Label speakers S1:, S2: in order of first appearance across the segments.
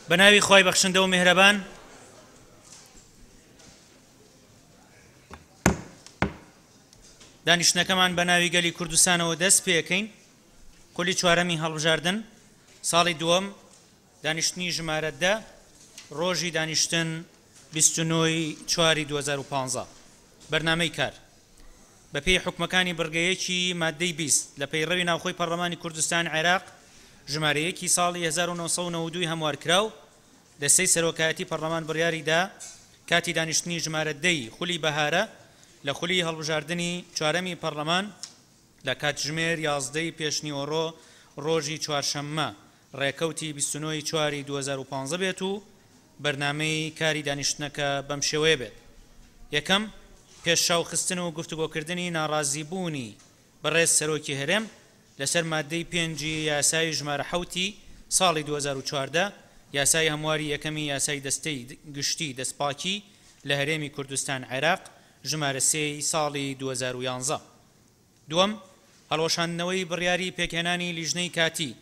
S1: بە ناوی خوای بەخشندە و میهرەبان. دانیشتنەکەمان بە ناوی گەلی کوردستانەوە دەست پێەکەین. خولی چوارەمی هەڵبژاردن، ساڵی دووەم، دانیشتنی ژمارە 10، ڕۆژی دانیشتن 29 ی چواری 2015. بەرنامەی کار. بەپێی حوکمەکانی بڕگە یەکی ماددەی 20 لە پەیڕەوی ناوخۆی پەڕلەمانی کوردستان عێراق ژمارە یەکی ساڵی 1992 ی هەموارکراو، دەستەی سەرۆکایەتی پەڕلەمان بڕیاری دا کاتی دانیشتنی ژمارە دە ی خولی بەهارە لە خولی هەڵبژاردنی چوارەمی پەڕلەمان لە کاتژمێر 11 ی پێشنیوەڕۆ ڕۆژی چوارشەممە ڕێکەوتی 29 ی چواری 2015 بێت و بەرنامەی کاری دانیشتنەکە بەم شێوەیە بێت، یەکەم، پێشچاوخستن و گفتوگۆکردنی ناڕازیبوونی بەڕێز سەرۆکی هەرێم لەسەر ماددەی پێنجی یاسای ژمارە حەوتی ساڵی 2014 یاسای هەمواری یەکەمی یاسای دەستەی گشتی دەستپاکی لە هەرێمی کوردستان عێراق ژمارە سێی ساڵی 2011. دووەم، هەڵوەشاندنەوەی بڕیاری پێکهێنانی لیژنەی کاتی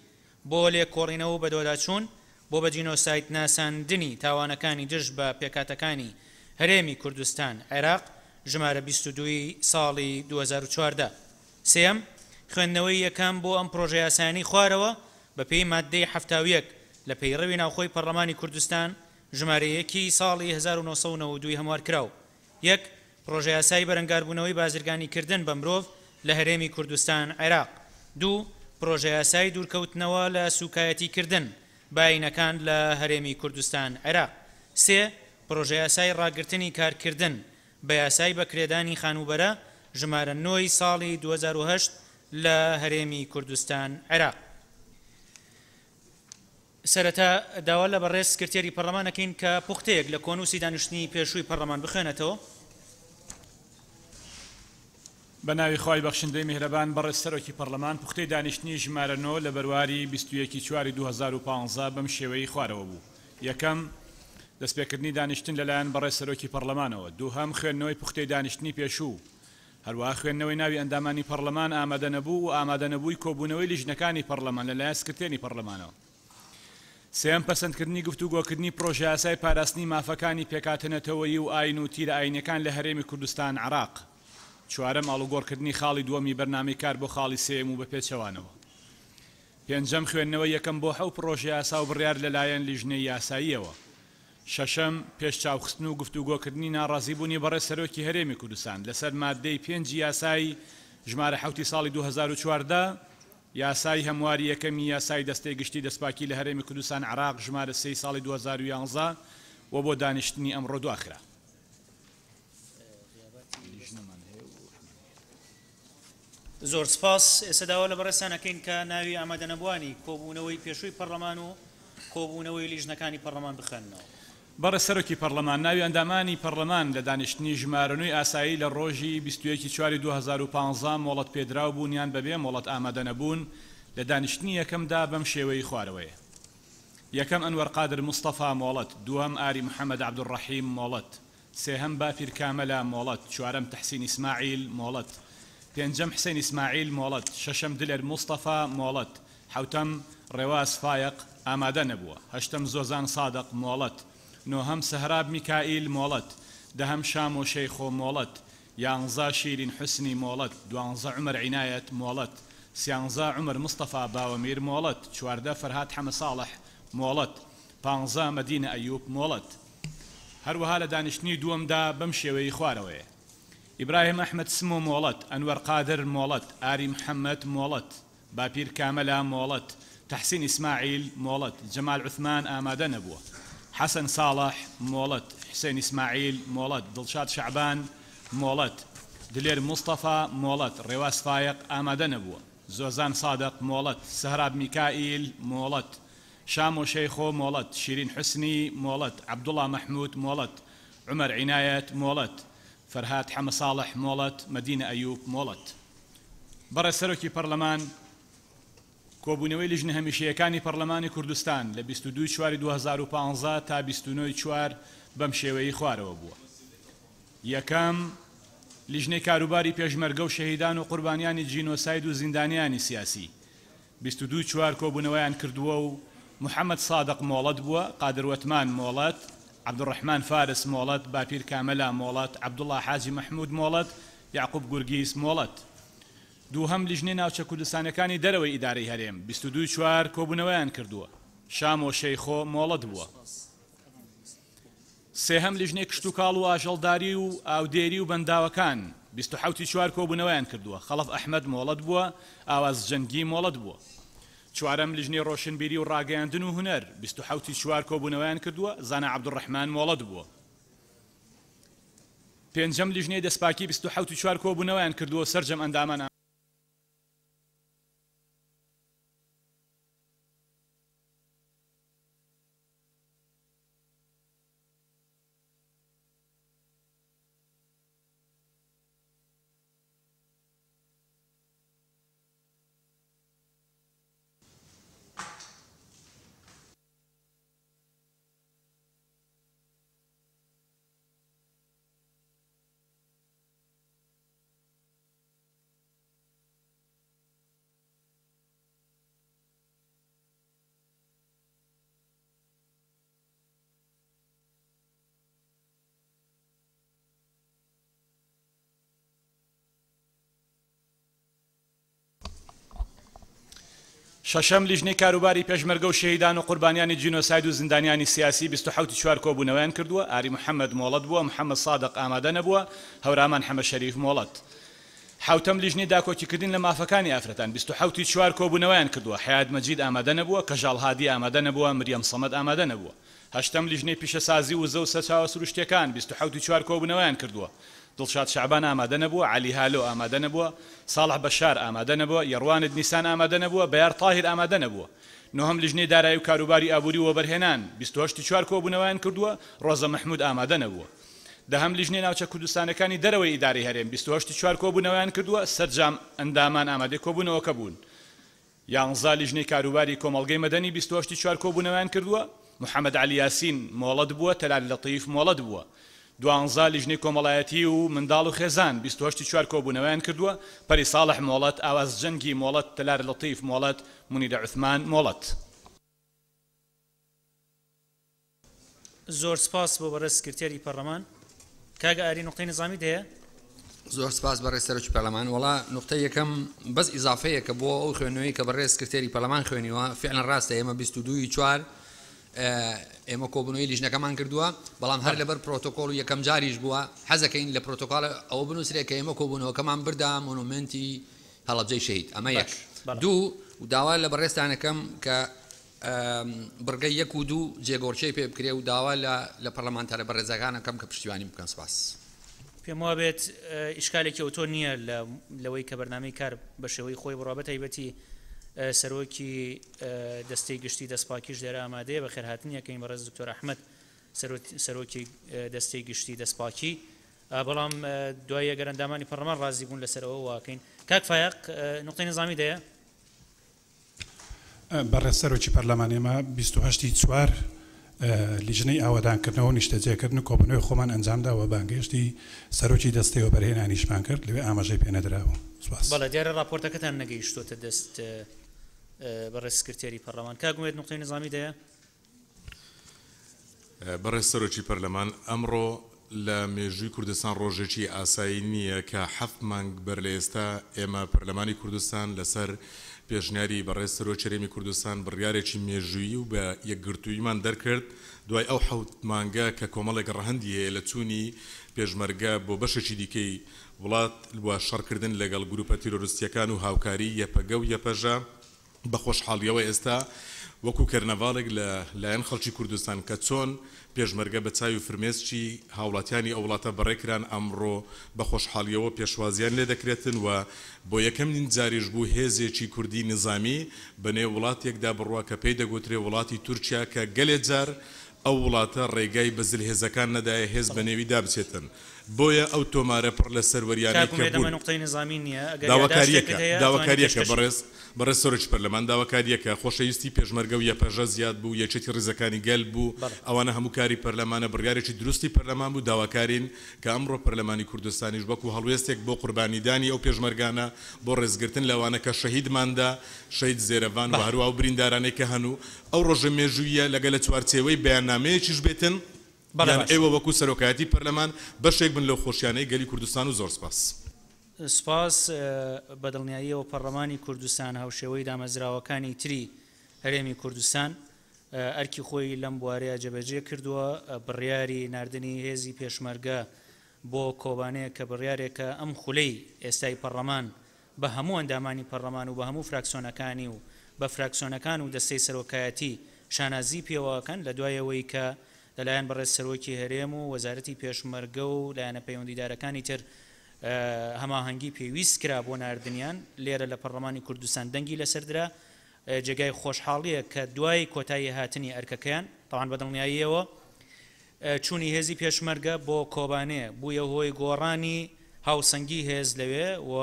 S1: بۆ لێکۆڵینەوە و بەدواداچوون بۆ بە جینۆساید ناساندنی تاوانەکانی دژ بە پێکهاتەکانی هەرێمی کوردستان عێراق ژمارە 22 ی ساڵی 2014. سێیەم، خوێندنەوەی یەکەم بۆ ئەم پڕۆژەیاسایانەی خوارەوە بەپێی ماددەی 71 لە پەیڕەوی ناوخۆی پەڕلەمانی کوردستان ژمارە یەکی ساڵی 1992 ی هەموارکراو. یەک، پڕۆژەیاسای بەرەنگاربوونەوەی بازرگانیکردن بە مرۆڤ لە هەرێمی کوردستان عێراق. دوو، پڕۆژەیاسای دوورکەوتنەوە لە سووکایەتیکردن بە ئایینەکان لە هەرێمی کوردستان عێراق. سێ، پڕۆژەیاسای ڕاگرتنی کارکردن بە یاسای بەکرێدانی خانووبەرە ژمارە نۆ ی ساڵی 2008 لە هەرێمی کوردستان عێراق. سەرەتا داوا لە بەڕێز سکرتێری پەڕلەمان ئەکەین کە پوختەیەک لە کۆنووسی دانیشتنی پێشووی پەڕلەمان بخوێنێتەوە.
S2: بە ناوی خوای بەخشندەی میهرەبان بەڕێز سەرۆکی پەڕلەمان پوختەی دانیشتنی ژمارە نۆ لە بەرواری 21 ی چواری 2015 بەم شێوەیەی خوارەوە بوو، یەکەم، دەستپێکردنی دانیشتن لەلایەن بەڕێز سەرۆکی پەڕلەمانەوە، دووهەم، خوێندنەوەی پوختەی دانیشتنی پێشوو، هەروەها خوێندنەوەی ناوی ئەندامانی پەڕلەمان ئامادەنەبوو و ئامادەنەبووی کۆبوونەوەی لیژنەکانی پەڕلەمان لەلایەن سکرتێری پەڕلەمانەوە. سێیەم، پەسەندکردنی گفتوگۆکردنی پڕۆژەیاسای پاراستنی مافەکانی پێکهاتە نەتەوەیی و ئاین و تیرە ئاینیەکان لە هەرێمی کوردستان عێراق. چوارەم، ئاڵوگۆڕکردنی خاڵی دووەمی بەرنامەی کار بۆ خاڵی سێیەم و بەپێچەوانەوە. پێنجەم، خوێندنەوەی یەکەم بۆ ئەو پڕۆژەیاسا و بڕیار لەلایەن لیژنەی یاساییەوە. شەشەم، پێش چاوخستن و گفتوگۆکردنی ناڕازیبوونی بەڕێز سەرۆکی هەرێمی کوردستان لەسەر ماددەی پێنجی یاسای ژمارە حەوتی ساڵی 2014، یاسای هەمواری یەکەمی یاسای دەستەی گشتی دەستپاکی لە هەرێمی کوردستان عێراق ژمارە سێی ساڵی 2011 و بۆ دانیشتنی ئەمڕۆ دواخرا.
S1: زۆر سپاس. ئێستا داوا لە بەڕێزتان ئەکەین کە ناوی ئامادەنەبووانی کۆبوونەوەی پێشووی پەڕلەمان و کۆبوونەوەی لیژنەکانی پەڕلەمان بخوێننەوە.
S2: بەڕێز سەرۆکی پەڕلەمان، ناوی ئەندامانی پەڕلەمان لە دانیشتنی ژمارە نۆی ئاسایی لە ڕۆژی 21 ی چواری 2015 مۆڵەت پێدراو بوون یان بەبێ مۆڵەت ئامادەنەبوون لە دانیشتنی یەکەمدا بەم شێوەیەی خوارەوەیە، یەکەم ئەنوەر قادر مستەفا مۆڵەت، دووەم ئاری محەمەد عەبدولڕەحیم مۆڵەت، سێهەم باپیر کامەلا مۆڵەت، چوارەم تەحسین ئیسماعیل مۆڵەت، پێنجەم حسێن ئیسماعیل مۆڵەت، شەشەم دلێر موستەفا مۆڵەت، حەوتەم ڕێواس فایەق ئامادە نەبووە، هەشتەم زۆزان سادق مۆڵەت، نۆهەم سەهراب میکائیل مۆڵەت، دەهەم شامۆ شەیخۆ مۆڵەت، یانزە شیرین حوسنی مۆڵەت، دوانزە عومەر عینایەت مۆڵەت، سیانزە عومەر مستەفا باوەمیر مۆڵەت، 14 فەرهاد حەمە ساڵح مۆڵەت، پانزە مەدینە ئەیوب مۆڵەت. هەروەها لە دانیشتنی دووەمدا بەم شێوەیەی خوارەوەیە، ئیبراهیم ئەحمەد سمۆ مۆڵەت، ئەنوەر قادر مۆڵەت، ئاری محەمەد مۆڵەت، باپیر کامەلا مۆڵەت، تەحسین ئیسماعیل مۆڵەت، جەمال عوسمان ئامادە نەبووە، حەسەن ساڵح مۆڵەت، حوسێن ئیسماعیل مۆڵەت، دڵشاد شەعبان مۆڵەت، دلێر موستەفا مۆڵەت، ڕێواس فایەق ئامادە نەبووە، زۆزان سادق مۆڵەت، سەهراب میکائیل مۆڵەت، شامۆ شەیخۆ مۆڵەت، شیرین حوسنی مۆڵەت، عەبدوڵا مەحمود مۆڵەت، عومەر عینایەت مۆڵەت، فەرهاد حەمە ساڵح مۆڵەت، مەدینە ئەیوب مۆڵەت. بەڕێز سەرۆکی پەڕلەمان، کۆبوونەوەی لیژنە هەمیشەیەکانی پەڕلەمانی کوردستان لە 22 ی چواری 2015 تا 29 ی چوار بەم شێوەیەی خوارەوە بووە. یەکەم، لیژنەی کاروباری پێشمەرگە و شەهیدان و قوربانیانی جینۆساید و زیندانیانی سیاسی، 22 چوار کۆبوونەوەیان کردووە و محەمەد سادق مۆڵەت بووە، قادر وەتمان مۆڵەت، عەبدولڕەحمان فارس مۆڵەت، باپیر کامەلا مۆڵەت، عەبدوڵا حاجی مەحمود مۆڵەت، یەعقوب گورگیس مۆڵەت. دووهەم لیژنەی ناوچە کوردستانیەکانی دەرەوەی ئیدارەی هەرێم، 22 ی چوار کۆبوونەوەیان کردووە، شامۆ شەیخۆ مۆڵەت بووە. سێهەم لیژنەی کشتوکاڵ و ئاژەڵداری و ئاودێری و بەنداوەکان، 27 ی چوار کۆبوونەوەیان کردووە، خەڵەف ئەحمەد مۆڵەت بووە، ئاواز جەنگی مۆڵەت بووە. چوارەم لیژنەی ڕۆشنبیری و ڕاگەیاندن و هونەر، 27 ی چوار کۆبوونەوەیان کردووە، زانا عەبدولڕەحمان مۆڵەت بووە. پێنجەم لیژنەی دەستپاکی 27 ی چوار کۆبوونەوەیان کردووە، سەرجەم ئەندامان شەشەم لیژنەی کاروباری پێشمەرگە و شەهیدان و قوربانیانی جینۆساید و زیندانیانی سیاسی 27 ی چوار کۆبوونەوەیان کردووە، ئاری محەمەد مۆڵەت بووە، محەمەد سادق ئامادە نەبووە، هەورامان حەمە شەریف مۆڵەت. حەوتەم لیژنەی داکۆکیکردن لە مافەکانی ئافرەتان 27 ی چوار کۆبوونەوەیان کردووە، حەیات مەجید ئامادە نەبووە، کەژاڵ هادی ئامادە نەبووە، مریەم سەمەد ئامادە نەبووە. هەشتەم لیژنەی پیشەسازی و وزە و سەرچاوە سروشتییەکان 27 ی چوار کۆبوونەوەیان کردووە، دڵشاد شەعبان ئامادە نەبووە، عەلی هالۆ ئامادە نەبووە، ساڵح بەشار ئامادە نەبووە، یەڕواند نیسان ئامادە نەبووە، بەیار تاهیر ئامادە نەبووە. نۆهەم لیژنەی دارایی و کاروباری ئابووری و وەبەرهێنان 28 ی چوار کۆبوونەوەیان کردووە، ڕۆزە مەحمود ئامادە نەبووە. دەهەم لیژنەی ناوچە کوردستانیەکانی دەرەوەی ئیدارەی هەرێم 28 ی چوار کۆبوونەوەیان کردووە، سەرجام ئەندامان ئامادەی کۆبوونەوەکە بوون. یانزە لیژنەی کاروباری کۆمەڵگەی مەدەنی 28 ی چوار کۆبوونەوەیان کردووە، محەمەد عەلی یاسین مۆڵەت بووە، تەلال لەتیف مۆڵەت بووە. دوانزە لیژنەی کۆمەڵایەتی و منداڵ و خێزان 28 ی چوار کۆبوونەوەیان کردووە، پەری ساڵح مۆڵەت، ئاواز جەنگی مۆڵەت، تەلار لەتیف مۆڵەت، مونیرە عوسمان مۆڵەت.
S1: زۆر سپاس بۆ بەڕێز سکرتێری پەڕلەمان. کاک ئاری نوقتەی نزامیت هەیە؟
S3: زۆر سپاس بەڕێز سەرۆکی پەرلەمان. وەڵا نوقتەی یەکەم بەس ئیزافەیەکە بۆ ئەو خوێندنەوەی کە بەڕێز سکرتێری پەرلەمان خوێنیوە. فعلا ڕاستە ئێمە 22 ی چوار ئێمە کۆبوونەوەی لیژنەکەمان کردووە، بەڵام هەر لەبەر پرۆتۆکۆڵ و یەکەم جاریش بووە حەزەکەین لە پرۆتۆکۆڵ ئەوە بنووسرێ کە ئێمە کۆبوونەوەکەمان بردە مۆنۆمێنتی هەڵەبجەی شەهید. ئەمە یەک. دوو داوا لە بەڕێزتانەکەم کە بڕگەی یەک و دوو جێگۆڕکێی پێ بکرێ و داوا لە لە پەڕلەمانتارە بەڕێزەکان ئەکەم کە پشتیوانیم بکەن. سپاس.
S1: پێم وابێت ئیشکالێکی ئەوتۆ نییە لە لەوەی کە بەرنامەی کار بە شێوەی خۆی بڕوا، بە تایبەتی سەرۆکی دەستەی گشتی دەستپاکیش لێرە ئامادەیە. بەخێرهاتنی ئەکەین بەڕێز دکتۆر ئەحمەد سەرۆکی دەستەی گشتی دەستپاکی. بەڵام دوای ئەگەر ئەندامانی پەڕلەمان ڕازی بوون لەسەر ئەوە واکەین. کاک فایەق نوقتەی نظامی دەیە؟
S4: بەڕێز سەرۆکی پەرلەمان ئێمە 28 ی چوار لیژنەی ئاوەدانکردنەوە و نیشتەجێکردن و کۆبوونەوەی خۆمان ئەنجامدا و بانگهێشتی سەرۆکی دەستەی وەبەرهێنانیشمان کرد، لەوێ ئاماژەی پێنەدرابوو. سوپاس.
S1: بەڵێ دیارە ڕاپۆرتەکەتان نەگەیشتۆتە دەست بەڕێز سکرتێری پەڕلەمان. کاک ئومێد نوقتەی نظامی دەیە؟
S5: بەڕێز سەرۆکی پەرلەمان، ئەمڕۆ لە مێژووی کوردستان ڕۆژێکی ئاسایی نییە کە حەفت مانگ بەر لە ئێستا ئێمە پەرلەمانی کوردستان لەسەر پێشنیاری بەڕێز سەرۆکی هەرێمی کوردستان بڕیارێکی مێژوویی و بە یەکگرتووییمان دەرکرد دوای ئەو حەوت مانگە کە کۆمەڵێک ڕەهەندی هەیە لە چوونی پێشمەرگە بۆ بەشێکی دیکەی وڵات و شەڕکردن لەگەڵ گروپە تیرۆرستییەکان و هاوکاری یەپەگە و یەپەژە بە خۆشحاڵییەوە ئێستا وەکو کەرنەڤاڵێک لە لایەن خەڵکی کوردستان کە چۆن پێشمەرگە بە چاوی فرمێسکی هاوڵاتیانی ئەو وڵاتە بەڕێ کران ئەمڕۆ بە خۆشحاڵییەوە پێشوازیان لێ دەکرێتن و بۆ یەکەمین جاریش بوو هێزێکی کوردی نیزامی بە نێو وڵاتێکدا بڕوا کە پێی دەگوترێ وڵاتی تورکیا کە گەلێ جار ئەو وڵاتە ڕێگای بە زلهێزەکان نەدایە هێز بە نێویدا بچێتن. بۆیە ئەو تۆمارە پڕ لە سەروەریانەی
S1: کاک
S5: کە
S1: ئومێد ئەمە
S5: بوون.
S1: نوقتەی نیزامی نییە، ئەگەر
S5: داواکارییەکە
S1: یاداشتێکت هەیە ئەتوانی
S5: داواکارییەکە
S1: پێشکەشی
S5: بەڕێز بەڕێز سەرۆکی پەرلەمان داواکارییەکە خۆشەویستی پێشمەرگە و یەپەژە زیاد بوو یەکێتی ڕیزەکانی گەل بوو
S1: بەڵێ.
S5: ئەوانە هەموو کاری پەرلەمانە بڕیارێکی دروستی پەرلەمان بوو داواکارین کە ئەمڕۆ پەرلەمانی کوردستانیش وەکو هەڵوێستێک بۆ قوربانیدانی ئەو پێشمەرگانە بۆ ڕێزگرتن لەوانە کە شەهیدمان دا شەهید زێرەڤان و
S1: بەڵێ.
S5: هەروا ئەو بریندارانەی کە هەن و ئەو ڕۆژە مێژووییە لەگە لە چوارچێوەی بەیاننامەیەکیش بێتن
S1: بەڵێ
S5: یان
S1: باشە.
S5: ئێوە وەکو سەرۆکایەتی پەرلەمان بەشێک بن لەو خۆشیانەی گەلی کوردستان و زۆر سپاس.
S1: سپاس، بە دڵنیاییەوە پەڕلەمانی کوردستان هاوشێوەی دامەزراوەکانی تری هەرێمی کوردستان ئەرکی خۆی لەم بوارەیە جێبەجێ کردووە، بڕیاری ناردنی هێزی پێشمەرگە بۆ کۆبانێ کە بڕیارێکە ئەم خولەی ئێستای پەڕلەمان بە هەموو ئەندامانی پەڕلەمان و بە هەموو فراکسۆنەکانی و بە فراکسۆنەکان و دەستەی سەرۆکایەتی شانازی پێوە ئەکەن لە دوای ئەوەی کە لەلایەن بەڕێز سەرۆکی هەرێم و وەزارەتی پێشمەرگە و لایەنە پەیوەندیدارەکانی تر هەماهەنگی پێویست کرا بۆ ناردنیان لێرە لە پەڕلەمانی کوردستان دەنگی لەسەر درا جێگای خۆشحاڵیە کە دوای کۆتایی هاتنی ئەرکەکەیان تەبعەن بە دڵنیاییەوە چوونی هێزی پێشمەرگە بۆ کۆبانێ بوویە هۆی گۆڕانی هاوسەنگی هێز لەوێ و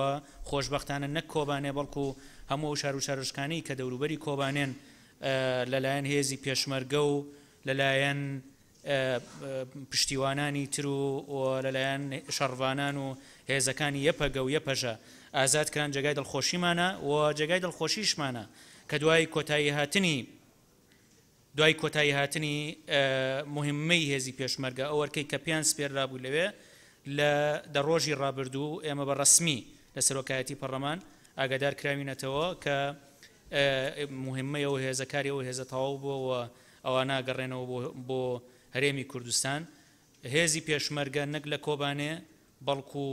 S1: خۆشبەختانە نەک کۆبانێ بەڵکو هەموو ئەو شار و شارۆچکانەی کە دەوروبەری کۆبانێن لەلایەن هێزی پێشمەرگە و لەلایەن پشتیوانانی تر و لەلایەن شەڕڤانان و هێزەکانی یەپەگە و یەپەژە ئازاد کران جێگای دڵخۆشیمانە و جێگای دڵخۆشیشمانە کە دوای کۆتایی هاتنی دوای کۆتایی هاتنی موهیممەی هێزی پێشمەرگە ئەو ئەرکەی کە پێیان سپێررابوو لەوێ لە دە ڕۆژی ڕابردوو ئێمە بە ڕەسمی لە سەرۆکایەتی پەڕلەمان ئاگادار کراوینەتەوە کە موهیممەی ئەو هێزە کاری ئەو هێزە تەواو بووە و ئەوانە ئەگەڕێنەوە بۆ بۆ هەرێمی کوردستان. هێزی پێشمەرگە نەک لە کۆبانێ بەڵکو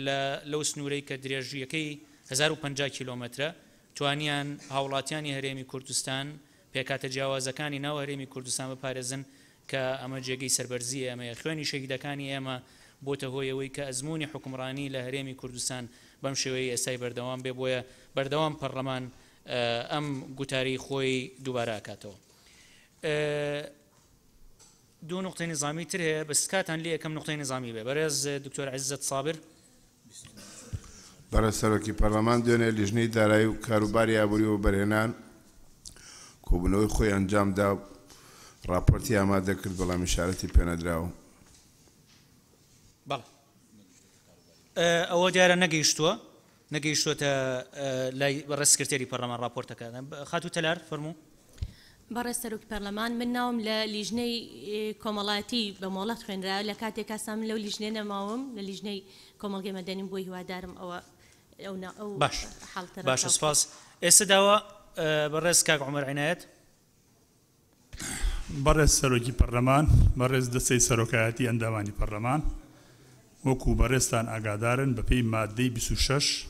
S1: لە لەو سنوورەی کە درێژییەکەی 1050 کیلۆمەترە توانیان هاوڵاتیانی هەرێمی کوردستان پێکهاتە جیاوازەکانی ناو هەرێمی کوردستان بپارێزن کە ئەمە جێگەی سەربەرزی ئێمەیە. خوێنی شەهیدەکانی ئێمە بۆتە هۆی ئەوەی کە ئەزموونی حوکمڕانی لە هەرێمی کوردستان بەم شێوەیەی ئێستای بەردەوام بێ، بۆیە بەردەوام پەڕلەمان ئەم گوتارەی خۆی دووبارە ئەکاتەوە. دوو نوقتەی نیزامی تر هەیە بەس تکاتان لێ ئەکەم نوقتەی نیزامی بێ. بەرێز دکتۆر عیزەت سابر.
S6: بەڕێز سەرۆکی پەرلەمان دوێنێ لیژنەی دارایی و کاروباری ئابووری و وەبەرهێنان کۆبوونەوەی خۆی ئەنجامدا و ڕاپۆرتی ئامادە کرد، بەڵام ئیشارەتی پێنەدراوە.
S1: بەڵێ ئەوە دیارە نەگەیشتووە نەگەیشتووەتە لای بەڕێز سکرتێری پەرلەمان ڕاپۆرتەکە. خاتوو تەلار فەرموو.
S7: بەڕێز سەرۆکی پەرلەمان من ناوم لە لیژنەی کۆمەڵایەتی بە مۆڵەت خوێنرا لە کاتێکا سا من لەو لیژنەیە نەماوم لە لیژنەی کۆمەڵگەی مەدەنیم بۆی هیوادارم ئەوە ئەو نا ئەو
S1: باش
S7: حاڵەتە
S1: باشە
S7: ڕەچاو بکرێت.
S1: سپاس. ئێستا داوا بەڕێز کاک عومەر عینایەت.
S8: بەڕێز سەرۆکی پەرلەمان، بەڕێز دەستەی سەرۆکایەتی ئەندامانی پەرلەمان، وەکو بەڕێزتان ئاگادارن بەپێی ماددەی 26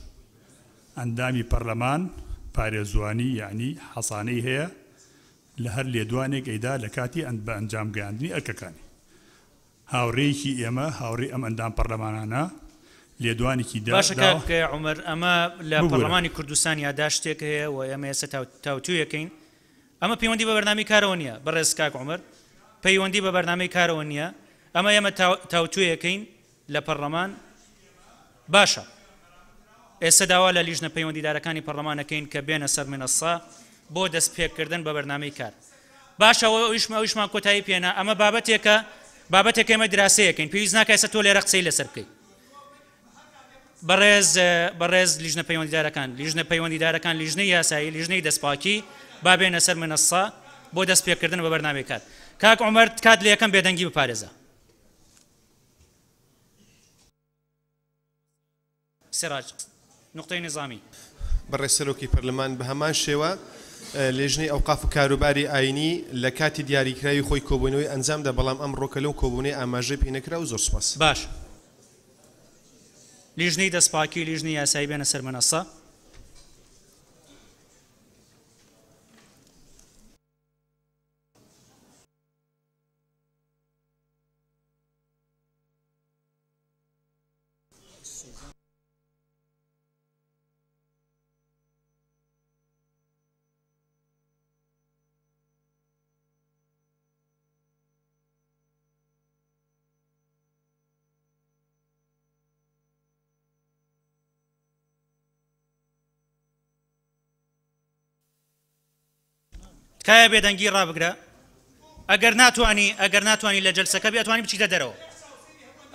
S8: ئەندامی پەرلەمان پارێزوانی یەعنی حەسانەی هەیە لە هەر لێدوانێک ئەیدا لە کاتی بە ئەنجام گەیاندنی ئەرکەکانی. هاوڕێیەکی ئێمە، هاوڕێی ئەم ئەندام پەرلەمانانە لێدوانێکی دا
S1: باشە
S8: داوە.
S1: کاک عومەر ئەمە لە
S8: ببورە.
S1: پەرلەمانی کوردستان یاداشتێک هەیە و ئێمە ئێستا تاوتوێکەین ئەمە پەیوەندی بە بەرنامەی کارەوە نییە بەڕێز کاک عومەر پەیوەندی بە بەرنامەی کارەوە نییە ئەمە ئێمە تاوتوێیەکەین لە پەرلەمان باشە ئێستا داوا لە لیژنە پەیوەندیدارەکانی پەرلەمان ئەکەین کە بێنە سەر منەسە بۆ دەست پێکردن بە بەرنامەی کار باشە ئەویشمان کۆتایی پێنا ئەمە بابەتێکە بابەتێک ئێمە دراسەیەکەین پێویست ناکە ئێستا تۆ لێرە قسەی لەسەر بکەیت بەڕێز بەڕێز لیژنە پەیوەندیدارەکان لیژنە پەیوەندیدارەکان لیژنەی یاسایی لیژنەی دەستپاکی با بێنە سەر منەسە بۆ دەست پێکردن بە بەرنامەی کار کاک عومەر تکات لە یەکەم بێدەنگی بپارێزە سراج نوقتەی نیزامی.
S9: بەڕێز سەرۆکی پەرلەمان بە هەمان شێوە لێژنەی ئەوقاف و کاروباری ئاینی لە کاتی دیاریکراوی خۆی کۆبوونەوەی ئەنجامدا بەڵام ئەمڕۆکە لەو کۆبوونەی ئاماژەی پێ نەکرا و زۆر سوپاس.
S1: باش لیژنەی دەستپاکی و لیژنەی یاسایی بێنە سەر مەنەسە. تکایە بێدەنگی ڕابگرە. ئەگەر ناتوانی ئەگەر ناتوانی لە جەلسەکە بی ئەتوانی بچیتە دەرەوە.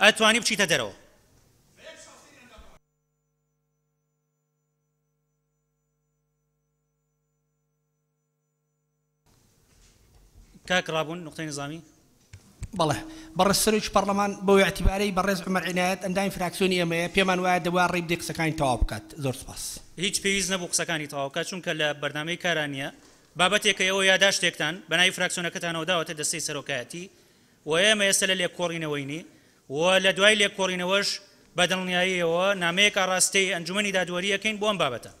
S1: ئەتوانی بچیتە دەرەوە. کاک ڕابوون نوقتەی نظامی.
S10: بەڵێ بەڕێز سەرۆکی پەڕلەمان، بەو ئیعتیبارەی بەڕێز عومەر عینایەت ئەندامی فراکسیۆنی ئێمەیە، پێمان وایە دەبوا ڕێی بدەی قسەکانی تەواو بکات. زۆر سوپاس.
S1: هیچ پێویست نەبوو قسەکانی تەواو بکات، چونکە لە بەرنامەی کارا نییە. بابەتێکە ئێوە یاداشتێکتان بە ناوی فراکسیۆنەکەتانەوە داوەتە دەستەی سەرۆکایەتی و ئێمە ئێستا لە لێکۆڵینەوەینی و لە دوای لێکۆڵینەوەش بە دڵنیاییەوە نامەیەک ئاڕاستەی ئەنجومەنی دادوەری ئەکەین بۆ ئەم بابەتە.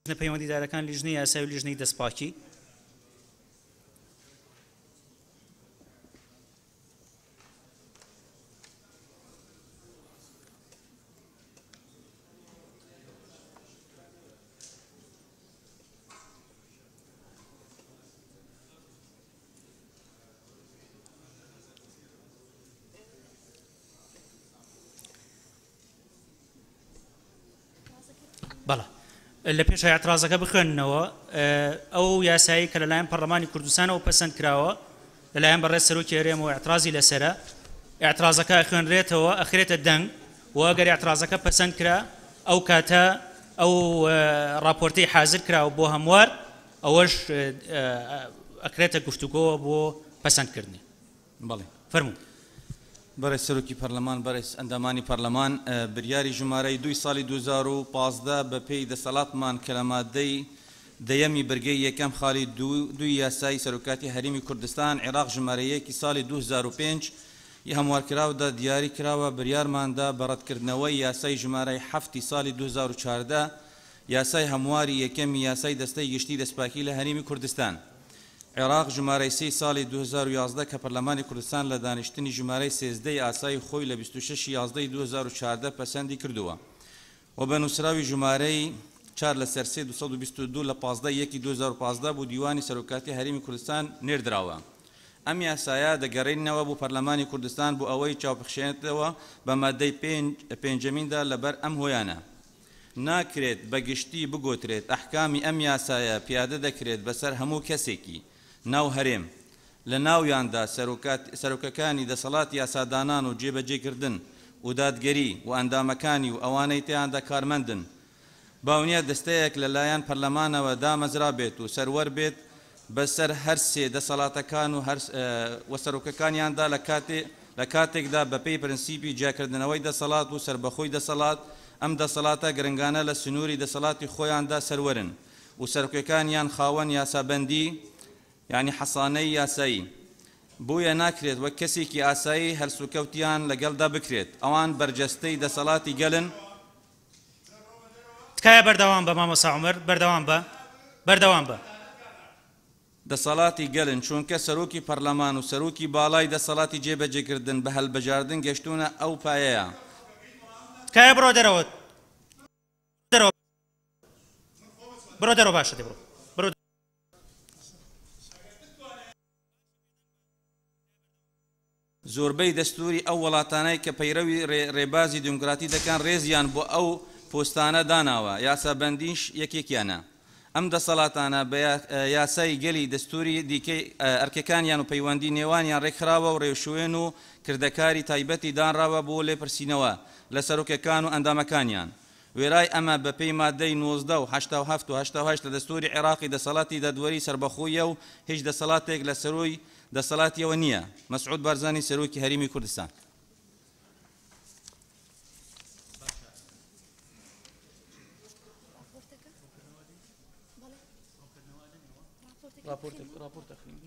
S1: لیژنە پەیوەندیدارەکان لیژنەی یاسایی و لیژنەی دەستپاکی. بەڵێ لە پێش ئیعترازەکە بخوێننەوە ئەو یاسایی کە لەلایەن پەرلەمانی کوردستانەوە پەسەند کراوە لەلایەن بەڕێز سەرۆکی هەرێمەوە ئیعترازی لەسەرە ئیعترازەکە ئەخوێنرێتەوە ئەخرێتە دەنگ و ئەگەر ئیعترازەکە پەسەند کرا ئەو کاتە ئەو ڕاپۆرتەی حازر کراوە بۆ هەموار ئەوەش ئەکرێتە گفتوگۆوە بۆ پەسەندکردنی.
S11: بەڵێ.
S1: فەرموو.
S11: بەڕێز سەرۆکی پەرلەمان، بەڕێز ئەندامانی پەرلەمان، بریاری ژمارەی دووی ساڵی 2015 بە پێی دەسەڵاتمان کە لە مادەی دەیەمی برگەی یەکەم خاڵی دووی یاسای سەرۆکاتی هەرێمی کوردستان عێراق ژمارە یەکی ساڵی 2005 ی هەموارکراودا دیاری کراوە بریارماندا بە ڕەتکردنەوەی یاسای ژمارەی حەفتی ساڵی 2014 یاسای هەمواری یەکەمی یاسای دەستەی گشتی دەستپاکی لە هەرێمی کوردستان عێراق ژمارەی سێی ساڵی 2011 کە پەرلەمانی کوردستان لە دانیشتنی ژمارەی 13 ی ئاسایی خۆی لە 26 ی 11 ی 2014 پەسەندی کردووە و بە نووسراوی ژمارەی چار لەسەر سێ 222 لە 15 ی یەکی 2015 بۆ دیوانی سەرۆکاتی هەرێمی کوردستان نێردراوە. ئەم یاسایە دەگەرێننەوە بۆ پەرلەمانی کوردستان بۆ ئەوەی چاوبخشێنێتەوە بە مادەی پێنجەمیندا لەبەر ئەم هۆیانە. ناکرێت بە گشتی بگۆترێت ئەحکامی ئەم یاسایە پیادە دەکرێت بەسەر هەموو کەسێکی ناو هەرێم، لە ناویاندا سەرۆکەکانی دەسەڵاتی یاسادانان و جێبەجێکردن و دادگەری و ئەندامەکانی و ئەوانەی تێیاندا کارمەندن. باو نیە دەستەیەک لە لایەن پەرلەمانەوە دامەزرابێت و سەروەر بێت بە سەر هەر سێ دەسەڵاتەکان و هەر و سەرۆکەکانیاندا لە کاتێ لە کاتێکدا بە پێی پرنسیپی جیاکردنەوەی دەسەڵات و سەربەخۆی دەسەڵات ئەم دەسەڵاتە گرنگانە لە سنووری دەسەڵاتی خۆیاندا سەروەرن و سەرۆکەکانیان خاوەن یاسابەندی یانی حەسانەی یاسایی بۆیە ناکرێت وەک کەسێکی ئاسایی هەلسوکەوتیان لەگەڵدا بکرێت ئەوان بەرجەستەی دەسەڵاتی گەلن.
S1: تکایە بەردەوام بە مامۆستا عومەر بەردەوام بە بەردەوام بە.
S11: دەسەڵاتی گەلن چونکە سەرۆکی پەرلەمان و سەرۆکی باڵای دەسەڵاتی جێبەجێکردن بە هەلبژاردن گەشتوونە ئەو پایەیە.
S1: تکایە بڕۆ دەرەوە دەرەوە بڕۆ دەرەوە باشە دەی بڕۆ بڕۆ.
S11: زۆربەی دەستووری ئەو وڵاتانەی کە پەیرەوی رێبازی دیموکراتی دەکەن رێزیان بۆ ئەو پۆستانە داناوە، یاسابەندیش یەکێکیانە. ئەم دەسەڵاتانە بە یاسای گەلی دەستووری دیکەی ئەرکەکانیان و پەیوەندی نێوانیان رێکخراوە و رێوشوێن و کردەکاری تایبەتی دانراوە بۆ لێپرسینەوە لە سەرۆکەکان و ئەندامەکانیان. وێرای ئەمە بە پێی مادەی 19 و 87 و 88 لە دەستووری عێراقی دەسەڵاتی دادوەری سەربەخۆیە و هیچ دەسەڵاتێک لە سەرووی دەسەڵاتیەوە نییە. مەسعود بارزانی سەرۆکی هەریمی کوردستان.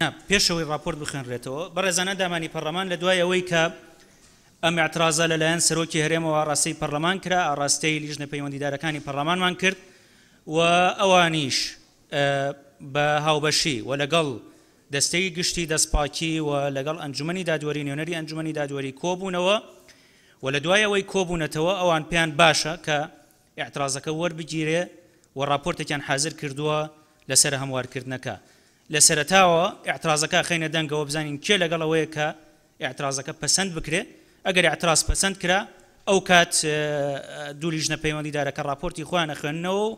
S1: نا پێش ئەوەی ڕاپۆرت بخوێنرێتەوە بەڕێزان ئەندامانی پەڕلەمان لە دوای ئەوەی کە ئەم ئیعترازە لەلایەن سەرۆکی هەرێمەوە ئاڕاستەی پەڕلەمان کرا ئاڕاستەی لیژنە پەیوەندیدارەکانی پەڕلەمانمان کرد و ئەوانیش بە هاوبەشی و لەگەڵ دەستەی گشتی دەستپاکی و لەگەڵ ئەنجومەنی دادوەری نوێنەری ئەنجومەنی دادوەری کۆبوونەوە و لە دوای ئەوەی کۆبوونەتەوە ئەوان پێیان باشە کە ئیعترازەکە وەربگیرێ و ڕاپۆرتێکیان حازر کردووە لەسەر هەموارکردنەکە. لە سەرەتاوە ئیعترازەکە ئەخەینە دەنگەوە بزانین کێ لەگەڵ ئەوەیە کە ئیعترازەکە پەسەند بکرێ، ئەگەر ئیعتراز پەسەند کرا ئەو کات دوو لیژنە پەیوەندیدارەکە ڕاپۆرتی خۆیان ئەخوێننەوە و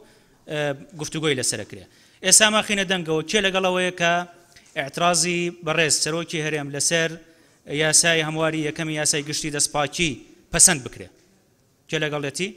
S1: گفتوگۆی لەسەر ئەکرێ. ئێستا ماخینە دەنگەوە کێ لەگەڵ ئەوەیە کە ئیعترازی بەڕێز سەرۆکی هەرێم لەسەر یاسای هەمواری یەکەمی یاسای گشتی دەستپاکی پەسەند بکرێ؟ کێ لەگەڵێتی؟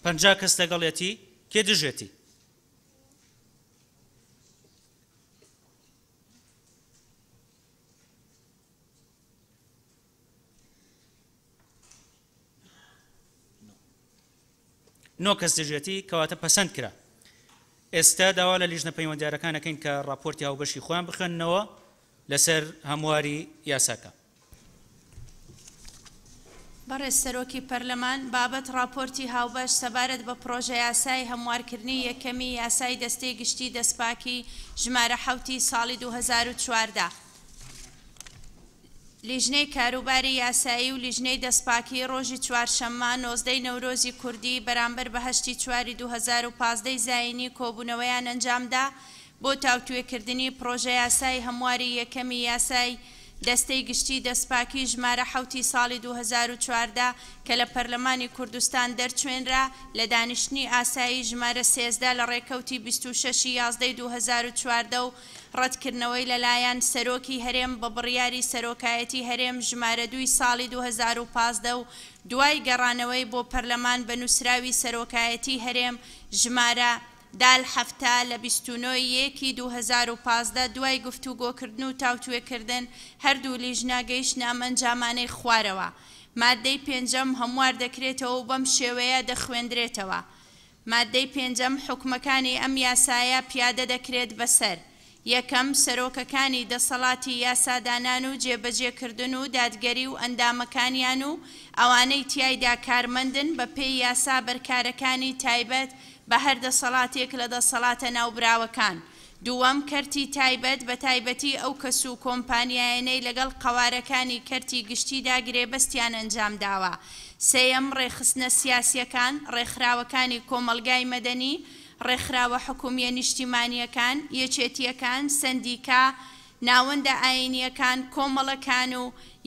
S1: 50 کەس لەگەڵیەتی، کێ دژێتی؟ نۆ کەس دژێتی، کەواتە پەسەند کرا. ئێستا داوا لە لیژنە پەیوەندیارەکان ئەکەین کە ڕاپۆرتی هاوبەشی خۆیان بخوێننەوە لەسەر هەمواری یاساکە.
S12: بەڕێز سەرۆکی پەرلەمان، بابەت ڕاپۆرتی هاوبەش سەبارەت بە پڕۆژەیاسای هەموارکردنی یەکەمی یاسای دەستەی گشتی دەستپاکی ژمارە حەوتی ساڵی 2014. لیژنەی کاروباری یاسایی و لیژنەی دەستپاکی ڕۆژی چوارشەممە 19 ی نەورۆزی کوردی بەرامبەر بە هەشتی چواری 2015 ی زایینی کۆبوونەوەیان ئەنجامدا بۆ تاوتوێکردنی پڕۆژەیاسای هەمواری یەکەمی یاسای دەستەی گشتی دەستپاکی ژمارە حەوتی ساڵی 2014 کە لە پەرلەمانی کوردستان دەرچوێنرا لە دانیشتنی ئاسایی ژمارە 13 لە ڕێکەوتی 26 ی یازدەی 2014 و ڕەتکردنەوەی لەلایەن سەرۆکی هەرێم بە بڕیاری سەرۆکایەتی هەرێم ژمارە دووی ساڵی 2015 و دوای گەڕانەوەی بۆ پەرلەمان بە نووسراوی سەرۆکایەتی هەرێم ژمارە دال 70 لە 29 ی یەکی 2015 دوای گفتوگۆکردن و تاوتوێکردن هەردوو لیژنە گەیشتنە ئەم ئەنجامانەی خوارەوە. ماددەی پێنجەم هەموار دەکرێتەوە و بەم شێوەیە دەخوێندرێتەوە. ماددەی پێنجەم، حوکمەکانی ئەم یاسایە پیادە دەکرێت بەسەر، یەکەم، سەرۆکەکانی دەسەڵاتی یاسادانان و جێبەجێکردن و دادگەری و ئەندامەکانیان و ئەوانەی تیایدا کارمەندن بە پێی یاسا بەرکارەکانی تایبەت بە هەر دەسەڵاتێک لە دەسەڵاتە ناوبراوەکان. دووەم، کەرتی تایبەت، بە تایبەتی ئەو کەس و کۆمپانیایەنەی لەگەڵ قەوارەکانی کەرتی گشتیدا گرێبەستیان ئەنجامداوە. سێیەم، ڕێکخستنە سیاسییەکان، ڕێکخراوەکانی کۆمەڵگای مەدەنی، ڕێکخراوە حکومییە نیشتیمانییەکان، یەکێتییەکان، سەندیکا، ناوەندە ئایینییەکان، کۆمەڵەکان و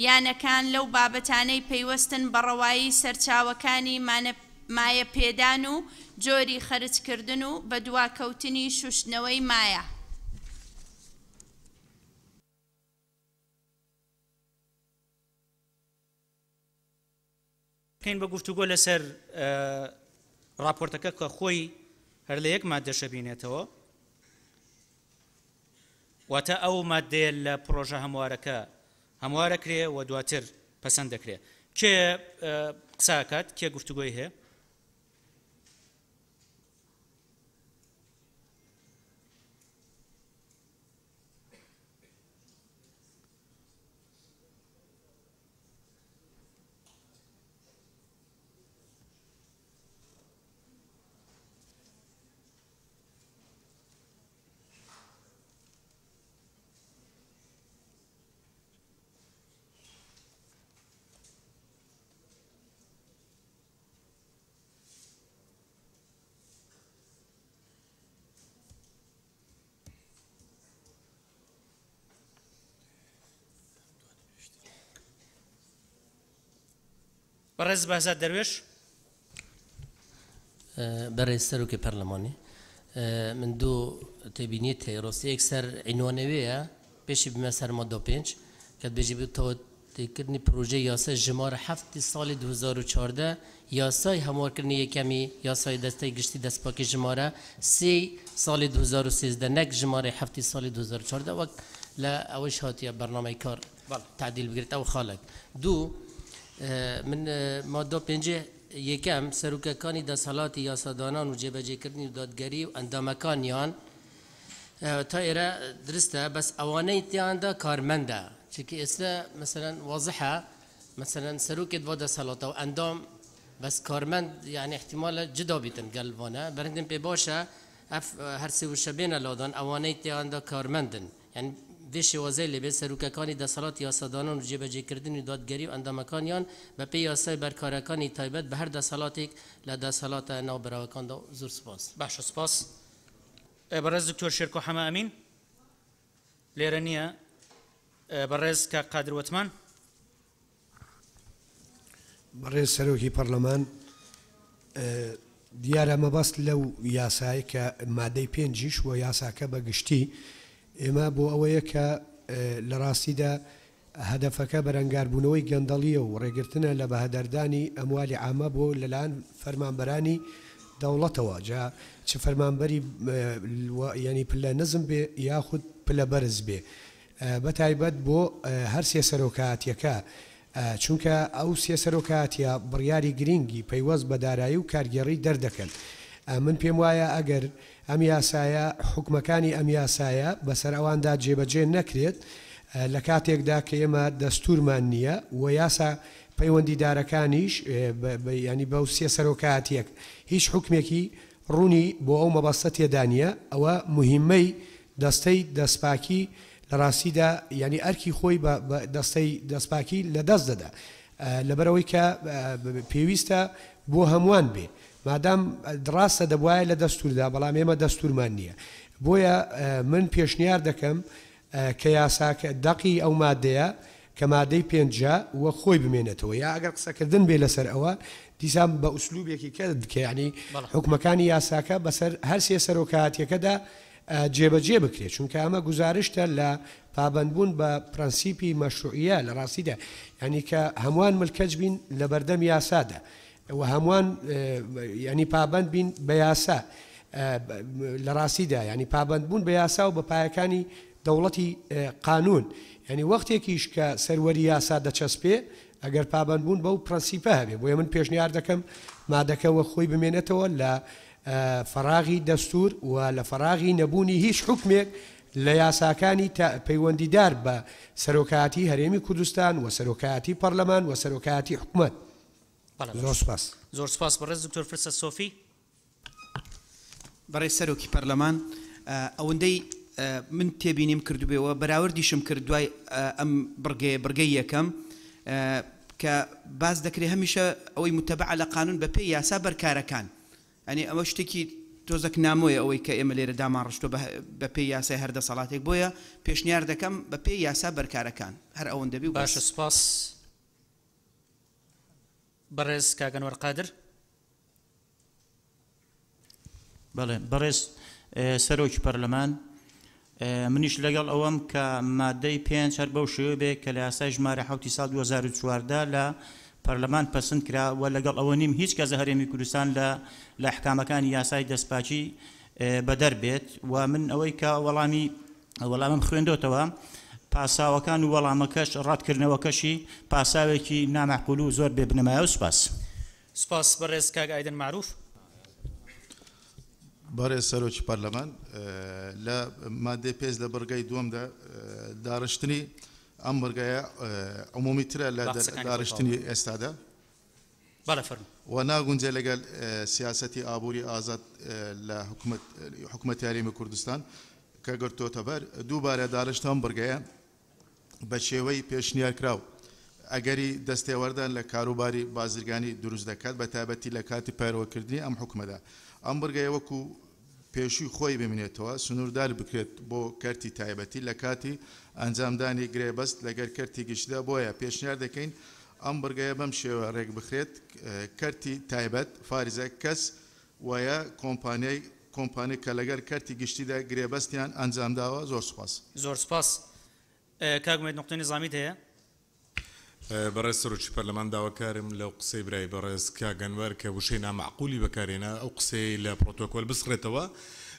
S12: یانەکان لەو بابەتانەی پەیوەستن بە ڕەوایی سەرچاوەکانی مایەپێدان و جۆری خەرجکردن و بەدواکەوتنی شوشتنەوەی مایە.
S1: بکەین بە گفتوگۆ لەسەر ڕاپۆرتەکە کە خۆی هەر لە یەک ماددەشە بینێتەوە، واتە ئەو ماددەیە لە پڕۆژە هەموارەکە هەموارەکرێ و دواتر پەسەند دەکرێ. کێ قسە ئەکات؟ کێ گفتوگۆی هەیە؟ بەڕێز بەهزاد دەروێش.
S13: بەڕێز سەرۆکی پەرلەمانی من دوو تێبینیت هەیە ڕاستی یەک سەر عینوانەوەیە پێشی بمە سەر مادە پێنج کە دەبێژی بۆ تەواوکردنی پرۆژەی یاسای ژمارە هەفتی ساڵی 2014 یاسای هەموارکردنی یەکەمی یاسای دەستەی گشتی دەستپاکی ژمارە سێی ساڵی 2013 نەک ژمارەی هەفتی ساڵی 2014 وەک لە ئەوەش هاتیە بەرنامەی کار. تەعدیل بکرێت ئەو خاڵێک. دوو، من مادە پێنجێ یەکەم، سەرۆکەکانی دەسەڵاتی یاسادانان و جێبەجێکردنی و دادگەری و ئەندامەکانیان تا ئێرە درستە، بەس ئەوانەی تیاندا کارمەندە، چونکە ئێستا مەسەلەن وازحە مەسەلەن سەرۆکێت وا دەسەڵاتە و ئەندام بەس کارمەند یعنی احتیمالە جدا بیتن گەل وانە، بەرهندم پێ باشە ئەف هەرسێ وشە بێنە لادان ئەوانەی تیاندا کارمەندن، یعنی بێ شێوازەی لێبێت سەرۆکەکانی دەسەڵاتی یاسادانان و جێبەجێکردنی و دادگەری و ئەندامەکانیان بەپێی یاسای بەرکارەکانی تایبەت بە هەر دەسەڵاتێک لە دەسەڵاتە ناوبراوەکاندا. زۆر سوپاس.
S1: باشە سوپاس. بەڕێز دکتۆر شێرکۆ حەمە ئەمین لێرە نییە. بەڕێز کاک قادر وەتمان.
S14: بەڕێز سەرۆکی پەڕلەمان، دیارە مەبەست لەو یاسایە کە مادەی پێنجیش و یاساکە بە گشتی ئێمە بۆ ئەوەیە کە لە ڕاستیدا هەدەفەکە بەرەنگاربوونەوەی گەندەڵییە و ڕێگرتنە لە بەهەدەردانی ئەموالی عامە بۆ لەلایەن فەرمانبەرانی دەوڵەتەوە جا چ فەرمانبەری یانی پلە نزم بێ یاخود پلە بەرز بێ بەتایبەت بۆ هەر سێ سەرۆکایەتیەکە، چونکە ئەو سێ سەرۆکایەتیە بڕیاری گرینگی پەیوەست بە دارایی و کارگێڕی دەردەکەن. من پێم وایە ئەگەر ئەم یاسایە، حوکمەکانی ئەم یاسایە بەسەر ئەواندا جێبەجێ نەکرێت، لە کاتێکدا کە ئێمە دەستوورمان نییە و یاسا پەیوەندیدارەکانیش یانی بەو سێ سەرۆکایەتیەک هیچ حوکمێکی ڕوونی بۆ ئەو مەبەستە تێدا نییە، ئەوە موهیمەی دەستەی دەستپاکی لە ڕاستیدا یانی ئەرکی خۆی بە دەستەی دەستپاکی لە دەست دەدا لەبەرئەوەی کە پێویستە بۆ هەمووان بێ مادام ڕاستە دەبوایە لە دەستوردا بەڵام ئێمە دەستورمان نییە بۆیە من پێشنیار دەکەم کە یاساکە دەقی ئەو مادەیە کە مادەی پێنجە وەک خۆی بمێنێتەوە یا ئەگەر قسەکردن بێ لەسەر ئەوە دیسان بە ئوسلوبێکی کە کە یانی حوکمەکانی یاساکە بەسەر هەر سێ سەرۆکایەتیەکەدا جێبەجێ بکرێت چونکە ئەمە گوزارشتە لە پابەندبوون بە پرەنسیپی مەشروعیە لە ڕاستیدا یانی کە هەمووان ملکەچ بین لەبەردەم یاسادا و هەمووان یانی پابەند بین بە یاسا لە ڕاستیدا یانی پابەندبوون بە یاسا و بە پایەکانی دەوڵەتی قانوون یانی وەختێکیش کە سەروەری یاسا دەچەسپێ ئەگەر پابەندبوون بەو پرەنسیپە هەبێ بۆیە من پێشنیار دەکەم مادەکە وەک خۆی بمێنێتەوە لە فەراغی دەستوور و لە فەراغی نەبوونی هیچ حوکمێک لە یاساکانی پەیوەندیدار بە سەرۆکایەتی هەرێمی کوردستان و سەرۆکایەتی پەڕلەمان و سەرۆکایەتی حکومەت. زۆر سوپاس.
S1: زۆر سوپاس بەڕێز دکتۆر فرسەت سۆفی.
S10: بەڕێز سەرۆکی پەرلەمان، ئەوەندەی من تێبینیم کردبێ و بەراوردیشم کرد دوای ئەم بڕگەیە، بڕگەی یەکەم، کە باس دەکرێ هەمیشە ئەوەی متەبعە لە قانون بە پێی یاسا بەرکارەکان، یانی ئەوە شتێکی تۆزەک نامۆیە ئەوەی کە ئێمە لێرە دامانڕشتووە بە پێی یاسای هەر دەسەڵاتێک، بۆیە پێشنیار دەکەم بە پێی یاسا بەرکارەکان، هەر ئەوەندە بی و بەس.
S1: باشە سوپاس بەڕێز کاک ئەنوەر قادر.
S11: بەڵێ بەڕێز سەرۆکی پەرلەمان، منیش لەگەڵ ئەوەم کە مادەی پێنج هەر بەو شێوە بێ کە لە یاسای ژمارە حەوتی ساڵ 2014 لە پەرلەمان پەسند کرا و لەگەڵ ئەوە نیم هیچ کەس لە هەرێمی کوردستان لە لە ئەحکامەکانی یاسای دەستپاکی بەدەر بێت و من ئەوەی کە وەڵامی وەڵامم خوێندۆتەوە پاساوەکان و وەڵامەکەش ڕەتکردنەوەکەشی پاساوێکی نامەعقول و زۆر بێ بنەمایە و سوپاس.
S1: سوپاس بەڕێز کاک ئایدن مەعروف.
S15: بەڕێز سەرۆکی پەرلەمان، لە مادەی پێنج لە بڕگەی دووەمدا داڕشتنی ئەم بڕگەیە عمومی ترە لە داڕشتنی ئێستادا.
S1: بەڵێ فەرموو.
S15: و ناگونجێ لەگەل سیاسەتی ئابووری ئازاد لە حکومەتی هەرێمی کوردستان کە گرتۆتە بەر. دووبارە داڕشتن ئەم بڕگەیە بە شێوەی پێشنیارکراو ئەگەری دەستێوەردان لە کاروباری بازرگانی دروست دەکات، بە تایبەتی لە کاتی پەیڕەوکردنی ئەم حوکمەدا. ئەم بڕگەیە وەکو پێشووی خۆی بمینێتەوە، سنووردار بکرێت بۆ کەرتی تایبەتی لە کاتی ئەنجامدانی گرێبەست لەگەر کەرتی گشتیدا، بۆیە پێشنیار دەکەین ئەم بڕگەیە بەم شێوە رێکبخرێت، کەرتی تایبەت، فارزە، کەس و یا کۆمپانیای کۆمپانی کە لەگەل کەرتی گشتیدا گرێبەستیان ئەنجامداوە. زۆر سوپاس.
S1: زۆر سوپاس. کاک ئومێد نوقتەی نیزامیت هەیە؟
S5: بەڕێز سەرۆکی پەرلەمان داواکارم لەو قسەی برای بەڕێز کاک ئەنوەر کە وشەی نامەعقولی بەکارهێنا ئەو قسەیەی لە پڕۆتۆکۆل بسڕێتەوە.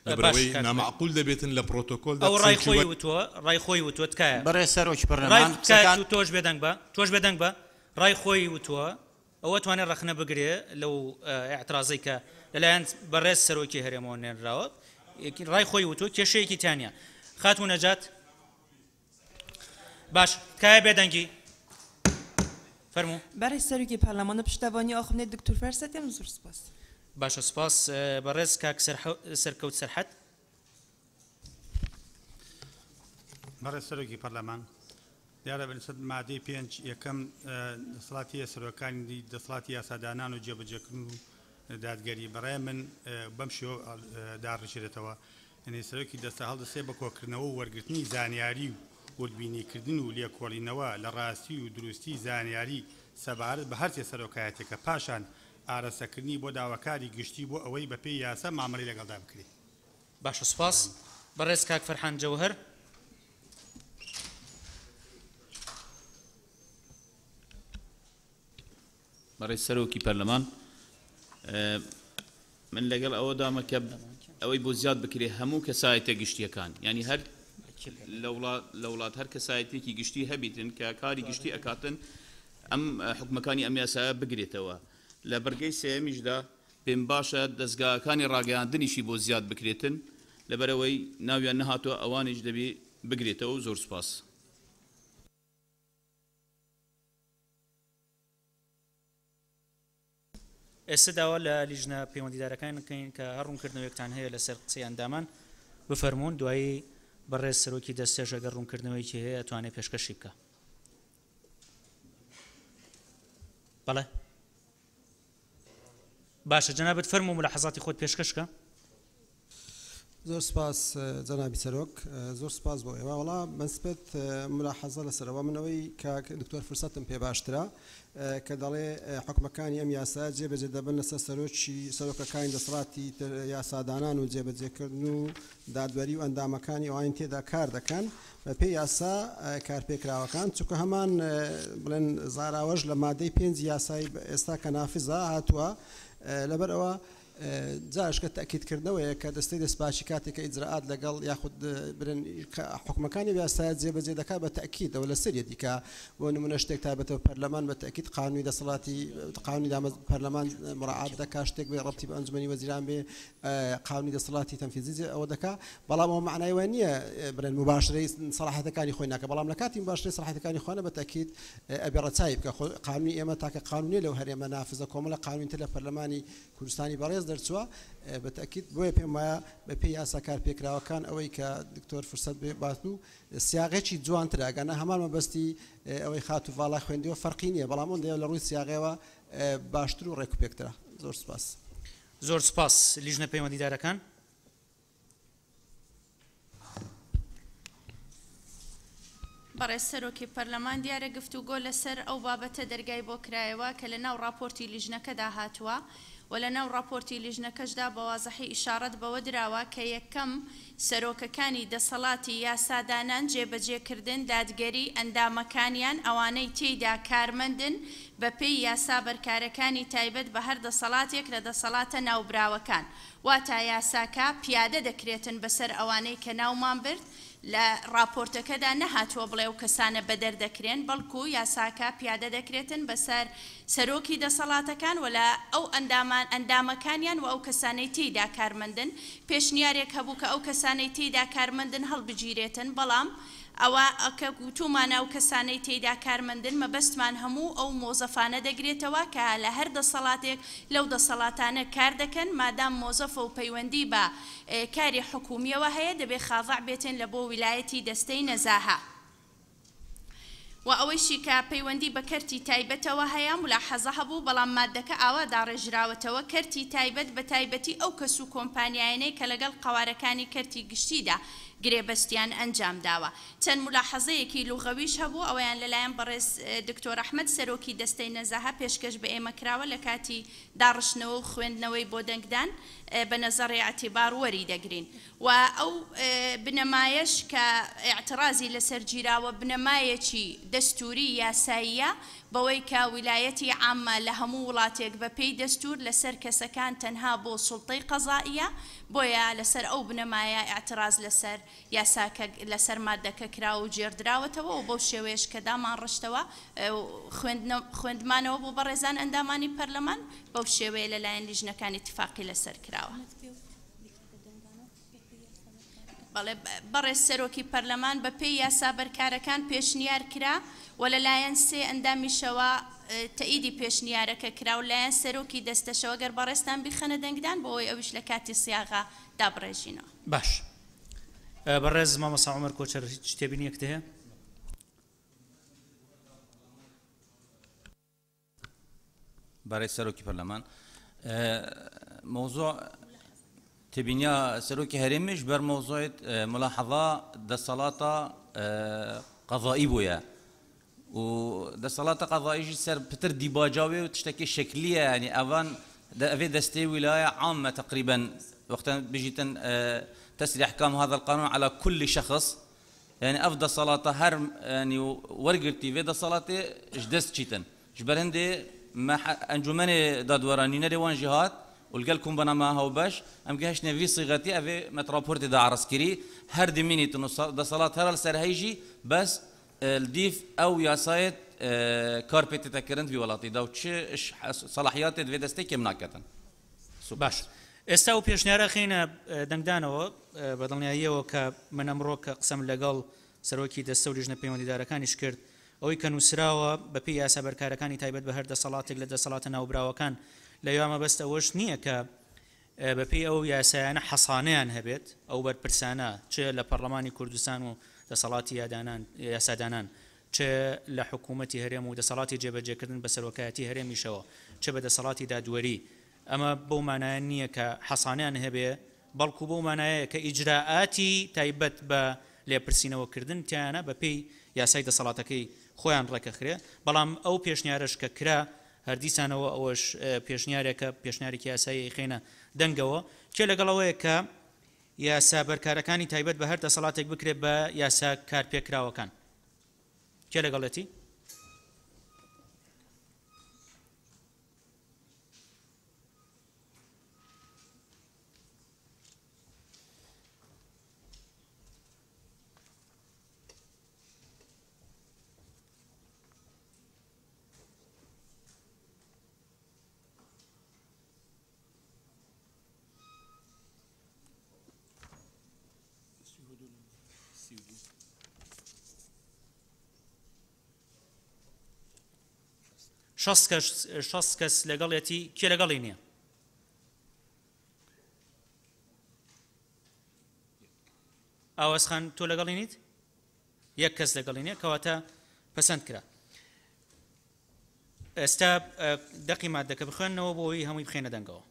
S5: لەبەرئەوەی نامەعقول دەبێتن لە پرۆتۆکۆلدا
S1: ئەو ڕای
S5: قسەیەکی
S1: خۆی
S5: وەر
S1: وتووە، ڕای خۆی وتووە، تکایە.
S16: بەڕێز سەرۆکی
S1: ڕای
S16: پەرلەمان،
S1: تکایە
S16: قسەکان.
S1: تۆش بێدەنگ بە، تۆش بێدەنگ بە، ڕای خۆی وتووە، ئەو ئەتوانێ ڕەخنە بگرێ لەو ئیعترازەی کە لەلایەن بەڕێز سەرۆکی هەرێمەوە نێنراوە، ڕای خۆی وتووە، کێشەیەکی تیا نییە. خاتوو نەجات. باش تکایە بێدەنگی. فەرموو.
S17: بەڕێز سەرۆکی پەرلەمان و پشتەوانی ئاخونەی دکتۆر فەرسەتیم زۆر سپاس.
S1: باشە سپاس بەڕێز کاک سەرکەوت سەرحەد.
S18: بەڕێز سەرۆکی پەرلەمان، دیارە بەنسبەت مادەی پێنج یەکەم دەسەڵاتی هەیە سەرۆکانی دەسەڵاتی یاسادانان و جێبەجێکردن و دادگەری بەڕای من بەم شێوە داڕژرێتەوە یەنی سەرۆکی دەستە هەڵدەسێ بە کۆکردنەوە و وەرگرتنی زانیاری و وردبینیکردن و لێکۆڵینەوە لە ڕاستی و دروستی زانیاری سەبارەت بە هەرسێ سەرۆکایەتیەکە پاشان ئارەستەکردنی بۆ داواکاری گشتی بۆ ئەوەی بەپێی یاسا مامەلەی لەگەڵدا بکرێ.
S1: باشە سوپاس. بەڕێز کاک فەرحان جەوهەر.
S19: بەڕێز سەرۆکی پەرلەمان، من لەگەڵ ئەوەدامە کە ئەوەی بۆ زیاد بکرێ هەموو کەسایەتە گشتیەکان، یانی هەر لە وڵات هەر کەسایەتێکی گشتی هەبیتن کە کاری گشتی ئەکاتن ئەم حکومەکانی ئەم یاسایە بگرێتەوە. لە بڕگەی سێیەمیشدا پێم باشە دەزگاکانی ڕاگەیاندنیشی بۆ زیاد بکرێتن لەبەرئەوەی ناویان نەهاتووە ئەوانیش دەبی بگرێتەوە. زۆر سوپاس.
S1: ئێستا داوا لە لیژنە پەیوەندیدارەکان بکەین کە هەر ڕوونکردنەوەیەکتان هەیە لەسەر قسەی ئەندامان بفەرموون، دوایی بەڕێز سەرۆکی دەستەش ئەگەر ڕوونکردنەوەیەکی هەیە ئەتوانێت پێشکەشی بکا. بەڵێ باشە جەنابت فەرموو ملاحەزاتی خۆت پێشکەش کە.
S20: زۆر سپاس جەنابی سەرۆک، زۆر سپاس بۆ ئێوە. وەڵا بەنسبەت ملاحەزە لەسەرەوە من ئەوەی کاک دکتۆر فرسەتم پێ باشترە کە دەڵێ حوکمەکانی ئەم یاسایە جێبەجێ دەبن لەسەر سەرۆکی سەرۆکەکانی دەسەڵاتی یاسادانان و جێبەجێکردن و دادوەری و ئەندامەکانی ئەوانی تێدا کار دەکەن بەپێی یاسا کارپێکراوەکان، چونکە هەمان بڵێن زاراوەش لە مادەی پێنجی یاسای ئێستا کە نافزە هاتووە لەبەر ئەوە جاش کە تەئکید کردنەوەیە کە دەستەی دەستپاکی کاتێک کە ئیجرائات لەگەڵ یاخود برن حوکمەکانی ئەو یاسایە جێبەجێ دەکات بە تەئکیدەوە لەسەریەتی کە بۆ نمونە شتێک تایبەتە بە پەرلەمان بە تەئکید قانونی دەسەڵاتی قانونی دامەز پەرلەمان مراعات دەکات شتێک بێ ڕەبتی بە ئەنجومەنی وەزیران بێ قانونی دەسەڵاتی تەنفیزی جێ ئەوە دەکا بەڵام ئەوە مەعنای وە نییە بڵێن مباشرەی سەڵاحەتەکانی خۆی ناکە بەڵام لە کاتی مباشرەی سەڵاحەتەکانی خۆیانە بە تەئکید ئەبێ ڕەچاوی بکە خۆ قانونی ئێمە تاکە قانونیە لەو هەرێمە نافزە کۆمەڵە قانونی تر لە پەرلەمانی کوردستانی بەڕێز دەرچووە بە تەئکید بۆیە پێم وایە بە پێی یاسا کارپێکراوەکان ئەوەی کە دکتۆر فرسەت بێ بات و سیاغێکی جوانترە ئەگەر نا هەمان مەبەستی ئەوەی خاتوو ڤاڵا خوێندیوە فەرقی نییە بەڵام ئەوەندەیە لە ڕووی سیاغەوە باشتر و ڕێکوپێکترە زۆر سوپاس.
S1: زۆر سوپاس لیژنە پەیوەندیدارەکان.
S12: بەڕێز سەرۆکی پەرلەمان، دیارە گفتوگۆ لەسەر ئەو بابەتە دەرگای بۆ کرایەوە کە لە ناو ڕاپۆرتی لیژنەکەدا هاتووە و لە ناو ڕاپۆرتی لیژنەکەشدا بە وازحی ئیشاڕەت بەوە دراوە کە یەکەم سەرۆکەکانی دەسەڵاتی یاسادانان، جێبەجێکردن، دادگەری، ئەندامەکانیان، ئەوانەی تێیدا کارمەندن بەپێی یاسا بەرکارەکانی تایبەت بە هەر دەسەڵاتێک لە دەسەڵاتە ناوبراوەکان واتا یاساکە پیادە دەکرێتن بەسەر ئەوانەی کە ناومان برد، لە ڕاپۆرتەکەدا نەهاتووە بڵێ ئەو کەسانە بەدەر دەکرێن، بەڵکو یاساکە پیادە دەکرێتن بەسەر سەرۆکی دەسەڵاتەکان و لە ئەو ئەندامان ئەندامەکانیان و ئەو کەسانەی تێیدا کارمەندن. پێشنیارێک هەبوو کە ئەو کەسانەی تێیدا کارمەندن هەڵبگیرێتن، بەڵام ئەوە کە گوتوومانە ئەو کەسانەی تێیدا کارمەندن مەبەستمان هەموو ئەو مۆزەفانە دەگرێتەوە کە لە هەر دەسەڵاتێک لەو دەسەڵاتانە کار دەکەن، مادام مۆزەفە و پەیوەندی بە کاری حکوومییەوە هەیە دەبێ خاضع بێتێن لە بۆ ویلایەتی دەستەی نەزاهە. و ئەوەیشی کە پەیوەندی بە کەرتی تایبەتەوە هەیە مولاحەزە هەبوو، بەڵام ماددەکە ئاوا داڕێژراوەتەوە، کەرتی تایبەت بە تایبەتی ئەو کەس و کۆمپانیایانەی کە لەگەڵ قەوارەکانی کەرتی گشتیدا گرێبەستیان ئەنجام داوە. چەند مولاحەزەیەکی لوغەویش هەبوو، ئەوەیان لەلایەن بەڕێز دکتۆر ئەحمەد سەرۆکی دەستەی نەزاهە پێشکەش بە ئێمە کراوە لە کاتی داڕشتنەوە و خوێندنەوەی بۆ دەنگدان بە نەزەڕی ئیعتیبار وەری دەگرین. و ئەو بنەمایەش کە ئیعتڕازی لەسەر گیراوە بنەمایەکی دەستووری یاساییە. بەوەی کە ویلایەتی عامە لە هەموو وڵاتێک بە پێی دەستوور لەسەر کەسەکان تەنها بۆ سوڵتەی قەزائیە بۆیە لەسەر ئەو بنەمایە ئیعتراز لەسەر یاساکە لەسەر مادەکە کراوە و گێڕدراوەتەوە و بەو شێوەیەش کە دامانڕشتەوە خوێندمانەوە بۆ بەڕێزان ئەندامانی پەرلەمان بەو شێوەیە لەلایەن لیژنەکانی ئیتفاقی لەسەر کراوە. بەڵێ بەڕێز سەرۆکی پەرلەمان بە پێی یاسا بەرکارەکان پێشنیار کرا و لەلایەن سێ ئەندامیشەوە تەئیدی پێشنیارەکە کرا و لایەن سەرۆکی دەستەشەوە گەر بەڕێزتان بیخەنە دەنگدان بۆ ئەوەی ئەویش لە کاتی سیاغا دابڕێژینەوە.
S1: باش بەڕێز مامۆستا عومەر کۆچەر هیچ تێبینیەکت هەیە؟
S11: بەڕێز سەرۆکی پەرلەمان مەوزوع تێبینیا سەرۆکی هەرێمیش بەر مەوزوعێت ملاحەظە دەسەڵاتە قەزایی بووە و دەسەڵاتە قەزاییشی سەر پتر دیباجاوێ و تشتێکی شکلیە ینی ئەوان ئەvê دەستێ ولاية عامة تقريبا وقتا بيجيتن تسري أحكام هذا القانون على كل شخص یانی ئەڤ دەسەڵاتە هەر یانی وەرگرتی ڤێ دەسەڵاتێ ژ دەست چیتن. ژ بەر هندێ مە ئەنجومەنێ دادوەران نوینەرێ وان ژی هات و لگەل کومبەنا مە هەوبەش ئەم گەهشتنێ ڤی سیغەتی ئەڤێ مە راپۆرتێ دا عەرز کری هەر دمینیتن و دەسەڵات هەر لەسەر هەی ژی بەس لدیف ئەو یاسایێت کار پێ تێتە کرند ڤی وەڵاتی دا و چ سەڵاحیاتێت ڤێ دەستێ کێم ناکەتن.
S1: باش ئێستا ئەو پێشنیارە خەینە دەنگدانەوە بە دڵنیاییەوە کە من ئەمڕۆ کە قسەم لەگەڵ سەرۆکی دەستە و لیژنە پەیوەندیدارەکانیش کرد ئەوەی کە نووسراوە بەپێی یاسا بەرکارەکانی تایبەت بە هەر دەسەڵاتێک لە دەسەڵاتە ناوبراوەکان لەویا مەبەست ئەوەش نییە کە بەپێی ئەو یاسایانە حەسانەیان هەبێت ئەو بەرپرسانە چ لە پەرلەمانی کوردستان و دەسەڵاتی یاسادانان چ لە حکوومەتی هەرێم و دەسەڵاتی جێبەجێکردن بە سەرۆکایەتی هەرێمیشەوە چ بە دەسەڵاتی دادوەری ئەمە بەو مانایە نییە کە حەسانەیان هەبێ، بەڵکو بەو مانایەیە کە ئیجرائاتی تایبەت بە لێپرسینەوەکردن تیایانە بە پێی یاسای دەسەڵاتەکەی خۆیان ڕێکەخرێ، بەڵام ئەو پێشنیارەش کە کرا هەر دیسانەوە ئەوەش پێشنیارێکە، پێشنیارێکی یاسایی ئەیخەینە دەنگەوە، کێ لەگەڵ ئەوەیە کە یاسا بەرکارەکانی تایبەت بە هەر دەسەڵاتێک بکرێ بە یاسا کارپێکراوەکان؟ کێ لەگەڵێتی؟ 60 کەس 60 کەس لەگەڵیەتی کێ لەگەڵی نییە؟ ئاواز خان تۆ لەگەڵی نیت؟ یەک کەس لەگەڵی نییە کەواتە پەسەند کرا. ئێستا دەقی مادەکە بخوێنەوە بۆ ئەوەی هەمووی بخەینە دەنگەوە.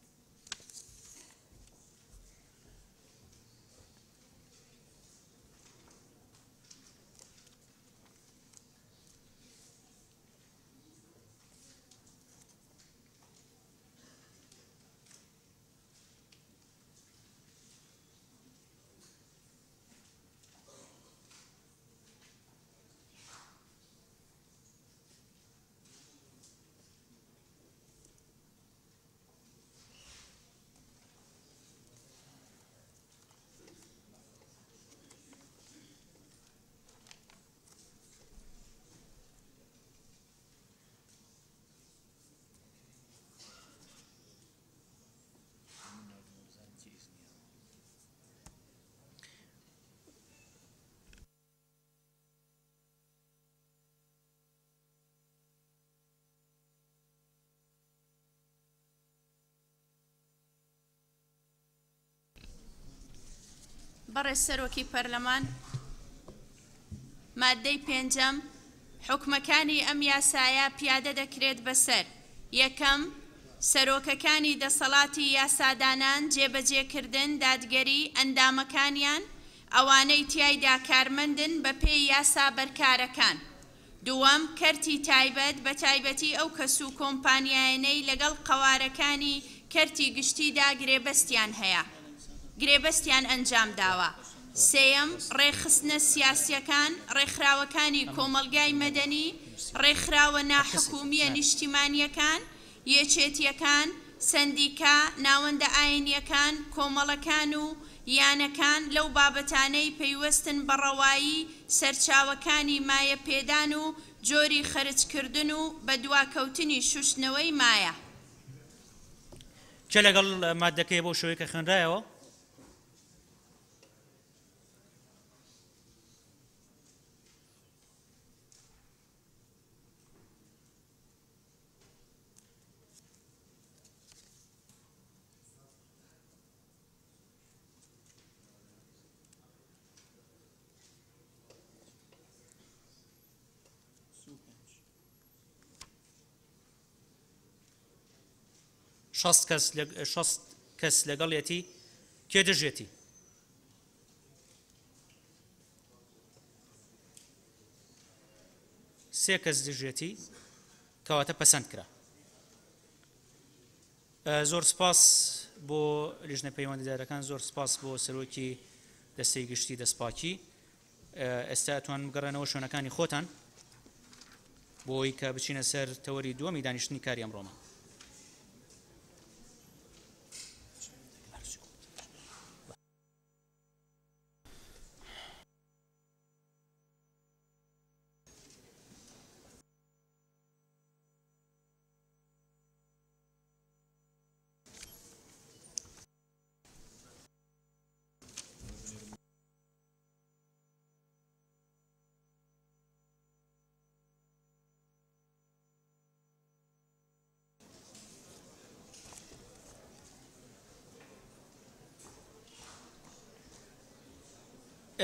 S12: بەڕێز سەرۆکی پەرلەمان، ماددەی پێنجەم، حوکمەکانی ئەم یاسایە پیادە دەکرێت بەسەر، یەکەم، سەرۆکەکانی دەسەڵاتی یاسادانان، جێبەجێکردن، دادگەری، ئەندامەکانیان، ئەوانەی تیایدا کارمەندن بەپێی یاسا بەرکارەکان. دووەم، کەرتی تایبەت، بەتایبەتی ئەو کەس و کۆمپانیایەنەی لەگەڵ قەوارەکانی کەرتی گشتیدا گرێبەستیان هەیە، گرێبەستیان ئەنجامداوە. سێیەم، ڕێکخستنە سیاسییەکان، ڕێکخراوەکانی کۆمەڵگای مەدەنی، ڕێکخراوە ناحکومییە نیشتیمانییەکان، یەکێتییەکان، سەندیکا، ناوەندە ئاینییەکان، کۆمەڵەکان و یانەکان لەو بابەتانەی پەیوەستن بە ڕەوایی سەرچاوەکانی مایە پێدان و جۆری خەرجکردن و بەدواکەوتنی شوشتنەوەی مایە.
S1: کێ لەگەڵ ماددەکەیە بەو شێوەیە کە خوێنرایەوە؟ 60 کەس 60 کەس لەگەڵیەتی کێ دژێتی؟ سێ کەس دژێتی کەواتە پەسەند کرا. زۆر سپاس بۆ لیژنە پەیوەندیدارەکان، زۆر سپاس بۆ سەرۆکی دەستەی گشتی دەستپاکی. ئێستا ئەتوان بگەڕێنەوە شوێنەکانی خۆتان بۆ ئەوەی کە بچینە سەر تەوەری دووەمی دانیشتنی کاری ئەمڕۆمان.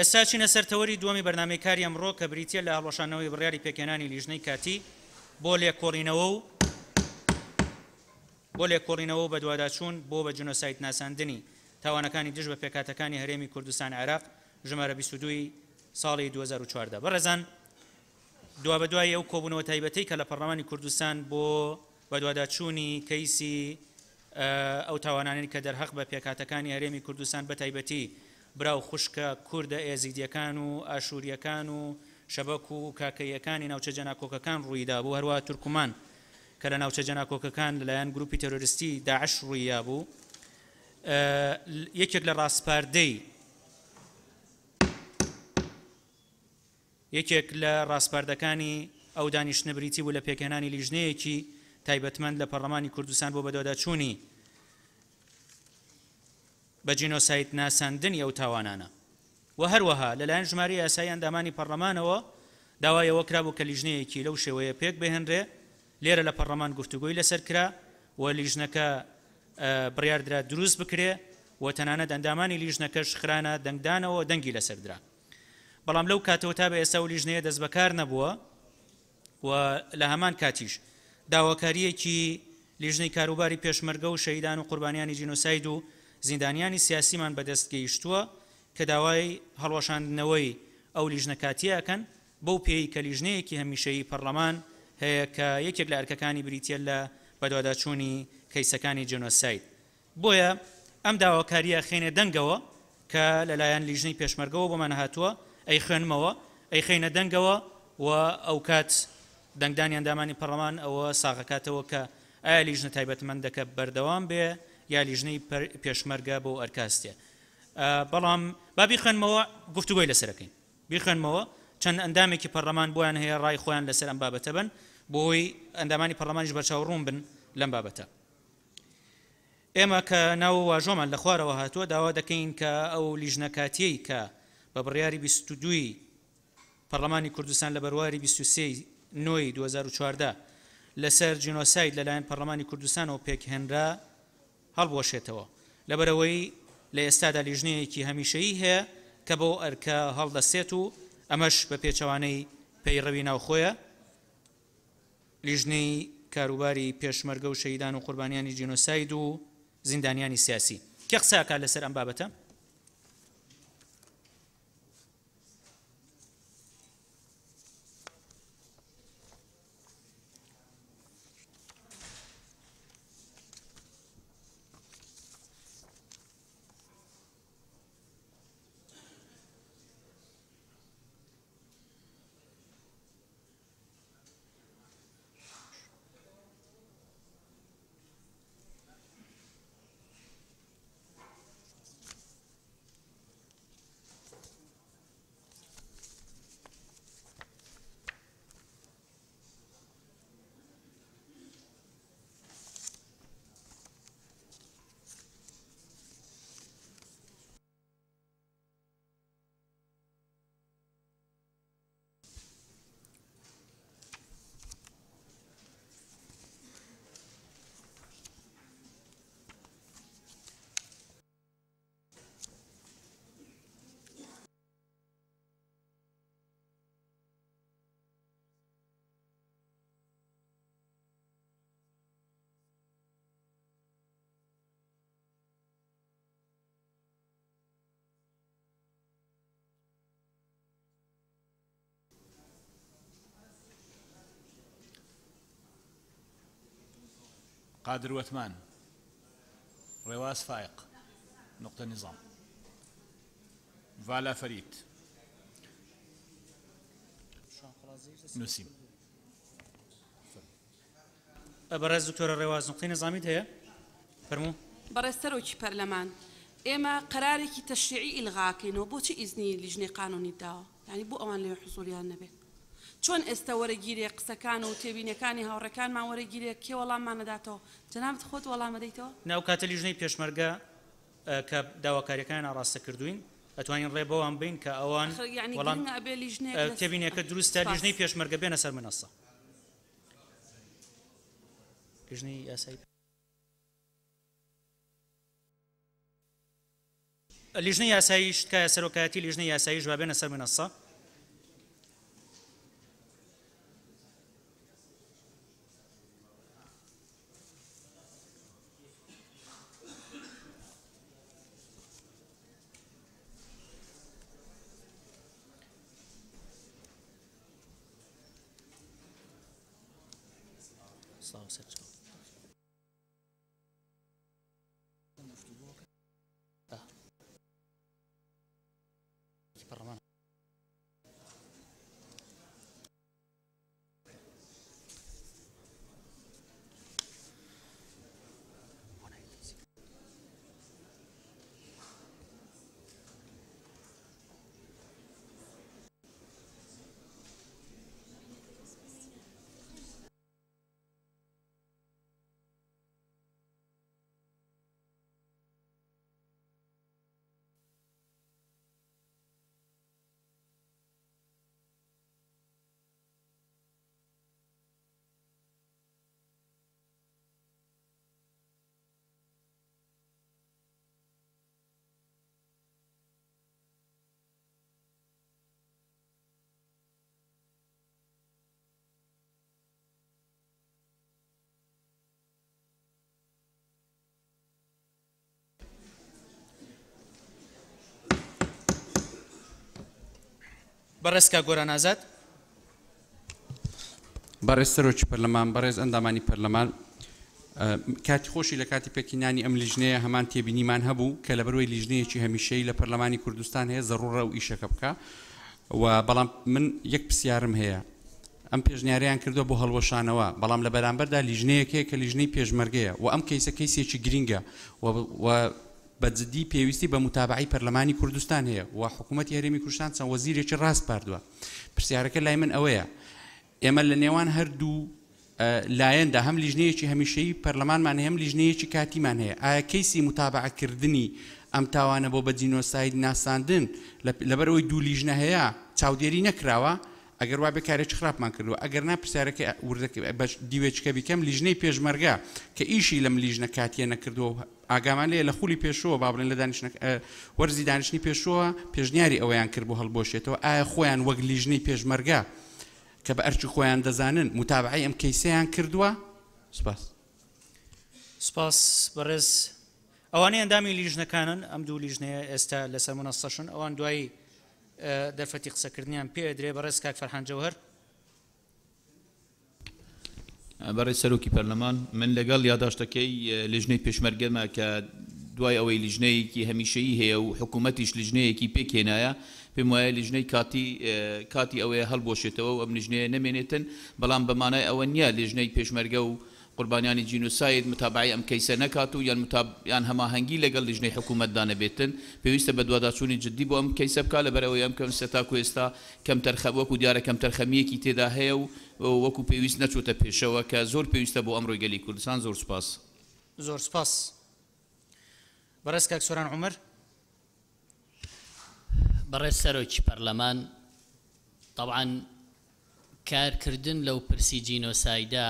S1: ئێستا چینە سەر تەوەری دووەمی بەرنامەی کاری ئەمڕۆ کە بریتییە لە هەڵوەشاندنەوەی بڕیاری پێکهێنانی لیژنەی کاتی بۆ لێکۆڵینەوە و بۆ لێکۆڵینەوە و بەدواداچوون بۆ بە جینۆساید ناساندنی تاوانەکانی دژ بە پێکهاتەکانی هەرێمی کوردستان عێراق ژمارە 22 ی ساڵی 2014. بەڕێزان دوابەدوای ئەو کۆبوونەوە تایبەتەی کە لە پەڕلەمانی کوردستان بۆ بەدواداچوونی کەیسی ئەو تاوانانەی کە دەرهەق بە پێکهاتەکانی هەرێمی کوردستان بەتایبەتی برا و خوشکە کوردە ئێزیدیەکان و ئاشوریەکان و شەبەک و کاکەییەکانی ناوچە جێناکۆکەکان ڕوویدابوو هەروەها تورکمان کە لە ناوچە جێناکۆکەکان لەلایەن گروپی تێرۆریستی داعش ڕوویابوو یەکێک لە ڕاسپاردەی یەکێک لە ڕاسپاردەکانی ئەو دانیشتنە بریتی بوو لە پێکهێنانی لیژنەیەکی تایبەتمەند لە پەڕلەمانی کوردستان بۆ بەدواداچوونی بە جینۆساید ناساندنی ئەو تاوانانە و هەروەها لەلایەن ژمارەی یاسایی ئەندامانی پەڕلەمانەوە داوای ئەوە کرابوو کە لیژنەیەکی لەو شێوەیە پێک بهێنرێ لێرە لە پەڕلەمان گفتوگۆی لەسەر کرا و لیژنەکە بڕیاردرا دروست بکرێ و تەنانەت ئەندامانی لیژنەکەش خرانە دەنگدانەوە دەنگی لەسەر درا. بەڵام لەو کاتەوە تا بە ئێستا ئەو لیژنەیە دەستبەکار نەبووە و لە هەمان کاتیش داواکارییەکی لیژنەی کاروباری پێشمەرگە و شەهیدان و قوربانیانی جینۆساید و زیندانیانی سیاسیمان بەدەست گەیشتووە کە داوای هەڵوەشاندنەوەی ئەو لیژنە کاتییە ئەکەن بەو پێیەی کە لیژنەیەکی هەمیشەیی پەڕلەمان هەیە کە یەکێک لە ئەرکەکانی بریتییە لە بەدواداچوونی کەیسەکانی جینۆساید بۆیە ئەم داواکارییە ئەخەینە دەنگەوە کە لەلایەن لیژنەی پێشمەرگەوە بۆمان هاتووە، ئەیخوێنمەوە، ئەیخەینە دەنگەوە و ئەوکات دەنگدانی ئەندامانی پەڕلەمان ئەوە ساغەکاتەوە کە ئایا لیژنە تایبەتمەندەکە بەردەوام بێ یا لیژنەی پێشمەرگە بەو ئەرکە هەستێ. بەڵام با بیخوێنمەوە گفتوگۆی لەسەر ئەکەین. بیخوێنمەوە، چەند ئەندامێکی پەڕلەمان بۆیان هەیە ڕای خۆیان لەسەر ئەم بابەتە بەن، بۆ ئەوەی ئەندامانی پەڕلەمانیش بەرچاوڕوون بن لەم بابەتە. ئێمە کە ناو و واژۆمان لە خوارەوە هاتووە داوا دەکەین کە ئەو لیژنە کاتییەی کە بە بڕیاری 22 ی پەڕلەمانی کوردستان لە بەرواری 23 ی نۆی 2014 لەسەر جینۆساید لەلایەن پەڕلەمانی کوردستانەوە پێکهێنرا هەڵبوەشێتەوە لەبەرئەوەی لە ئێستادا لیژنەیەکی هەمیشەیی هەیە کە بەو ئەرکە هەڵدەستێت و ئەمەش بە پێچەوانەی پەیڕەوی ناوخۆیە لیژنەی کاروباری پێشمەرگە و شەهیدان و قوربانیانی جینۆساید و زیندانیانی سیاسی. کێ قسە ئەکات لەسەر ئەم بابەتە؟
S2: قادر وەتمان. ڕێواز فایق. نوقتە نیزام. ڤالا فەرید. نووسیم.
S1: بەڕێز دکتۆرە ڕێواز نوقتەی نەزامیت هەیە؟ فەرموو.
S16: بەڕێز سەرۆکی پەرلەمان ئێمە قەرارێکی تەشریعی ئیلغا ئەکەینەوە بۆچی ئیزنی لیژنەی قانونیت داوە یانی بۆ ئەوان لەوێ حزوریان نەبێت چۆن ئێستا وەرەگیرێ قسەکان و تێبینیەکانی هاوڕێکانمان وەرەگیرێ کێ وەڵاممان ئەداتەوە جەنابت خۆت وەڵام ئەدەیتەوە؟
S1: نا ئەو کاتە لیژنەی پێشمەرگە کە داواکاریەکانیان ئاڕاستە کردووین ئەتوانین ڕێ بەوان بەین کە ئەوان
S16: ئەخر یانی
S1: وەڵام
S16: گرنگە ئەبێ لیژنەیەک لەس
S1: تێبینیەکە دروستە
S16: سپاس.
S1: لیژنەی پێشمەرگە بێنە سەر منەسە. لیژنەی یاسایی لیژنەی یاساییش تکایە سەرۆکایەتی لیژنەی یاساییش با بێنە سەر منەسە. سڵاو سەرچاو. پەڕلەمان. بەڕێز کاک گۆران ئازاد.
S21: بەڕێز سەرۆکی پەرلەمان، بەڕێز ئەندامانی پەرلەمان، کاتی خۆشی لە کاتی پێکهینانی ئەم لیژنەیە هەمان تێبینیمان هەبوو کە لەبەروەی لیژنەیەکی هەمیشەیی لە پەرلەمانی کوردستان هەیە زەڕوڕە ئەو ئیشەکە بکا و بەڵام من یەک پرسیارم هەیە ئەم پێشنیارەیان کردووە بۆ هەڵوەشانەوە بەڵام لە بەرامبەردا لیژنەیەک هەیە کە لیژنەی پێشمەرگەیە و ئەم کەیسە کەیسێکی گرینگە و و بە جدی پێویستی بە موتابەعەی پەرلەمانی کوردستان هەیە و حکوومەتی هەرێمی کوردستان چەند وەزیرێکی ڕاسپاردووە پرسیارەکە لای من ئەوەیە ئێمە لە نێوان هەردوو لایەندا هەم لیژنەیەکی هەمیشەیی پەرلەمانمان هەیە هەم لیژنەیەکی کاتیمان هەیە ئایا کەیسی موتابەعەکردنی ئەم تاوانە بۆ بە جینۆساید ناساندن لەبەرئەوەی دوو لیژنە هەیە چاودێری نەکراوە؟ ئەگەر وابێ کارێکی خراپمان کردووە ئەگەر نا پرسیارەکەی وردە بە دیوێچکە بیکەم لیژنەی پێشمەرگە کە ئیشی لەم لیژنە کاتیە نەکردووە و ئاگامان لێیە لە خولی پێشووە با بڵێن لە دانیشتنەکە وەرزی دانیشتنی پێشووە پێشنیاری ئەوەیان کرد بۆ هەڵبوەشێتەوە ئایا خۆیان وەک لیژنەی پێشمەرگە کە بە ئەرکی خۆیان دەزانن موتابەعەی ئەم کەیسەیان کردووە؟ سوپاس.
S1: سوپاس بەڕێز. ئەوانەی ئەندامی لیژنەکانن ئەم دوو لیژنەیە ئێستا لەسەر منەسەشن ئەوان دوایی دەرفەتی قسەکردنیان پێ ئەدرێ. بەڕێز کاک فەرحان جەوهەر.
S19: بەڕێز سەرۆکی پەرلەمان، من لەگەڵ یاداشتەکەی لیژنەی پێشمەرگەمە کە دوای ئەوەی لیژنەیەکی هەمیشەیی هەیە و حکوومەتیش لیژنەیەکی پێکهێنایە، پێم وایە لیژنەی کاتی کاتی ئەوەیە هەڵبوەشێتەوە و ئەم لیژنەیە نەمێنێتن، بەڵام بە مانای ئەوە نییە لیژنەی پێشمەرگە و قوربانیانی جینۆساید متابەعەی ئەم کەیسە نەکات و یان متاب یان هەماهەنگی لەگەڵ لیژنەی حکوومەتدا نەبێتن، پێویستە بەدواداچوونی جددی بۆ ئەم کەیسە بکات، لەبەرئەوەی ئەم کەیسە تاکو ئێستا کەمتەرخە وەکو دیارە کەمتەرخەمییەکی تێدا هەیە و وەکو پێویست نەچۆتە پێشەوە کە زۆر پێویستە بۆ ئەمڕۆی گەلی کوردستان. زۆر سوپاس.
S1: زۆر سوپاس. بەڕێز کاک سۆران عومەر.
S13: بەڕێز سەرۆکی پەرلەمان، تەبعەن کارکردن لەو پرسی جینۆسایدە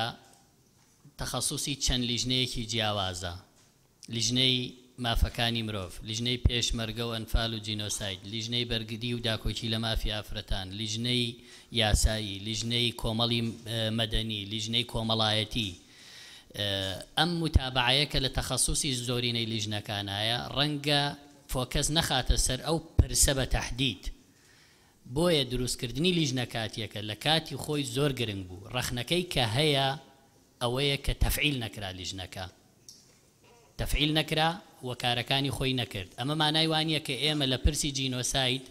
S13: تەخەسوسی چەند لیژنەیەکی جیاوازە، لیژنەی مافەکانی مرۆڤ، لیژنەی پێشمەرگە و ئەنفال و جینۆساید، لیژنەی بەرگری و داکۆکی لە مافی ئافرەتان، لیژنەی یاسایی، لیژنەی کۆمەڵی مەدەنی، لیژنەی کۆمەڵایەتی. ئەم موتابەعەیە کە لە تەخەسوسی زۆرینەی لیژنەکانایە ڕەنگە فۆکەس نەخاتە سەر ئەو پرسە بە تەحدید، بۆیە دروستکردنی لیژنە کاتییەکە لە کاتی خۆی زۆر گرنگ بوو، ڕەخنەکەی کە هەیە. ئەوەیە کە تەفعیل نەکرا لیژنەکە. تەفعیل نەکرا و کارەکانی خۆی نەکرد. ئەمە مانای وانیە کە ئێمە لە پرسی جینۆساید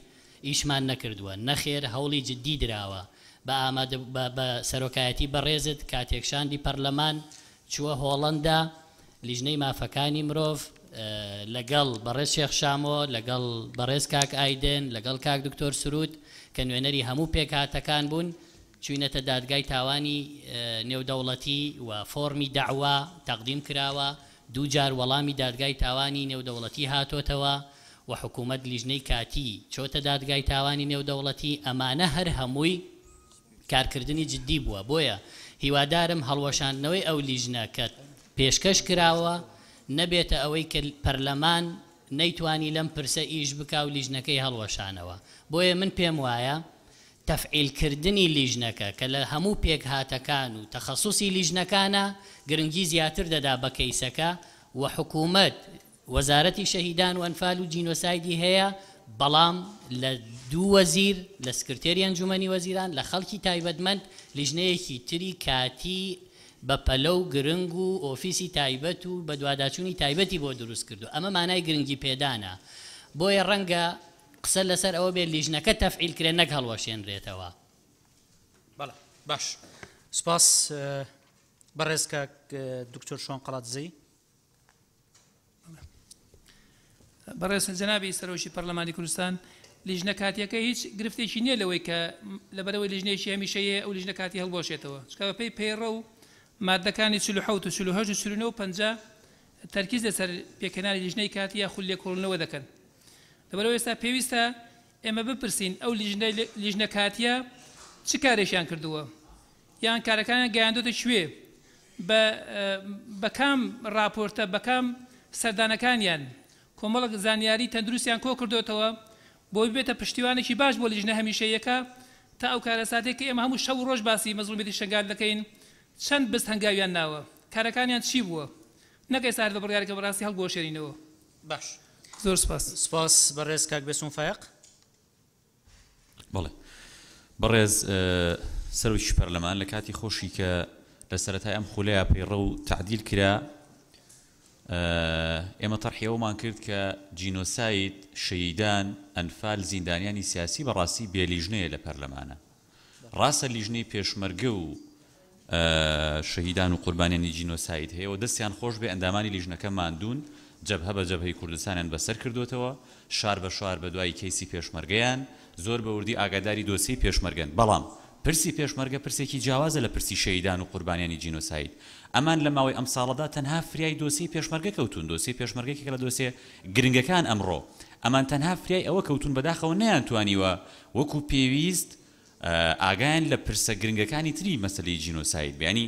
S13: ئیشمان نەکردووە، نەخێر هەوڵی جدی دراوە. بە ئامادە بە بە سەرۆکایەتی بەڕێزت کاتێک شاندی پەرلەمان چووە هۆڵەندا، لیژنەی مافەکانی مرۆڤ لەگەڵ بەڕێز شێخ شامۆ، لەگەڵ بەڕێز کاک ئایدن، لەگەڵ کاک دکتۆر سرود کە نوێنەری هەموو پێکهاتەکان بوون، چووینەتە دادگای تاوانی نێودەوڵەتی و فۆڕمی دەعوا تەقدیم کراوە، دووجار وەڵامی دادگای تاوانی نێودەوڵەتی هاتۆتەوە و حکوومەت لیژنەی کاتی چۆتە دادگای تاوانی نێودەوڵەتی، ئەمانە هەر هەمووی کارکردنی جدی بووە، بۆیە هیوادارم هەڵوەشاندنەوەی ئەو لیژنە کە پێشکەش کراوە نەبێتە ئەوەی کە پەرلەمان نەیتوانی لەم پرسە ئیش بکا و لیژنەکەی هەڵوەشانەوە، بۆیە من پێم وایە تەفعیل کردنی لیژنەکە کە لە هەموو پێکهاتەکان و تەخەسوسی لیژنەکانە گرنگی زیاتر دەدا بە کەیسەکە و حکومەت وەزارەتی شەهیدان و ئەنفال و جینۆسایدی هەیە بەڵام لە دوو وەزیر لە سکرتێری ئەنجومەنی وەزیران لە خەڵکی تایبەتمەند لیژنەیەکی تری کاتی بە پەلە و گرنگ و ئۆفیسی تایبەت و بەدواداچوونی تایبەتی بۆ دروست کردووە ئەمە مانای گرنگی پێدانە بۆیە ڕەنگە قسە لەسەر ئەوە بێت لیژنەکە تەفعیل کرێت نەک هەڵوەشێنرێتەوە.
S1: بەڵێ باش سپاس بەڕێز کاک دکتۆر شوان قەڵادزەی.
S3: بەڕێز جەنابی سەرۆکی پەرلەمانی کوردستان، لیژنە کاتیەکە هیچ گرفتێکی نییە لەوەی کە لەبەرئەوەی لیژنەیەکی هەمیشەیی هەیە ئەو لیژنە کاتی هەڵبوەشێتەوە، چونکە بەپێی پەیڕەو ماددەکانی 47 و 48 و 49 و 50 تەرکیز لەسەر پێکهێنانی لیژنەی کاتی یاخود لێکۆڵینەوە دەکەن. لەبەرئەوەی ئێستا پێویستە ئێمە بپرسین ئەو لیژنە کاتیە چ کارێکیان کردووە یان کارەکانیان گەیاندۆتە کوێ بە کام راپۆرتە بە کام سەردانەکانیان کۆمەڵک زانیاری تەندروستیان کۆ کردۆتەوە بۆی ببێتە پشتیوانێکی باش بۆ لیژنە هەمیشەییەکە تا ئەو کارەساتەی کە ئێمە هەموو شەو و ڕۆژ باسی مەزڵومیەتی شەنگال دەکەین چەند بست هەنگاویان ناوە کارەکانیان چی بووە نەک ئێستا هەر بە بڕیارێکە بەڕاستی هەڵبوەشێنینەوە.
S1: باش
S3: زۆر سپاس.
S1: سپاس بەڕێز کاک بێسون فایەق.
S22: بەڵێ بەڕێز سەرۆکی پەرلەمان لە کاتی خۆشی کە لە سەرەتای ئەم خولەیە پەیڕەو تەعدیل کرا ئێمە تەرحی ئەومان کرد کە جینۆساید شەیدان ئەنفال زیندانیانی سیاسی بەڕاستی بێلیژنەیە لە پەرلەمانە ڕاستە لیژنەی پێشمەرگە و شەهیدان و قوربانیانی جینۆساید هەیە و دەستیان خۆش بێ ئەندامانی لیژنەکە ماندوون جەبهە بە جەبهەی کوردستانیان بەسەر کردۆتەوە شار بە شار بە دوای کەیسی پێشمەرگەیان زۆر بە وردی ئاگاداری دۆسیەی پێشمەرگەن بەڵام پرسی پێشمەرگە پرسێکی جیاوازە لە پرسی شەهیدان و قوربانیانی جینۆساید ئەمان لە ماوەی ئەم ساڵەدا تەنها فریای دۆسیەی پێشمەرگە کەوتوون دۆسیەی پێشمەرگە یەکێکە لە دۆسیە گرنگەکان ئەمڕۆ ئەمان تەنها فریای ئەوە کەوتوون بەداخەوە نەیانتوانیوە وەکو پێویست ئاگایان لە پرسە گرنگەکانی تری مەسەلەی جینۆساید بێ. یانی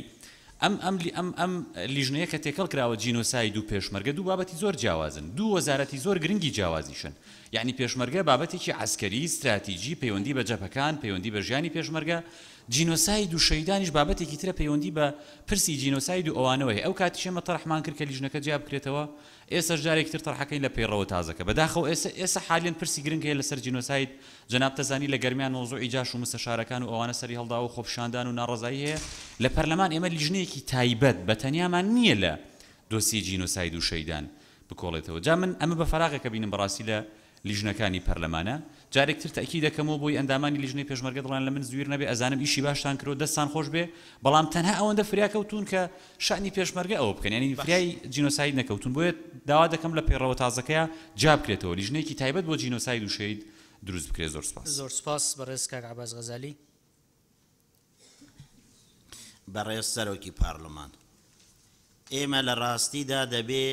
S22: ئەم ئەم ئەم ئەم لیژنەیە کە تێکەڵ کراوە جینۆساید و پێشمەرگە دوو بابەتی زۆر جیاوازن، دوو وەزارەتی زۆر گرنگی جیاوازیشن. یانی پێشمەرگە بابەتێکی عەسکەری، ستراتیجی، پەیوەندی بە جەبهەکان، پەیوەندی بە ژیانی پێشمەرگە، جینۆساید و شەهیدانیش بابەتێکی ترە پەیوەندی بە پرسی جینۆساید و ئەوانەوە هەیە. ئەو کاتیش ئێمە تەرحمان کرد کە لیژنەکە جیا بکرێتەوە، ئێسەش جارێکی تر تەرحەکەین لە پەیڕەوە تازەکە. بەداخەوە ئێسە ئێسە حالیەن پرسی گرنگ هەیە لەسەر جینۆساید، جەنابت ئەزانی لە گەرمیان مەوزوعی جاش و مستەشارەکان و ئەوانە سەری هەڵداوە و خۆپیشاندان و ناڕەزایی هەیە لە پەرلەمان ئێمە لیژنەیەکی تایبەت بە تەنیامان نییە لە دۆسیەی جینۆساید و شەیدان بکۆڵێتەوە جا من ئەمە بە فەراغێک ئەبینم بەڕاستی لە لیژنەکانی پەرلەمانە جارێک تر تەئکید دەکەمەوە بۆی ئەندامانی لیژنەی پێشمەرگە دڵیان لە من زویر نەبێ ئەزانم ئیشی باشتان کردوە دەستان خۆش بێ بەڵام تەنها ئەوەندە فریا کەوتوون کە شەئنی پێشمەرگە ئەوە بکەن یانی فریای جینۆساید نەکەوتوون بۆیە داوا دەکەم لە پەیڕەوە تازەکەیا جیا بکرێتەوە لیژنەیەکی تایبەت بۆ جینۆساید و شەهید دروست بکرێت زۆر سوپاس.
S1: زۆر سوپاس بەڕێز کاک عەباس غەزالی.
S23: بەڕێز سەرۆکی پارلمان، ئێمە لە ڕاستیدا دەبێ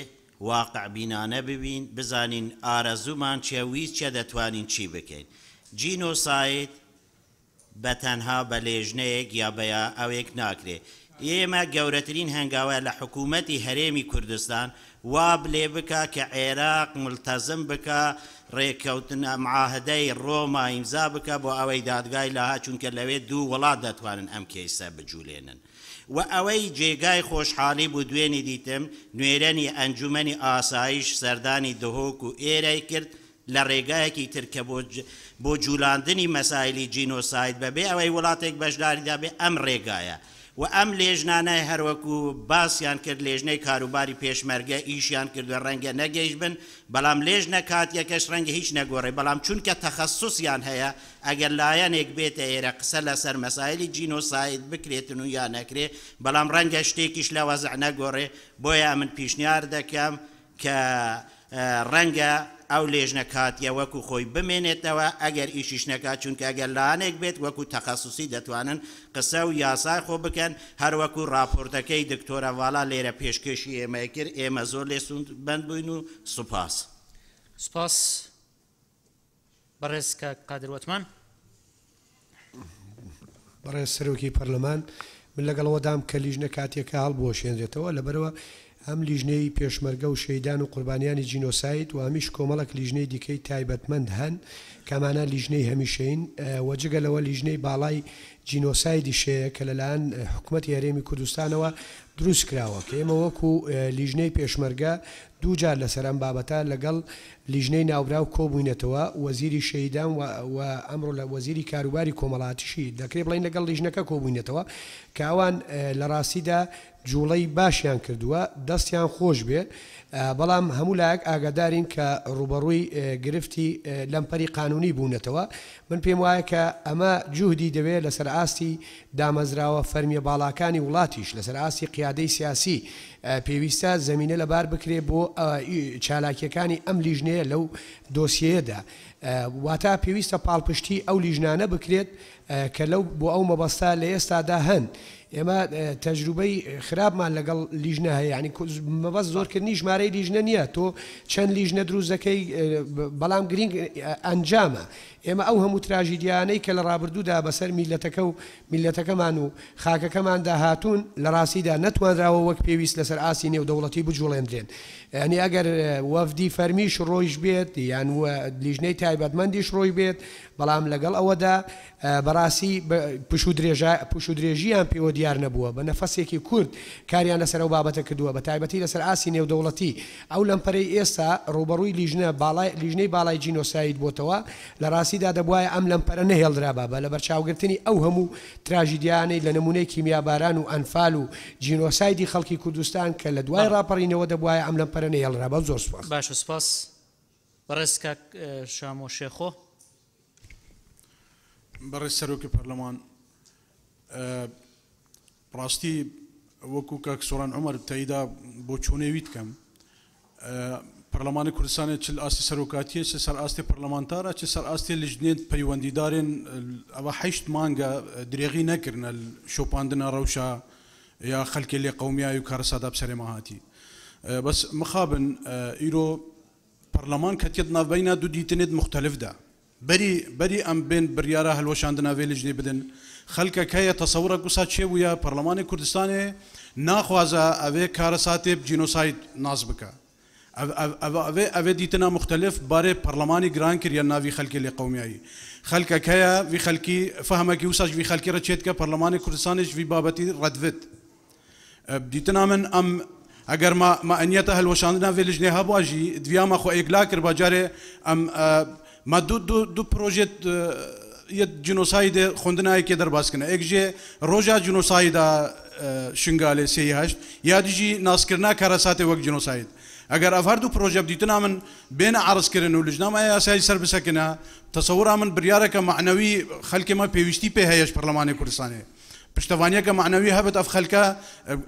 S23: واقعبینانە ببین، بزانین ئارەزوومان چیە، ویست چیە، دەتوانین چی بکەین. جینۆساید بە تەنها بە لێژنەیەک یا بە ئەوێک ناکرێ. ئێمە گەورەترین هەنگاوە لە حکوومەتی هەرێمی کوردستان وا لێ بکا کە عێراق مولتەزم بکا ڕێککەوتن معاهدەی ڕۆما ئیمزا بکا بۆ ئەوەی دادگای لاهە چونکە لەوێ دوو وڵات دەتوانن ئەم کەیسە بجولێنن و ئەوەی جێگای خۆشحاڵی بوو دوێنی دیتم نوێرەنی ئەنجومەنی ئاسایش سەردانی دهۆک و ئێرەی کرد لە ڕێگایەکی تر کە بۆ بۆ جولاندنی مەسایلی جینۆساید بە بێ ئەوەی وڵاتێک بەشداری دابێ ئەم ڕێگایە. و ئەم لێژنانە هەروەکو باسیان کرد لێژنەی کاروباری پێشمەرگە ئیشیان کردوە ڕەنگە نەگەیشتبن بەڵام لێژنە کاتیەکەش ڕەنگە هیچ نەگۆڕێ بەڵام چونکە تەخەسوسیان هەیە ئەگەر لایەنێک بێتە ئێرە قسە لەسەر مەسایلی جینۆساید بکرێتن و یا نەکرێ بەڵام ڕەنگە شتێکیش لە وەزع نەگۆڕێ بۆیە ئەمن پیشنیار دەکەم کە ڕەنگە ئەو لێژنە کاتیە وەکو خۆی بمێنێتەوە ئەگەر ئیشیش نەکات چونکە ئەگەر لانێک بێت وەکو تەخەسوسی دەتوانن قسە و یاسای خۆ بکەن هەروەکو ڕاپۆرتەکەی دکتۆرە ڤالا لێرە پێشکێشی ئێمەی کرد ئێمە زۆر لێ سوودمەند بووین و سوپاس.
S1: سوپاس بەڕێز کاک قادر وەتمان.
S14: بەڕێز سەرۆکی پەرلەمان، من لەگەڵ ئەوەدام کە لیژنە کاتییەکە هەڵبوەشێنرێتەوە، لەبەرئەوە هەم لیژنەی پێشمەرگە و شەهیدان و قوربانیانی جینۆساید و هەمیش کۆمەڵێک لیژنەی دیکەی تایبەتمەند هەن کە ئەمانە لیژنەی هەمیشەیین و جگە لەوە لیژنەی باڵای جینۆسایدیش هەیە کە لەلایەن حکومەتی هەرێمی کوردستانەوە دروستکراوە کە ئێمە وەکو لیژنەی پێشمەرگە دووجار لەسەر ئەم بابەتە لەگەڵ لیژنەی ناوبراو کۆبووینەتەوە، وەزیری شەهیدان و و ئەمڕۆ لە وەزیری کاروباری کۆمەڵاتیشی دەکرێ بڵێین لەگەڵ لیژنەکە کۆبووینەتەوە کە ئەوان لە ڕاستیدا جوڵەی باشیان کردووە دەستیان خۆش بێ بەڵام هەموو لایەک ئاگادارین کە ڕووبەڕووی گرفتی لەمپەری قانونی بوونەتەوە من پێم وایە کە ئەمە جوهدی دەوێ لەسەر ئاستی دامەزراوە فەرمیە باڵاکانی وڵاتیش لەسەر ئاستی قیادەی سیاسی پێویستە زەمینە لەبار بکرێ بۆ چالاکیەکانی ئەم لیژنەیە لەو دۆسیەیەدا واتا پێویستە پاڵپشتی ئەو لیژنانە بکرێت کە لەو بۆ ئەو مەبەستە لە ئێستادا هەن. ئێمە تەجروبەی خراپمان لەگەڵ لیژنە هەیە، یانی مەبەست زۆرکردنی ژمارەی لیژنە نییە، تۆ چەند لیژنە دروست دەکەی بەڵام گرینگ ئەنجامە. ئێمە ئەو هەموو تراژیدیانەی کە لە ڕابردوودا بەسەر میللەتەکە و میللەتەکەمان و خاکەکەماندا هاتوون، لە ڕاستیدا نەتوانراوە وەک پێویست لەسەر ئاستی نێودەوڵەتی بجوڵێندرێن. یانی ئەگەر وەفدی فەرمیش ڕۆیشبێت یان لیژنەی تایبەتمەندیش ڕۆیبێت، بەڵام لەگەڵ ئەوەدا بەڕاستی پشوودرێژییان پێوە دیار نەبووە، بە نەفەسێکی کورت کاریان لەسەر ئەو بابەتە کردووە، بەتایبەتی لەسەر ئاستی نێودەوڵەتی. ئەو لەمپەرەی ئێستا ڕووبەڕووی لیژنە باڵای لیژنەی باڵای جینۆساید بۆتەوە، لە ڕاستیدا دەبوایە ئەم لەمپەرە نەهێڵدرابا بە لەبەرچاوگرتنی ئەو هەموو تراژیدیانەی لە نموونەی کیمیاباران و ئەنفال و جینۆسایدی خەڵکی کوردستان کە لە دوای ڕاپەڕینەوە دەبوایە ئەم لەمپەرە نەهێڵرابا. زۆر سوپاس.
S1: باشە سوپاس. بەڕێز کاک شامۆ شێخۆ.
S4: بەڕێز سەرۆکی پەرلەمان، ڕاستی وەکو کاک سۆران عومەر تەیدا بۆ چۆنێوی دکەم پەرلەمانی کوردستانێ چ ئاستی سەرۆکاتیە چ سەر ئاستی پەرلەمانتارە چ سەر ئاستی لیژنێت پەیوەندیدارێن ئەوە هەشت مانگە درێغی نەکردنە شۆپاندنە ڕەوشە یا خەلکێ لێ قومیای و کارەساتا بسەرێ ما هاتی بەس مخابن ئیرۆ پەرلەمان کەتیەت ناڤبەینا دو دیتنێت موختەلف دا. بەری بەری ئەم بێن بریارا هەلوەشاندنا ڤێ لیژنێ بدن خەلکەک هەیە تەسەورەک وسا چێ بوویە پەرلەمانێ کوردستانێ ناخوازە ئەڤێ کارەساتێ جینۆساید ناس بکا ئەڤ ئەڤ ئەڤ ئەڤێ ئەڤێ دیتنا موختەلف بارێ پەرلەمانی گران کریە ناڤی خەلکێ لێ قومیایی خەلکەک هەیە ڤی خەلکی فەهمەکی وساش ڤی خەلکی رە چێ دکە پەرلەمانێ کوردستانێش ڤی بابەتی رەدڤت دیتنا من ئەم ئەگەر ما ما ئەنیەتە هەلوەشاندنا ڤێ لجنێ هەبوا ژی دڤیا ما خۆ ئێکلا کربا جارێ ئەم ما دو دو دو پرۆژێت یە جینۆسایدێ خوندنایەکێ دەرباز کنە ئێک ژێ ڕۆژا جینۆسایدا شنگالێ سێی هەشت یا دژی ناسکردنا کارەساتێ وەک جینۆساید ئەگەر ئەڤ هەردوو پرۆژە بدیتنا من بێنە عەرز کرن و لجنامە یاسایی سەر بسەکنە تەسەورا من بریارەکە مەعنەوی خەلکێ مە پێویستی پێ هەیەش پەرلەمانێ کوردستانێ پشتەوانیەکە مەعنەوی هەبێت ئەف خەلکە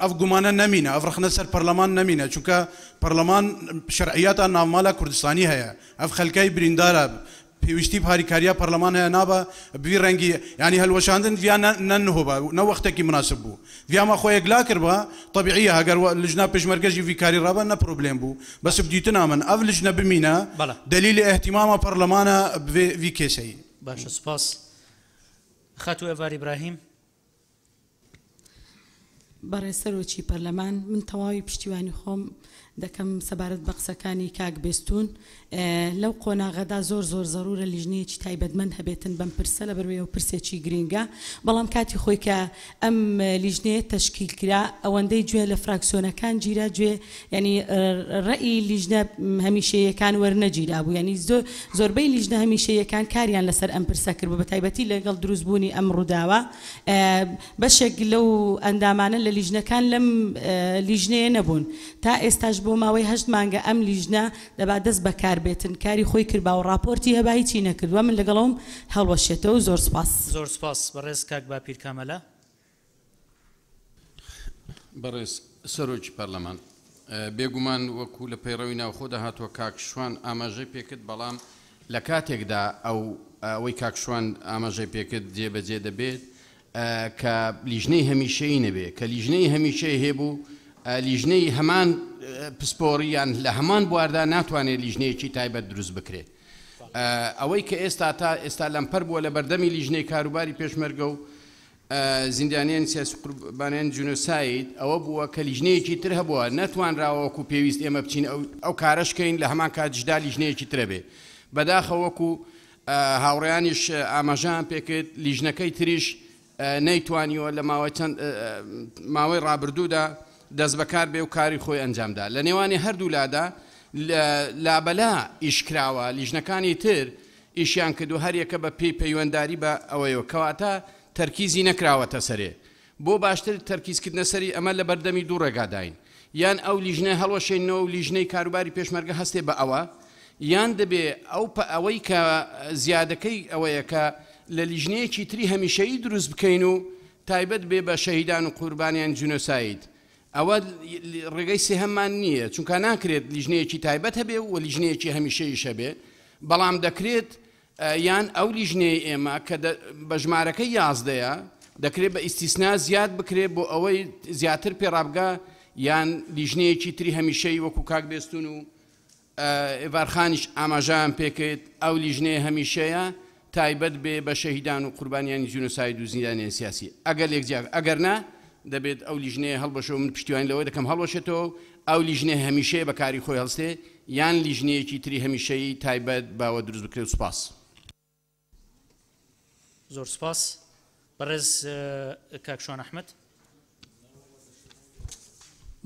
S4: ئەف گومانە نەمینە ئەف ڕەخنە سەر پەرلەمان نەمینە چونکە پەرلەمان شەرعیاتا ناومالا کوردستانی هەیە ئەف خەلکەی بریندارە پێویستی هاریکاریا پەرلەمان هەیە نابە بوی ڕەنگی ینی هەلوەشاندن ڤیا نەنهۆبە نە وەختێکی مناسب بوو ڤیا ما خۆ یەکلا کردبا طبیعیە هەگەر لجنا پێشمەرگەژی ڤی کاری ڕابە نە پرۆبلێم بوو بەس بدیتنا من ئەف لجنە بمینە دلیل اهتمامە پەرلەمانە ڤی کێسەی.
S1: باشە سوپاس. خاتوو ئێڤار ئیبراهیم.
S16: بەڕێز سەرۆکی پەرلەمان، من تەواوی پشتیوانی خۆم
S6: دەکەم سەبارەت بە قسەکانی کاک بێستوون لەو قۆناغەدا زۆر زۆر زەرورە لیژنەیەکی تایبەتمەند هەبێتن بەم پرسە لەبەروەی ئەو پرسێکی گرینگە بەڵام کاتی خۆی کە ئەم لیژنەیە تەشکیل کرا ئەوەندەی گوێ لە فراکسیۆنەکان گیرا گوێ یانی رەئی لیژنە هەمیشەییەکان وەرنەگیرابوو یانی زۆربەی لیژنە هەمیشەییەکان کاریان لەسەر ئەم پرسە کردبوو بەتایبەتی لەگەڵ دروستبوونی ئەم ڕووداوە بەشێک لەو ئەندامانە لە لیژنەکان لەم لیژنەیە نەبوون تا ئێستاش بۆ ماوەی هەشت مانگە ئەم لیژنە دەبا دەست بەکار بێتن کاری خۆی کردبا و ڕاپۆرتی هەبا هیچی نەکردوە من لەگەڵەوم هەڵوەشێتەوە زۆر سوپاس.
S1: زۆر سوپاس بەڕێز کاک باپیر کامەلە.
S21: بەڕێز سەرۆکی پەرلەمان، بێگومان وەکو لە پەیڕەوی ناوخۆدا هاتووە کاک شوان ئاماژەی پێکرد، بەڵام لە کاتێکدا ئەو ئەوەی کاک شوان ئاماژەی پێکرد جێبەجێ دەبێت کە لیژنەی هەمیشەیی نەبێ، کە لیژنەی هەمیشەی هەبوو لیژنەی هەمان پسپۆڕی یان لە هەمان بواردا ناتوانێت لیژنەیەکی تایبەت دروست بکرێت. ئەوەی کە ئێستا تا ئێستا لەمپەر بووە لە بەردەمی لیژنەی کاروباری پێشمەرگە و زیندانیانی سیاسی قوربانیانی جینۆساید ئەوە بووە کە لیژنەیەکی تر هەبووە نەتوانراوە وەکو پێویست ئێمە بچین ئەو کارەش کەین لە هەمان کاتیشدا لیژنەیەکی ترە بێ بەداخەوە وەکو هاوڕێیانیش ئاماژەیان پێکرد لیژنەکەی تریش نەیتوانیوە لە ماوەی چەند ماوەی ڕابردوودا دەستبەکار بێ و کاری خۆی ئەنجامدا لە نێوانی هەردوو لادا لابەلا ئیش کراوە لیژنەکانی تر ئیشیان کردو هەریەکە بە پێی پەیوەنداری بە ئەوەیەوە کەواتە تەرکیزی نەکراوەتە سەرێ بۆ باشتر تەرکیز کردنە سەری ئەمە لە بەردەمی دوو ڕێگاداین یان ئەو لیژنە هەڵوەشێنەوە و لیژنەی کاروباری پێشمەرگە هەستێ بە ئەوە یان دەبێ ئەو ئەوەی کە زیادەکەی ئەوەیە کە لە لیژنەیەکی تری هەمیشەیی دروست بکەین و تایبەت بێ بە شەهیدان و قوربانیان جینۆساید ئەوە ڕێگەی سێهەممان نییە، چونکە ناکرێت لیژنەیەکی تایبەت هەبێ و لیژنەیەکی هەمیشەیش هەبێ، بەڵام دەکرێت یان ئەو لیژنەیەی ئێمە کە بە ژمارەکەی یازدەیە دەکرێت بە ئیستیسنا زیاد بکرێت بۆ ئەوەی زیاتر پێڕابگا یان لیژنەیەکی تری هەمیشەی وەکو کاک بێستون و ئێڤارخانیش ئاماژەیان پێکرد، ئەو لیژنەیە هەمیشەیە تایبەت بێ بە شەهیدان و قوربانیانی جینۆساید و زیندانیانی سیاسی، ئەگەر لێک جیا ئەگەر نا دەبێت ئەو لیژنەیە هەڵبەشێ و من پشتیوانی لەوە دەکەم هەڵوەشێتەوە و ئەو لیژنەیە هەمیشەیە بە کاری خۆی هەڵستێ یان لیژنەیەکی تری هەمیشەیی تایبەت بەوە دروست بکرێت و سوپاس.
S1: زۆر سوپاس بەڕێز کاک شوان ئەحمەد.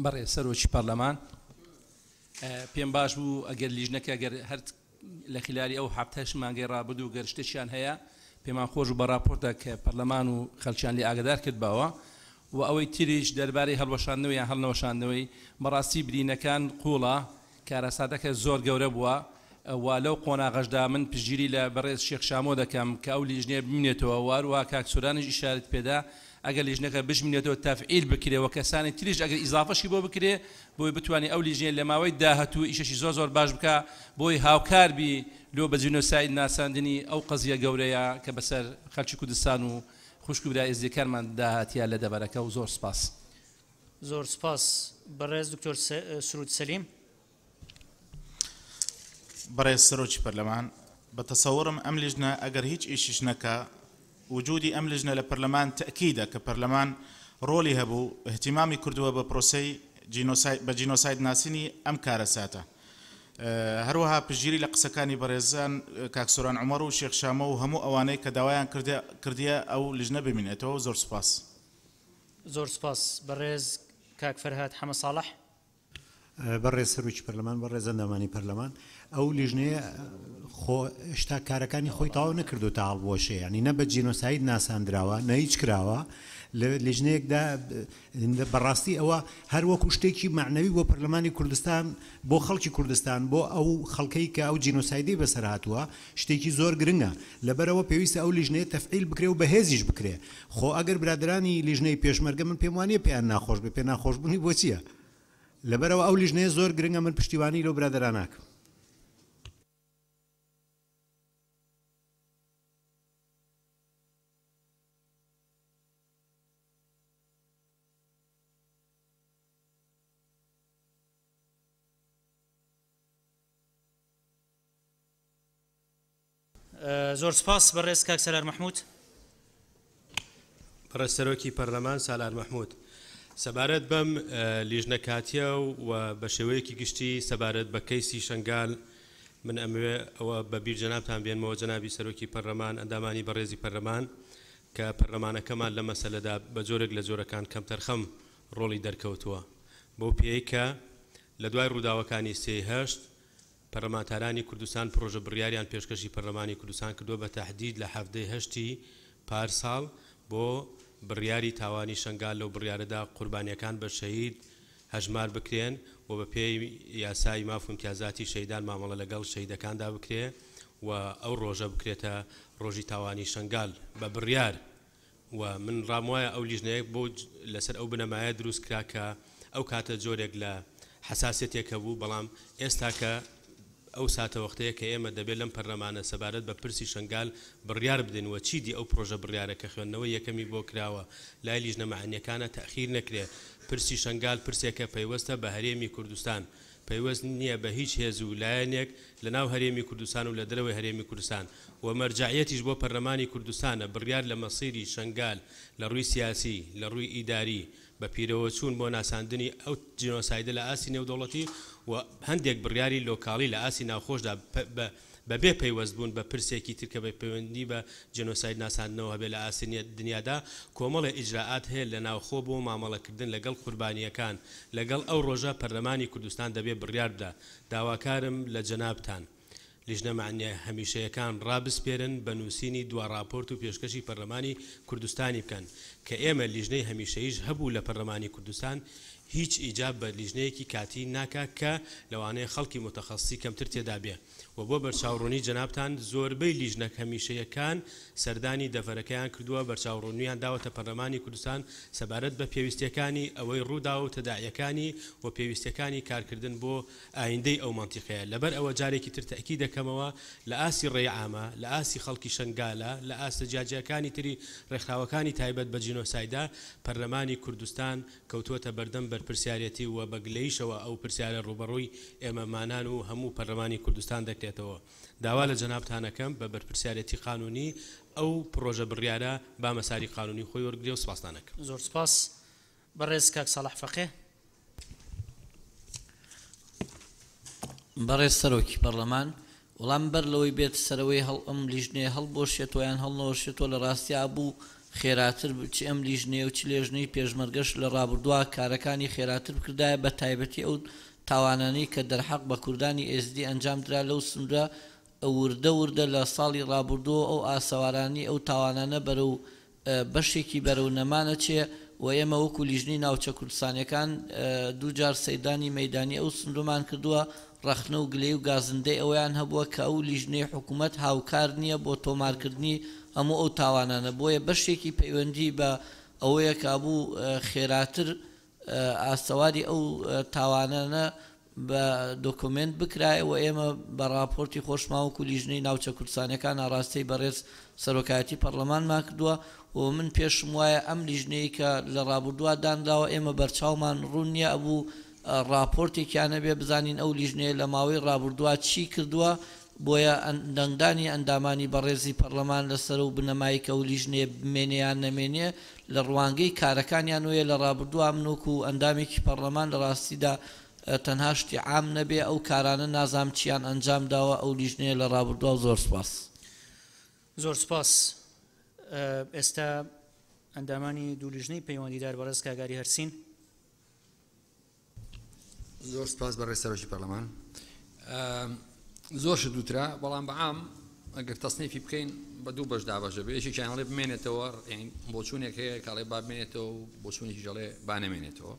S7: بەڕێز سەرۆکی پەرلەمان، پێم باش بوو ئەگەر لیژنەکە گەر هەر لە خلالی ئەو حەفتەش مانگەی ڕابردوو گەر شتێکیان هەیە پێمان خۆش بوو بە ڕاپۆرتە کە پەرلەمان و خەلکیان لێ ئاگادار کردباوە و ئەوەی تریش دەربارەی هەڵوەشاندنەوەی یان هەڵنەوەشاندنەوەی بەڕاستی برینەکان قوڵە کارەساتەکە زۆر گەورە بووە و لەو قۆناغەشدا من پشتگیری لە بەڕێز شێخ شامۆ دەکەم کە ئەو لیژنەیە بمینێتەوە و هەروەها کاک سۆرانیش ئیشارەتی پێدا ئەگەر لیژنەکە بشمینێتەوە تەفعیل بکرێ و کەسانی تریش ئەگەر ئیزافەشی بۆ بکرێ بۆی بتوانێ ئەو لیژنەیە لە ماوەی داهاتوو ئیشەکی زۆر زۆر باش بکا بۆی هاوکار بی لۆ بە جینۆساید ناساندنی ئەو قەزیە گەورەیە کە بەسەر خەلکی کوردستان و خوشک و برا ئێزدیەکانمان دا هاتیە لە دەڤەرەکە و زۆر سوپاس.
S1: زۆر سوپاس بەڕێز دکتۆر سرود سەلیم.
S8: بەڕێز سەرۆکی پەرلەمان، بە تەسەوڕم ئەم لیژنە ئەگەر هیچ ئیشیش نەکا، وجودی ئەم لیژنە لە پەرلەمان تەئکیدە کە پەرلەمان ڕۆڵی هەبوو، ئیهتیمامی کردووە بە پرۆسەی جینۆساید بە جینۆساید ناسینی ئەم کارەساتە. هەروەها پشتگیری لە قسەکانی بەڕێزان کاک سۆران عومەر و شێخ شامۆ و هەموو ئەوانەی کە داوایان کردیە ئەو لیژنە بمینێتەوە. زۆر سوپاس.
S1: زۆر سوپاس بەڕێز کاک فەرهاد حەمە ساڵح.
S24: بەڕێز سەرۆکی پەرلەمان، بەڕێز ئەندامانی پەرلەمان، ئەو لیژنەیە خۆ هێشتا کارەکانی خۆی تەواو نەکردووە تا هەڵبوەشێ، یانی نە بە جینۆساید ناساندراوە نە هیچ کراوە، لە لیژنەیەکدا بەڕاستی ئەوە هەر وەکو شتێکی مەعنەوی بۆ پەرلەمانی کوردستان، بۆ خەڵکی کوردستان، بۆ ئەو خەڵکەی کە ئەو جینۆسایدەی بەسەر هاتووە شتێکی زۆر گرنگە، لەبەرئەوە پێویستە ئەو لیژنەیە تەفعیل بکرێ و بەهێزیش بکرێ. خۆ ئەگەر برادەرانی لیژنەی پێشمەرگە من پێم وانیە پێیان ناخۆش بێ، پێ ناخۆشبوونی بۆ چیە؟ لەبەرئەوە ئەو لیژنەیە زۆر گرنگە من پشتیوانی لەو برادەرانە ئەکەم.
S1: زۆر سوپاس بەڕێز کاک سالار مەحمود.
S25: بەڕێز سەرۆکی پەرلەمان سالار مەحمود.
S5: سەبارەت بەم لیژنە کاتیە و بە شێوەیەکی گشتی سەبارەت بە کەیسی شەنگال من ئەمەوێ ئەوە بە بیر جەنابتان بێنمەوە جەنابی سەرۆکی پەرلەمان ئەندامانی بەڕێزی پەرلەمان کە پەرلەمانەکەمان لەم مەسەلەدا بە جۆرێک لە جۆرەکان کەمتەرخەم ڕۆڵی دەرکەوتووە بەو پێیەی کە لە دوای ڕووداوەکانی سێی هەشت پەرلەمانتارانی کوردستان پڕۆژە بڕیاریان پێشکەشی پەرلەمانی کوردستان کردووە بە تەحدید لە حەڤدەی هەشتی پار ساڵ بۆ بڕیاری تاوانی شەنگال لەو بڕیارەدا قوربانیەکان بە شەهید هەژمار بکرێن و بە پێی یاسای ماف و ئیمتیازاتی شەهیدان مامەڵە لەگەڵ شەهیدەکاندا بکرێ و ئەو ڕۆژە بکرێتە ڕۆژی تاوانی شەنگال بە بڕیار و من ڕام وایە ئەو لیژنەیە بۆ لەسەر ئەو بنەمایە دروست کرا کە ئەو کاتە جۆرێک لە حەساسیەتێک هەبوو، بەڵام ئێستا کە ئەو ساتەوەختەیە کە ئێمە دەبێت لەم پەرلەمانە سەبارەت بە پرسی شەنگال بڕیار بدەین و چیدی ئەو پرۆژە بڕیارە کە خوێندنەوەی یەکەمی بۆ کراوە لای لیژنە مەعنیەکانە تەئخیر نەکرێ. پرسی شەنگال پرسێکە پەیوەستە بە هەرێمی کوردستان، پەیوەست نییە بە هیچ هێز و لایەنێک لە ناو هەرێمی کوردستان و لە دەرەوەی هەرێمی کوردستان و مەرجەعیەتیش بۆ پەرلەمانی کوردستانە بڕیار لە مەسیری شەنگال لە ڕووی سیاسی، لە ڕووی ئیداری بە پیرەوەچوون بۆ ناساندنی ئەو جینۆسایدە لە ئاستی نێودەوڵەتی و هەندێک بڕیاری لۆکاڵی لە ئاستی ناوخۆشدا بە بە بێ پەیوەست بوون بە پرسێکی تر کە بە پەیوەندی بە جینۆساید ناساندنەوە هەبێ لە ئاستی دنیادا کۆمەڵێ ئیجرائات هەیە لە ناوخۆ بۆ مامەڵەکردن لەگەڵ قوربانییەکان لەگەڵ ئەو ڕۆژە پەرلەمانی کوردستان دەبێ بڕیار بدا داواکارم لە جەنابتان لیژنە مەعنیە هەمیشەیەکان ڕابسپێرن بە نووسینی دوا ڕاپۆرت و پێشکەشی پەرلەمانی کوردستانی بکەن کە ئێمە لیژنەی هەمیشەییش هەبوو لە پەرلەمانی کوردستان هیچ ئیجاب بە لیژنەیەکی کاتی ناکا کە لەوانەیە خەڵکی موتەخەسسی کەمتر تێدا بێ و بۆ بەرچاوڕوونی جەنابتان زۆربەی لیژنە هەمیشەیەکان سەردانی دەڤەرەکەیان کردووە بەرچاوڕوونیان داوەتە پەرلەمانی کوردستان سەبارەت بە پێویستیەکانی ئەوەی ڕووداوە و تەداعیەکانی و پێویستیەکانی کارکردن بۆ ئایندەی ئەو مەنتیقەیە لەبەر ئەوە جارێکی تر تەئکید دەکەمەوە لە ئاستی ڕێی عامە لە ئاستی خەڵکی شەنگالە لە ئاستە جیاجیاکانی تری ڕێکخراوەکانی تایبەت بە جینۆسایدا پەرلەمانی کوردستان کەوتووەتە بەردەم بەرپرسیارێتی و بە گلەییشەوە ئەو پرسیارە ڕووبەڕووی ئێمەمانان و هەموو پەرلەمانی کوردستان دەکرێتەوە. داوا لە جەنابتان ئەکەم بە بەرپرسیارێتی قانوونی ئەو پڕۆژە بڕیارە با مەساری قانوونی خۆی وەرگرێ و سپاستان ئەکەم.
S1: زۆر سپاس. بەڕێز کاک ساڵح فەقێ.
S9: بەڕێز سەرۆکی پەڕلەمان، وەڵام بەر لەوەی بێت سەرەوەی هەڵ ئەم لیژنەیە هەڵبوەشێتەوە یان هەڵنەوەشێتەوە لە ڕاستیا بوو خێراتر چ ئەم لیژنەیە و چ لێژنەی پێشمەرگەش لە ڕابردووا کارەکانی خێراتر بکردایە بە تایبەتی ئەو تاوانانەی کە دەرحەق بە کوردانی ئێزدی ئەنجام درا لەو سنورە وردە وردە لە ساڵی ڕابوردووەوە ئەو ئاسەوارانی ئەو تاوانانە بەرەو بەشێکی بەرەو نەمان ئەچێ و ئێمە وەکو لیژنەی ناوچە کوردستانیەکان دووجار سەردانی مەیدانی ئەو سنورەمان کردووە ڕەخنە و گلەی و گازندەی ئەوەیان هەبووە کە ئەو لیژنەی حکومەت هاوکار نیە بۆ تۆمارکردنی هەموو ئەو تاوانانە بۆیە بەشێکی پەیوەندی بە ئەوەیە کە ئەبوو خێراتر ئاسەواری ئەو تاوانانە بە دۆکۆمێنت بکرایە و ئێمە بە ڕاپۆرتی خۆشمان وەکو لیژنەی ناوچە کوردستانیەکان ئاڕاستەی بەڕێز سەرۆکایەتی پەڕلەمانمان کردووە و من پێشم وایە ئەم لیژنەی کە لە ڕابوردووا دانراوە ئێمە بەرچاومان ڕوون نیە ئەبوو ڕاپۆرتێکیان هەبێ بزانین ئەو لیژنەیە لە ماوەی ڕابوردووا چی کردووە بۆیە دەنگدانی ئەندامانی بەڕێزی پەڕلەمان لەسەر ئەو بنەمای کە ئەو لیژنەیە بمێنێ یان نەمێنێ لە ڕوانگەی کارەکانیانەوەیە لە ڕابردووا من وەکو ئەندامێکی پەڕلەمان لە ڕاستیدا تەنها شتی عام نەبێ ئەو کارانە نازانم چیان ئەنجام داوە ئەو لیژنەیە لە ڕابردووا و زۆر سوپاس.
S1: زۆر سوپاس. ئێستا ئەندامانی دوو لیژنەی پەیوەندیدار بەڕێز کاک ئاری هەرسین.
S10: زۆر سپاس بەڕێز سەرۆکی پەرلەمان. زۆر شت وترا بەڵام بەعام ئەگەر تەسنیفی بکەین بە دوو بەش دابەش دەبێت یەکێکیان ئەڵێ بمێنێتەوە یعنی بۆچوونێک هەیە کە ئەڵێ با بمێنێتەوە و بۆچوونێکیش ئەڵێ با نەمێنێتەوە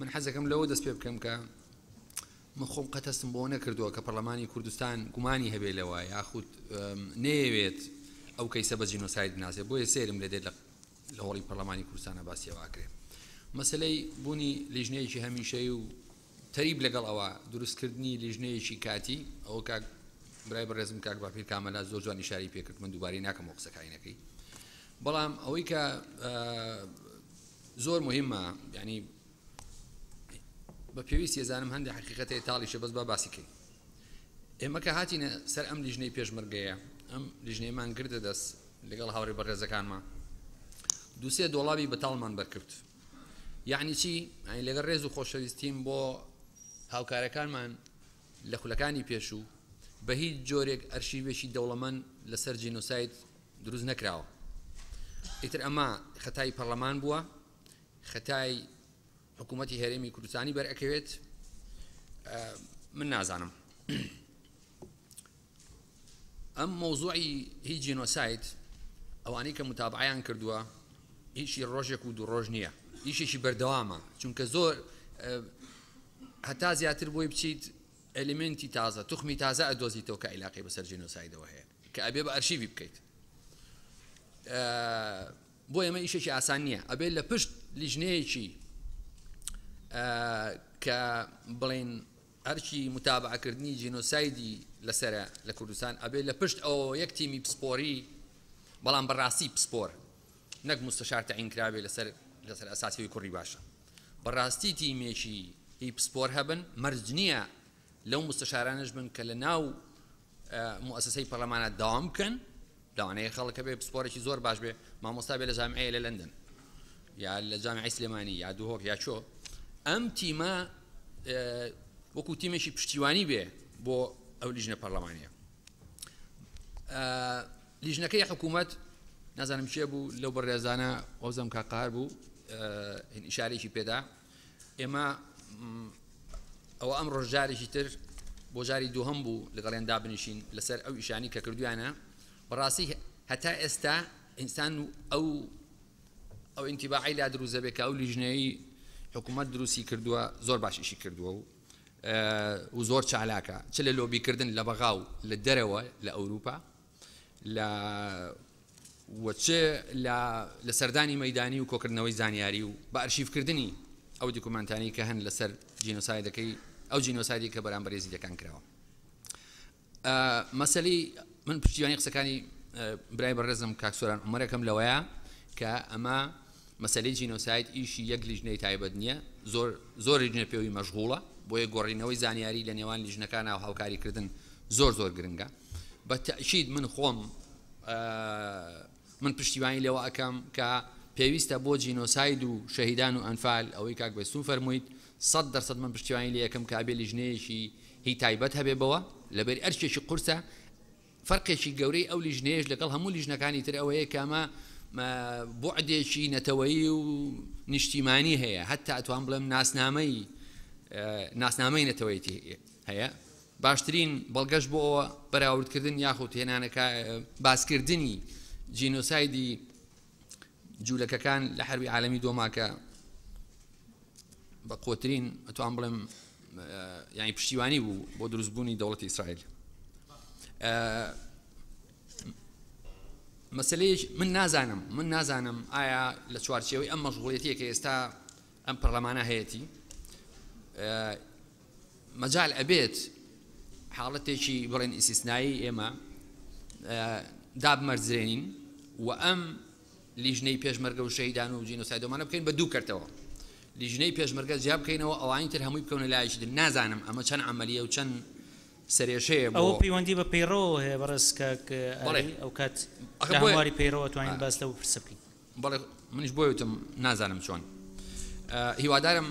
S10: من حەزەکەم لەوە دەست پێ بکەم کە من خۆم قەت هەستم بۆ نەکردووە کە پەرلەمانی کوردستان گومانی هەبێ لەوە یاخود نەیەوێت ئەو کەیسە بە جینۆساید بناسێ بۆیە سێرم لێ دێت لە لە هۆڵی پەرلەمانی کوردستانە باسی ئەوە ئەکرێ. مەسەلەی بوونی لیژنەیەکی هەمیشەیی و تەریب لەگەڵ ئەوە دروستکردنی لیژنەیەکی کاتی، ئەوە کاک برای بەڕێزم کاک باپیر کامەلا زۆر جوان ئیشارەی پێکرد، من دووبارەی ناکەمەوە قسەکانی نەکەی. بەڵام ئەوەی کە زۆر مهمە یعنی بە پێویستی ئەزانم هەندێک حەقیقەت هەیە تاڵیشە بەس با باسی کەین. ئێمە کە هاتینە سەر ئەم لیژنەی پێشمەرگەیە ئەم لیژنەیەمان گرتە دەست لەگەڵ هاوڕێ بەڕێزەکانما دوو سێ دۆڵابی بەتاڵمان بەرکرد. یەعنی چی؟ یانی لەگەڵ ڕێز و خۆشەویستیم بۆ هاوکارەکانمان لە خولەکانی پێشوو، بە هیچ جۆرێک ئەرشیڤێکی دەوڵەمەند لەسەر جینۆساید دروست نەکراوە. ئیتر ئەمە خەتای پەڕلەمان بووە، خەتای حکوومەتی هەرێمی کوردستانی بەرئەکەوێت، من نازانم. ئەم مەوزوعی هی جینۆساید ئەوانەی کە متابعەیان کردووە ئیشی ڕۆژێک و دوو ڕۆژ نییە، ئیشێکی بەردەوامە، چونکە زۆر هەتا زیاتر بۆی بچیت ئەلیمنتی تازە توخمی تازە ئەدۆزیتەوە کە عیلاقەی بەسەر جینۆسایدەوە هەیە کە ئەبێ بە ئەرشیڤی بکەیت. بۆ ئێمە ئیشێکی ئاسان نییە، ئەبێت لە پشت لیژنەیەکی کە بڵین ئەرکی متابعەکردنی جینۆسایدی لەسەرە لە کوردستان، ئەبێ لە پشت ئەوەوە یەک تیمی پسپۆری، بەڵام بەڕاستی پسپۆر نەک موستەشار تەعین کرابێ لەسەر لەسەر ئەساسی ئەوەی کوڕی باشە، بەڕاستی تیمێکی هی پسپۆر هەبن، مەرج نییە لەو موستەشارانەش بن کە لە ناو موئەسەسەی پەرلەمانە داوام بکەن، لەوانەیە خەڵک هەبێ پسپۆرێکی زۆر باش بێ، مامۆستا بێ لە جامیعەیە لە لەندەن یا لە جامیعەی سلێمانی یا دهۆک یا چۆ، ئەم تیمە وەکو تیمێکی پشتیوانی بێ بۆ ئەو لیژنە پەرلەمانیە. لیژنەکەی حکوومەت نازانم کێ بوو لەو بەڕێزانە، وەزەم کاک قەهار بوو ئیشارێکی پێدا. ئێمە ئەوە ئەم ڕۆژ جارێکی تر بۆ جاری دووهەم بوو لەگەڵیان دابنیشین لەسەر ئەو ئیشانی کە کردویانە. بەڕاستی هەتا ئێستا ئینسان و ئەو ئەو ئینتیباعی لا دروست دەبێت کە ئەو لیژنەی حکوومەت دروستی کردووە زۆر باش ئیشی کردووە و و زۆر چالاکە، چ لە لۆبیکردن لە بەغا و لە دەرەوە لە ئەوروپا لە و چ لە لە سەردانی مەیدانی و کۆکردنەوەی زانیاری و بە ئەرشیفکردنی ئەو دیکومنتانی کە هەن لەسەر جینۆسایدەکەی ئەو جینۆسایدی کە بەرامبەر ئێزیدەکان کراوە. مەسەلەی من پشتیوانی قسەکانی برای بەڕێزم کاک سۆران عومەرەکەم لەوەیە کە ئەمە مەسەلەی جینۆساید ئیشی یەک لیژنەی تایبەت نییە، زۆر زۆر لیژنە پێوی مەشغوڵە، بۆیە گۆڕینەوەی زانیاری لە نێوان لیژنەکانە و هاوکاریکردن زۆر زۆر گرنگە. بە تەئکید من خۆم من پشتیوانی لەوە ئەکەم کە پێویستە بۆ جینۆساید و شەهیدان و ئەنفال ئەوەی کاک بێستون فەرموویت 100% من پشتیوانی لێ ئەکەم کە ئەبێ لیژنەیەکی هی تایبەت هەبێ بەوە، لەبەر ئەرکێکی قورسە. فەرقێکی گەورەی ئەو لیژنەیەش لەگەڵ هەموو لیژنەکانی تر ئەوەیە کە ئەمە بوعدێکی نەتەوەیی و نیشتیمانی هەیە، هەتا ئەتوان بڵێم ناسنامەی ناسنامەی نەتەوەیەتی هەیە. باشترین بەڵگەش بۆ ئەوە بەراوردکردن یاخود هێنانەکە باسکردنی جینۆسایدی جوولەکەکان لە حربی عالەمی دووەما کە بە قوترین ئەتوان بڵێم یعنی پشتیوانی بوو بۆ دروستبوونی دەوڵەتی ئیسرائیل. مەسلەیەک من نازانم من نازانم ئایا لە چوارچێوەی ئەم مەشغوڵیەتیە کە ئێستا ئەم پەرلەمانە هەیەتی مەجال ئەبێت حاڵەتێکی بڵێن ئیسیسنایی ئێمە دابمەرزرێنین و ئەم لیژنەی پێشمەرگە و شەهیدان و جینۆسایدۆمانە بکەین بە دوو کەرتەوە، لیژنەی پێشمەرگە جیا بکەینەوە ئەوانی تر هەمووی بکەونە لایەکی تر. نازانم ئەمە چەند عەمەلیە و چەند سەرێشەیە بۆ
S1: ئەوە پەیوەندی بە پەیڕەوەوە هەیە بەڕێز کاک ئاری، ئەو کات لە هەمواری پەیڕەوە توانین باس لەو پرسە بکەین.
S10: بەڵێ منیش بۆی وتم نازانم چۆن. هیوادارم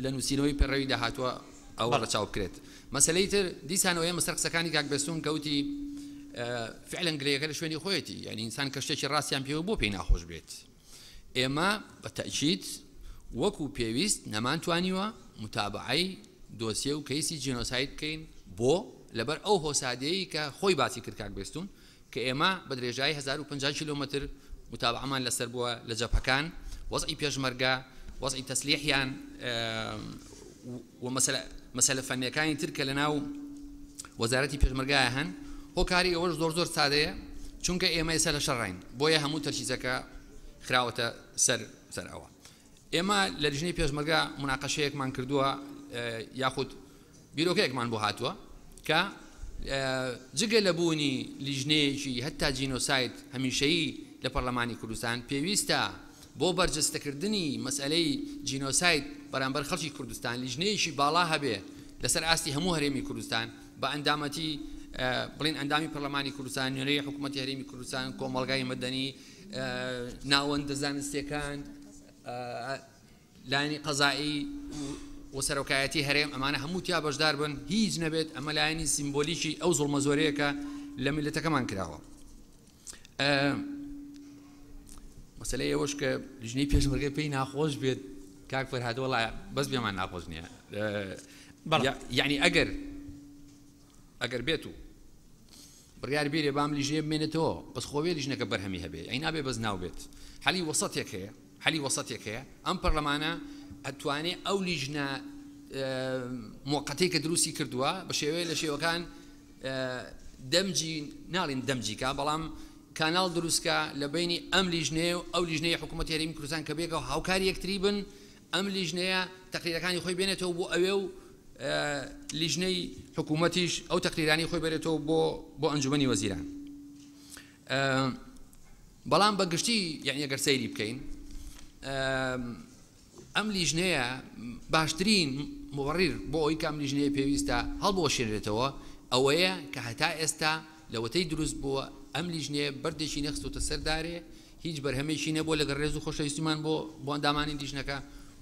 S10: لە نووسینەوەی پەیڕەوی داهاتووە ئەوە ڕەچاو بکرێت. مەسەلەی تر دیسانەوە ئێمە سەر قسەکانی کاک بێستون کەوتی فعلا گلەیەکە لە شوێنی خۆیەتی، یعنی ئینسان کە شتێکی ڕاستیان پێوە بۆ پێی ناخۆش بێت. ئێمە بە تەئکید وەکو پێویست نەمانتوانیوە متابعەی دۆسیە و کەیسی جینۆساید بکەین، بۆ لەبەر ئەو هۆسادەیە کە خۆی باسی کرد کاک بێستون کە ئێمە بە درێژایی 1050 کیلۆمەتر متابعەمان لەسەر بووە لە جەبهەکان، وەزعی پێشمەرگە، وەزعی تەسلیحیان و مەسەلە فەنیەکانی تر کە لەناو وەزارەتی پێشمەرگایە هەن. هۆکاری ئەوەش زۆر زۆر سادەیە، چونکە ئێمە ئێستا لە شەڕین، بۆیە هەموو تەرکیزەکە خراوەتە سەر سەر ئەوە. ئێمە لە لیژنەی پێشمەرگە مناقەشەیەکمان کردووە یاخود بیرۆکەیەکمان بۆ هاتووە کە جگە لە بوونی لیژنەیەکی هەتا جینۆساید هەمیشەیی لە پەرلەمانی کوردستان، پێویستە بۆ بەرجەستەکردنی مەسئلەی جینۆساید بەرامبەر خەڵکی کوردستان لیژنەیەکی باڵا هەبێ لەسەر ئاستی هەموو هەرێمی کوردستان بە ئەندامەتی بڵین ئەندامی پەرلەمانی کوردستان، نوێنەری حکوومەتی هەرێمی کوردستان، کۆمەڵگای مەدەنی، ناوەندە زانستیەکان، لایەنی قەزایی و سەرۆکایەتی هەرێم ئەمانە هەموو تیا بەشدار بن هیچ نەبێت ئەمە لایەنی سیمبۆلیکی ئەو زوڵمە زۆرەیە کە لە میللەتەکەمان کراوە. مەسەلەی ئەوەش کە لیژنەی پێشمەرگە پێی ناخۆش بێت کاک فەرهاد وەڵا بەس پێمان ناخۆش نییە یعنی ئەگەر ئەگەر بێت و بڕیار بێرێ بام لیژنەیە بمێنێتەوە بەس خۆ بێ لیژنەکە بەرهەمی هەبێ ئەی نابێ بەس ناو بێت حەلی وەسەتێک هەیە حەلی وەسەتێک هەیە ئەم پەرلەمانە ئەتوانێ ئەو لیژنە موقتەی کە دروستی کردووە بە شێوەیە لە شێوەکان دەمجی ناڵین دەمجیکا بەڵام کاناڵ دروستکە لە بینی ئەم لیژنەیە و ئەو لیژنەی حکوومەت هەرێمی کوردستان کە بێکەوە هاوکاری یەکتری بن ئەم لیژنەیە تەقریرەکانی خۆی بێنێتەوە بۆ ئەوێ و لیژنەی حکوومەتیش ئەو تەقریرانی خۆی بەرێتەوە بۆ بۆ ئەنجومەنی وەزیران. بەڵام بە گشتی یعنی ئەگەر سەیری بکەین ئەم لیژنەیە باشترین مبرر بۆ ئەوەی کە ئەم لیژنەیە پێویستە هەڵبوەشێنرێتەوە ئەوەیە کە هەتا ئێستا لەوەتەی دروست بووە ئەم لیژنەیە بەردێکی نەخستۆتە سەر دارێ هیچ بەرهەمێکی نەبووە لەگەڵ ڕێز و خۆشەویستیمان بۆ بۆ ئەندامانی لیژنەکە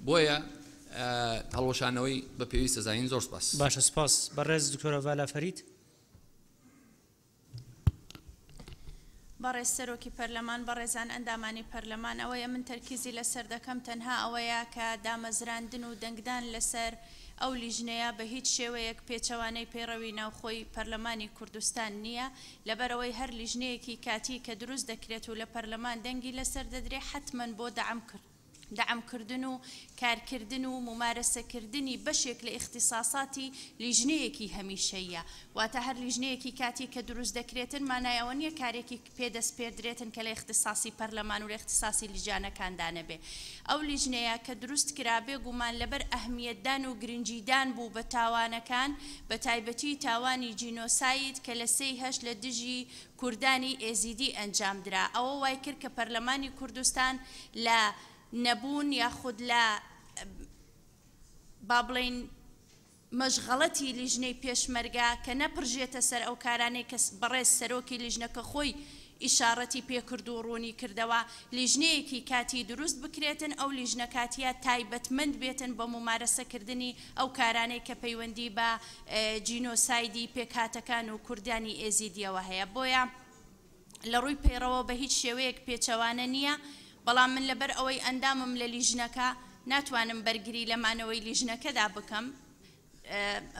S10: بۆیە هەڵوەشانەوەی بە پێویست دەزانین. زۆر سپاس.
S1: باشە سپاس. بەڕێز دکتۆرە ڤالا فەرید.
S12: بەڕێز سەرۆکی پەرلەمان، بەڕێزان ئەندامانی پەرلەمان، ئەوەی ئەمن تەرکیزی لەسەر دەکەم تەنها ئەوەیە کە دامەزراندن و دەنگدان لەسەر ئەو لیژنەیە بە هیچ شێوەیەک پێچەوانەی پەیڕەوی ناوخۆی پەرلەمانی کوردستان نییە، لەبەرئەوەی هەر لیژنەیەکی کاتی کە دروست دەکرێت و لە پەرلەمان دەنگی لەسەر دەدرێ حەتمەن بۆ دەعم دەعمکردن و کارکردن و مومارەسەکردنی بەشێک لە ئیختیساساتی لیژنەیەکی هەمیشەییە. واتە هەر لیژنەیەکی کاتی کە دروست دەکرێتن مانای ئەوە نییە کارێکی پێ دەسپێردرێتن کە لە ئیختیساسی پەرلەمان و لە ئیختیساسی لیجانەکاندا نەبێ. ئەو لیژنەیە کە دروست کرا بێ گومان لەبەر ئەهمیەتدان و گرنگیدان بوو بە تاوانەکان بە تایبەتی تاوانی جینۆساید کە لە سێی هەشت لە دژی کوردانی ئێزیدی ئەنجامدرا، ئەوە وایکرد کە پەرلەمانی کوردستان لە نەبوون یاخود لە با بڵێین مەشغەڵەتی لیژنەی پێشمەرگە کە نەپڕژێتە سەر ئەو کارانەی کە بەڕێز سەرۆکی لیژنەکە خۆی ئیشاڕەتی پێکرد و ڕوونی کردەوە لیژنەیەکی کاتی دروست بکرێتن ئەو لیژنە کاتیە تایبەتمەند بێتن بە مومارەسەکردنی ئەو کارانەی کە پەیوەندی بە جینۆسایدی پێکهاتەکان و کوردانی ئێزیدیەوە هەیە بۆیە لە ڕووی پەیڕەوە بە هیچ شێوەیەک پێچەوانە نییە بەڵام من لەبەر ئەوەی ئەندامم لە لیژنەکە ناتوانم بەرگری لە مانەوەی لیژنەکەدا بکەم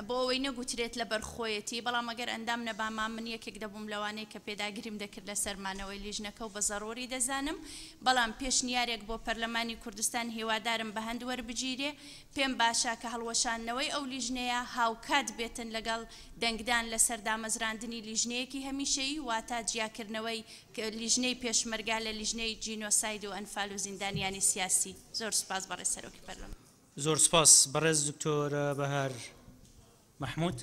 S12: بۆ ئەوەی نەگوترێت لەبەر خۆیەتی، بەڵام ئەگەر ئەندام نەباما من یەکێک دەبووم لەوانەی کە پێداگریم دەکرد لەسەر مانەوەی لیژنەکە و بە زەڕوری دەزانم، بەڵام پێشنیارێک بۆ پەرلەمانی کوردستان هیوادارم بە هەند وەربگیرێ، پێم باشە کە هەڵوەشاندنەوەی ئەو لیژنەیە هاوکات بێتن لەگەڵ دەنگدان لەسەر دامەزراندنی لیژنەیەکی هەمیشەیی، واتە جیاکردنەوەی لیژنەی پێشمەرگە لە لیژنەی جینۆساید و ئەنفال و زیندانیانی سیاسی. زۆر سوپاس بەڕێز سەرۆکی پەرلەمان.
S1: زۆر سوپاس بەڕێز دکتۆر بەهار مەحمود.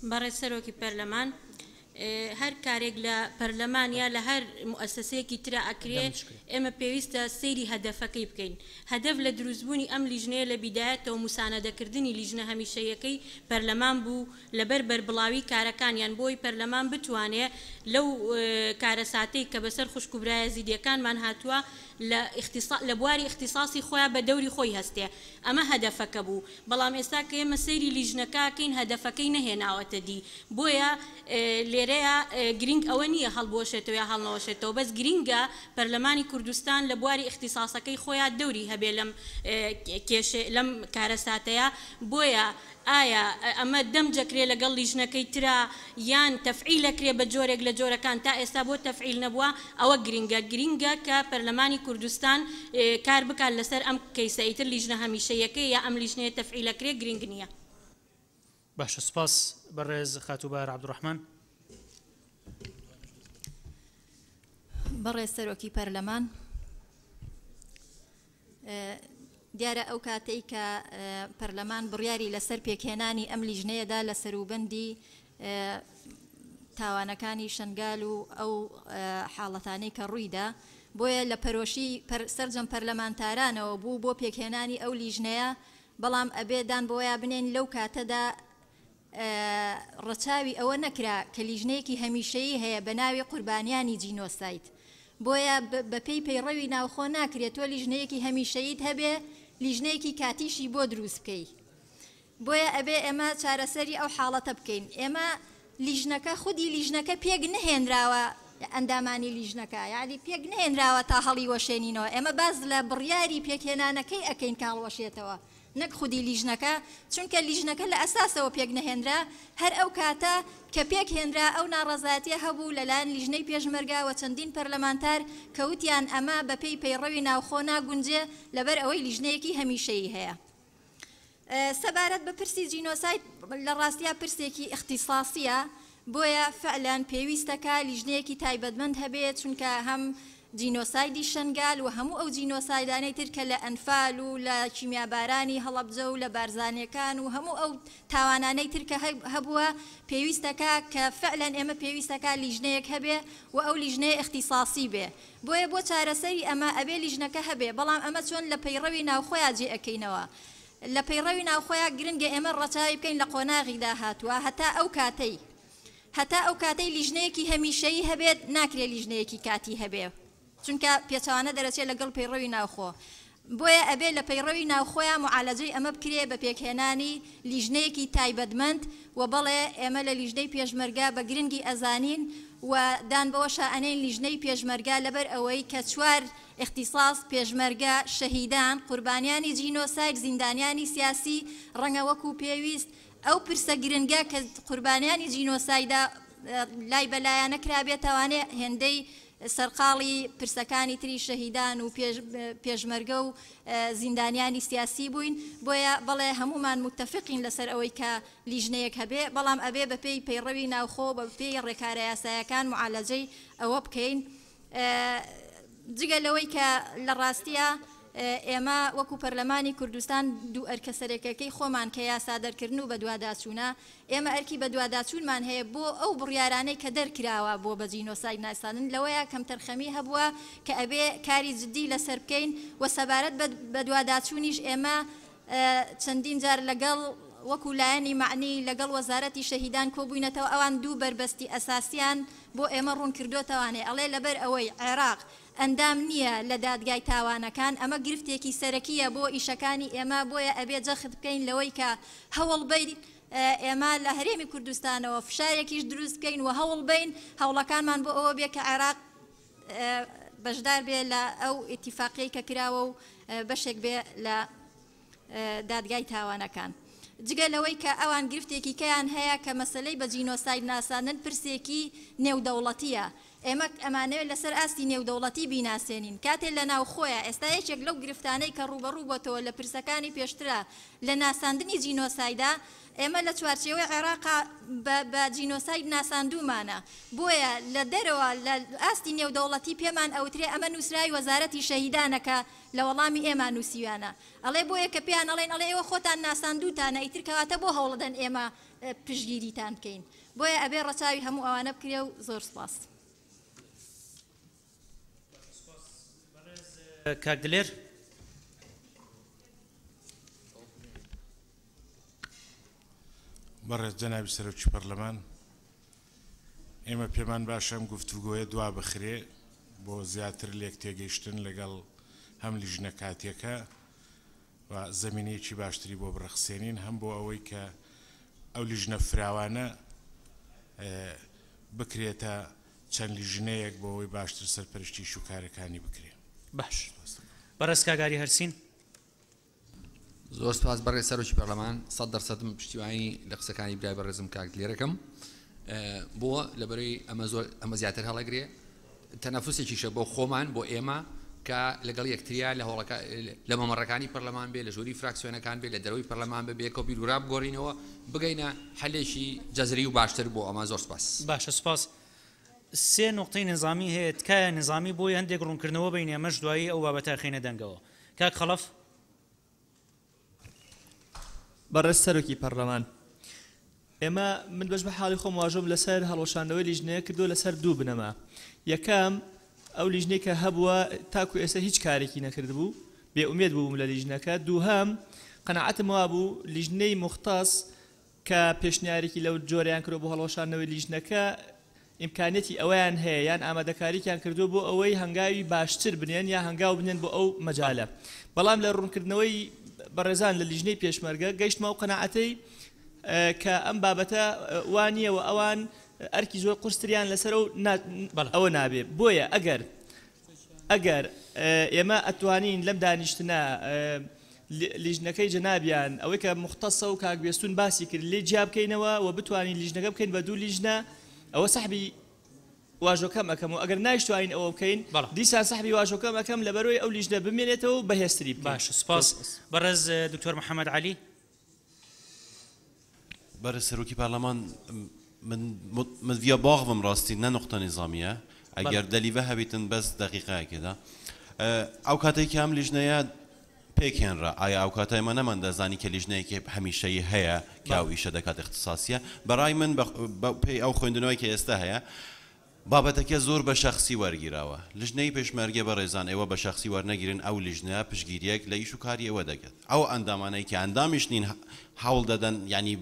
S15: بەڕێز سەرۆکی پەرلەمان، هەر کارێک لە پەرلەمان یا لە هەر موئەسەسەیەکی ترا ئەکرێ ئێمە پێویستە سەیری هەدەفەکەی بکەین. هەدەف لە دروستبوونی ئەم لیژنەیە لە بیدایەتەوە موسانەدەکردنی لیژنە هەمیشەییەکەی پەرلەمان بوو لەبەر بەربڵاوی کارەکانیان بۆی پەرلەمان بتوانێ لەو کارەساتەی کە بەسەر خوشک و برا یەزیدیەکانمان هاتووە لە لە بواری ئیختیساسی خۆیا بە دەوری خۆی هەستێ ئەمە هەدەفەکە بوو بەڵام ئێستا کە ئێمە سەیری لیژنەکە ئەکەین هەدەفەکەی نەهێناوەتە دی بۆیە لێرەیا گرینگ ئەوە نییە هەڵبوەشێتەوە یا هەڵنەوەشێتەوە بەس گرینگە پەرلەمانی کوردستان لە بواری ئیختیساسەکەی خۆیا دەوری هەبێ لەم کێشەیە لەم کارەساتەیا بۆیە ئایا ئەمە دەمج ئەکرێ لەگەڵ لیژنەکەی ترا یان تەفعیل ئەکرێ بە جۆرێک لە جۆرەکان تا ئێستا بۆ تەفعیل نەبووە ئەوە گرینگە گرینگە کە پەرلەمانی کوردستان کار بکات لەسەر ئەم کەیسە ئیتر لیژنە هەمیشەییەکەی یا ئەم لیژنەیە تەفعیل ئەکرێ گرینگ نییە.
S1: باشە سوپاس بەڕێز خاتوو بەهار عەبدولڕەحمان.
S17: بەڕێز سەرۆکی پەرلەمان، دیارە ئەو کاتەی کە پەرلەمان بڕیاری لەسەر پێکهێنانی ئەم لیژنەیەدا لە سەروبەندی تاوانەکانی شنگال و ئەو حاڵەتانەی کە ڕوویدا بۆیە لە پەرۆشی سەرجەم پەرلەمانتارانەوە بوو بۆ پێکهێنانی ئەو لیژنەیە بەڵام ئەبێ دان بەوەیا بنێین لەو کاتەدا ڕەچاوی ئەوە نەکرا کە لیژنەیەکی هەمیشەیی هەیە بە ناوی قوربانیانی جینۆساید. بۆیە بەپێی پەیڕەوی ناوخۆ ناکرێت تۆ لیژنەیەکی هەمیشەییت هەبێ لیژنەیەکی کاتیشی بۆ دروست بکەی. بۆیە ئەبێ ئێمە چارەسەری ئەو حاڵەتە بکەین. ئێمە لیژنەکە خودی لیژنەکە پێک نەهێنراوە ئەندامانی لیژنەکە یانی پێک نەهێنراوە تا هەڵیوەشێنینەوە ئێمە باس لە بڕیاری پێکهێنانەکەی ئەکەین کە هەڵوەشێتەوە نەک خودی لیژنەکە چونکە لیژنەکە لە ئەساسەوە پێک نەهێنرا هەر ئەو کاتە کە پێک هێنرا ئەو ناڕەزایەتیە هەبوو لەلایەن لیژنەی پێشمەرگە وە چەندین پەرلەمانتار کە وتیان ئەمە بەپێی پەیڕەوی ناوخۆ ناگونجێ لەبەر ئەوەی لیژنەیەکی هەمیشەیی هەیە. سەبارەت بە پرسی جینۆساید لە ڕاستیا پرسێکی ئیختیساسییە، بۆیە فعلەن پێویستە کە لیژنەیەکی تایبەتمەند هەبێ، چونکە هەم جینۆسایدی شەنگال و هەموو ئەو جینۆسایدانەی تر کە لە ئەنفال و لە کیمیابارانی هەڵەبجە و لە بارزانیەکان و هەموو ئەو تاوانانەی تر کە هەبووە پێویستە کە کە فعلەن ئێمە پێویستە کە لیژنەیەک هەبێ و ئەو لیژنەیە ئیختیساسی بێ. بۆیە بۆ چارەسەری ئەمە ئەبێ لیژنەکە هەبێ، بەڵام ئەمە چۆن لە پەیڕەوی ناوخۆیا جێ ئەکەینەوە؟ لە پەیڕەوی ناوخۆیا گرنگە ئێمە ڕەچاوی بکەین لە قۆناغی داهاتووا هەتا ئەو کاتەی هەتا ئەو کاتەی لیژنەیەکی هەمیشەیی هەبێت ناکرێ لیژنەیەکی کاتی هەبێ چونکە پێچەوانە دەرەچێ لەگەڵ پەیڕەوی ناوخۆ. بۆیە ئەبێ لە پەیڕەوی ناوخۆیا موعالەجەی ئەمە بکرێ بە پێکهێنانی لیژنەیەکی تایبەتمەند و بەڵێ ئێمە لە لیژنەی پێشمەرگە بە گرنگی ئەزانین و دان بەوەشا ئەنێین لیژنەی پێشمەرگە لەبەر ئەوەی کە چوار ئیختیساس، پێشمەرگە، شەهیدان، قوربانیانی جینۆساید، زیندانیانی سیاسی، ڕەنگە وەکو پێویست ئەو پرسە گرنگە کە قوربانیانی جینۆسایدە لای بەلایانە کرابێتەوانێ هێندەی سەرقاڵی پرسەکانی تری شەهیدان و پێشمەرگە و زیندانیانی سیاسی بووین، بۆیە بەڵێ هەموومان موتەفیقین لەسەر ئەوەی کە لیژنەیەک هەبێ، بەڵام ئەبێ بەپێی پەیڕەوی ناوخۆ و بەپێی ڕێکارە یاسایەکان موعالەجەی ئەوە بکەین. جگە لەوەی کە لە ڕاستیا ئێمە وەکو پەرلەمانی کوردستان دوو ئەرکە سەرەکەکەی خۆمان کە یاسادەرکردن و بەدواداچوونە، ئێمە ئەرکی بەدواداچوونمان هەیە بۆ ئەو بڕیارانەی کە دەرکراوە بۆ بە جینۆساید ناساندن، لەوەیا کەمتەرخەمی هەبووە کە ئەبێ کاری جدی لەسەر بکەین و سەبارەت بە بەدواداچوونیش ئێمە چەندین جار لەگەڵ وەکو لایەنی مەعنی لەگەڵ وەزارەتی شەهیدان کۆبووینەتەوە، ئەوان دوو بەربەستی ئەساسیان بۆ ئێمە ڕوونکردۆتەوانێ ئەڵێ لەبەر ئەوەی عێراق ئەندام نییە لە دادگای تاوانەکان، ئەمە گرفتێکی سەرەکییە بۆ ئیشەکانی ئێمە، بۆیە ئەبێ جەخت بکەین لەوەی کە هەوڵبەین ئێمە لە هەرێمی کوردستانەوە فشارێکیش دروست بکەین و هەوڵبەین هەوڵەکانمان بۆ ئەوە بێ کە عێراق بەشدار بێ لە ئەو ئیتیفاقیەی کە کراوە و بەشێک بێ لە دادگای تاوانەکان. جگە لەوەی کە ئەوان گرفتێکی کەیان هەیە کە مەسەلەی بە جینۆساید ناساندن پرسێکی نێودەوڵەتییە، ئێمە ئەمانەوێت لەسەر ئاستی نێودەوڵەتی بیناسێنین کاتێ لە ناوخۆیە، ئێستا یەکێک لەو گرفتانەی کە ڕووبەڕوو بۆتەوە لە پرسەکانی پێشترا لە ناساندنی جینۆسایدا، ئێمە لە چوارچێوەی عێراقا بە بە جینۆساید ناساندوومانە، بۆیە لە دەرەوە لە ئاستی نێودەوڵەتی پێمان ئەوترێ ئەمە نووسراوی وەزارەتی شەهیدانە کە لە وەڵامی ئێمە نووسیویانە ئەڵێ بۆیە کە پێیان ئەڵێن ئەڵێ ئێوە خۆتان ناساندووتانە ئیتر کەواتە بۆ هەوڵەدەن ئێمە پشتگیریتان بکەین بۆیە ئەبێ ڕەچاوی هەموو ئەوانە بکرێ و زۆر سوپاس.
S1: کاک دلێر.
S2: بەڕێز جەنابی سەرۆکی پەرلەمان، ئێمە پێمان باشە ئەم گفتوگۆیە دوا بخرێ بۆ زیاتر لێک تێگەیشتن لەگەڵ هەم لیژنە کاتیەکە و زەمینەیەکی باشتری بۆ بڕەخسێنین هەم بۆ ئەوەی کە ئەو لیژنە فراوانە بکرێتە چەند لیژنەیەک بۆ ئەوەی باشتر سەرپەرشتی شوکارەکانی بکرێ.
S1: باش بەڕێز کاک ئاری هەرسین.
S10: زۆر سپاس بەڕێز سەرۆکی پەرلەمان 100% من پشتیوانی لە قسەکانی برای بەڕێزم کاک دلێرەکەم بۆ لەبەرەی ئەمە زۆر ئەمە زیاتر هەڵەگرێ تەنەفسێکیشە بۆ خۆمان بۆ ئێمە کە لەگەڵ یەکتریا لە هۆڵەکە لە مەمەڕەکانی پەرلەمان بێ لە ژووری فراکسیۆنەکان بێ لە دەرەوەی پەرلەمان بێ بێکەوە بیرورا بگۆڕینەوە بگەینە حەلێکی جەزری و باشتر بۆ ئەمە زۆر سپاس.
S1: باشە سپاس. سێ نوقتەی نیزامی هەیە تکایە نیزامی بۆی هەندێک ڕوونکردنەوە بەین ئێمەش دوایی ئەو بابەتە ئەخەینە دەنگەوە. کاک خەڵەف.
S11: بەڕێز سەرۆکی پەڕلەمان ئێمە من بەش بە حاڵی خۆم واژۆم لەسەر هەڵوەشاندنەوەی لیژنەیە کردووە لەسەر دوو بنەما یەکەم ئەو لیژنەی کە هەبووە تاکو ئێستا هیچ کارێکی نەکردبوو بێ ئومێد بووم لە لیژنەکە دووهەم قەناعەتم وابوو لیژنەی موختەس کە پێشنیارێکی لەو جۆرەیان کردووە بۆ هەڵوەشاندنەوەی لیژنەکە. ئیمکانیەتی ئەوەیان هەیە یان ئامادەکاریکیان کردووە بۆ ئەوەی هەنگاوی باشتر بنێن یا هەنگاو بنێن بۆ ئەو مەجالە. بەڵام لە ڕوونکردنەوەی بەڕێزان لە لیژنەی پێشمەرگە گەیشتمە ئەو قەناعەتەی کە ئەم بابەتە وا نییە و ئەوان ئەرکی زۆر قورستریان لەسەرە و ئەوە نابێ. بۆیە ئەگەر ئەگەر ئێمە ئەتوانین لەم دانیشتنە لیژنەکەی جەنابیان ئەوەی کە موختەسە و کاک بێستون باسی کرد لێی جیا بکەینەوە و بتوانین لیژنەکە بکەین بە دوو لیژنە ئەوە سەحبی واژۆکەم ئەکەم و ئەگەر نایشتوانین ئەوە بکەین دیسان سەحبی واژۆکەم ئەکەم لەبەرەوەی ئەو لیژنە بمێنێتەوە و بەهێزتری بکەین.
S1: باشە سوپاس. بەڕێز دکتۆر محەمەد عەلی.
S13: بەڕێز سەرۆکی پەرلەمان من من ڤیا باخڤم ڕاستی نە نوقتە نیزامیە ئەگەر دەلیڤە هەبیتن بەس دەقیقەیەکێدا ئەو کاتێک کە ئەم لیژنەیە پێکهێنرا ئایا ئەو کاتە ئێمە نەماندەزانی کە لیژنەیەکی هەمیشەیی هەیە کە ئەو ئیشە دەکات ئیختیساسیە بەڕای من بە پێی ئەو خوێندنەوەی کە ئێستا هەیە بابەتەکە زۆر بە شەخسی وەرگیراوە. لجنەی پێشمەرگە بەڕێزان ئێوە بە شەخسی وەرنەگرن ئەو لیژنە پشتگیریەک لە ئیش و کاری ئێوە دەکەت. ئەو ئەندامانەی کە ئەندامیش نین هەوڵ دەدەن یانی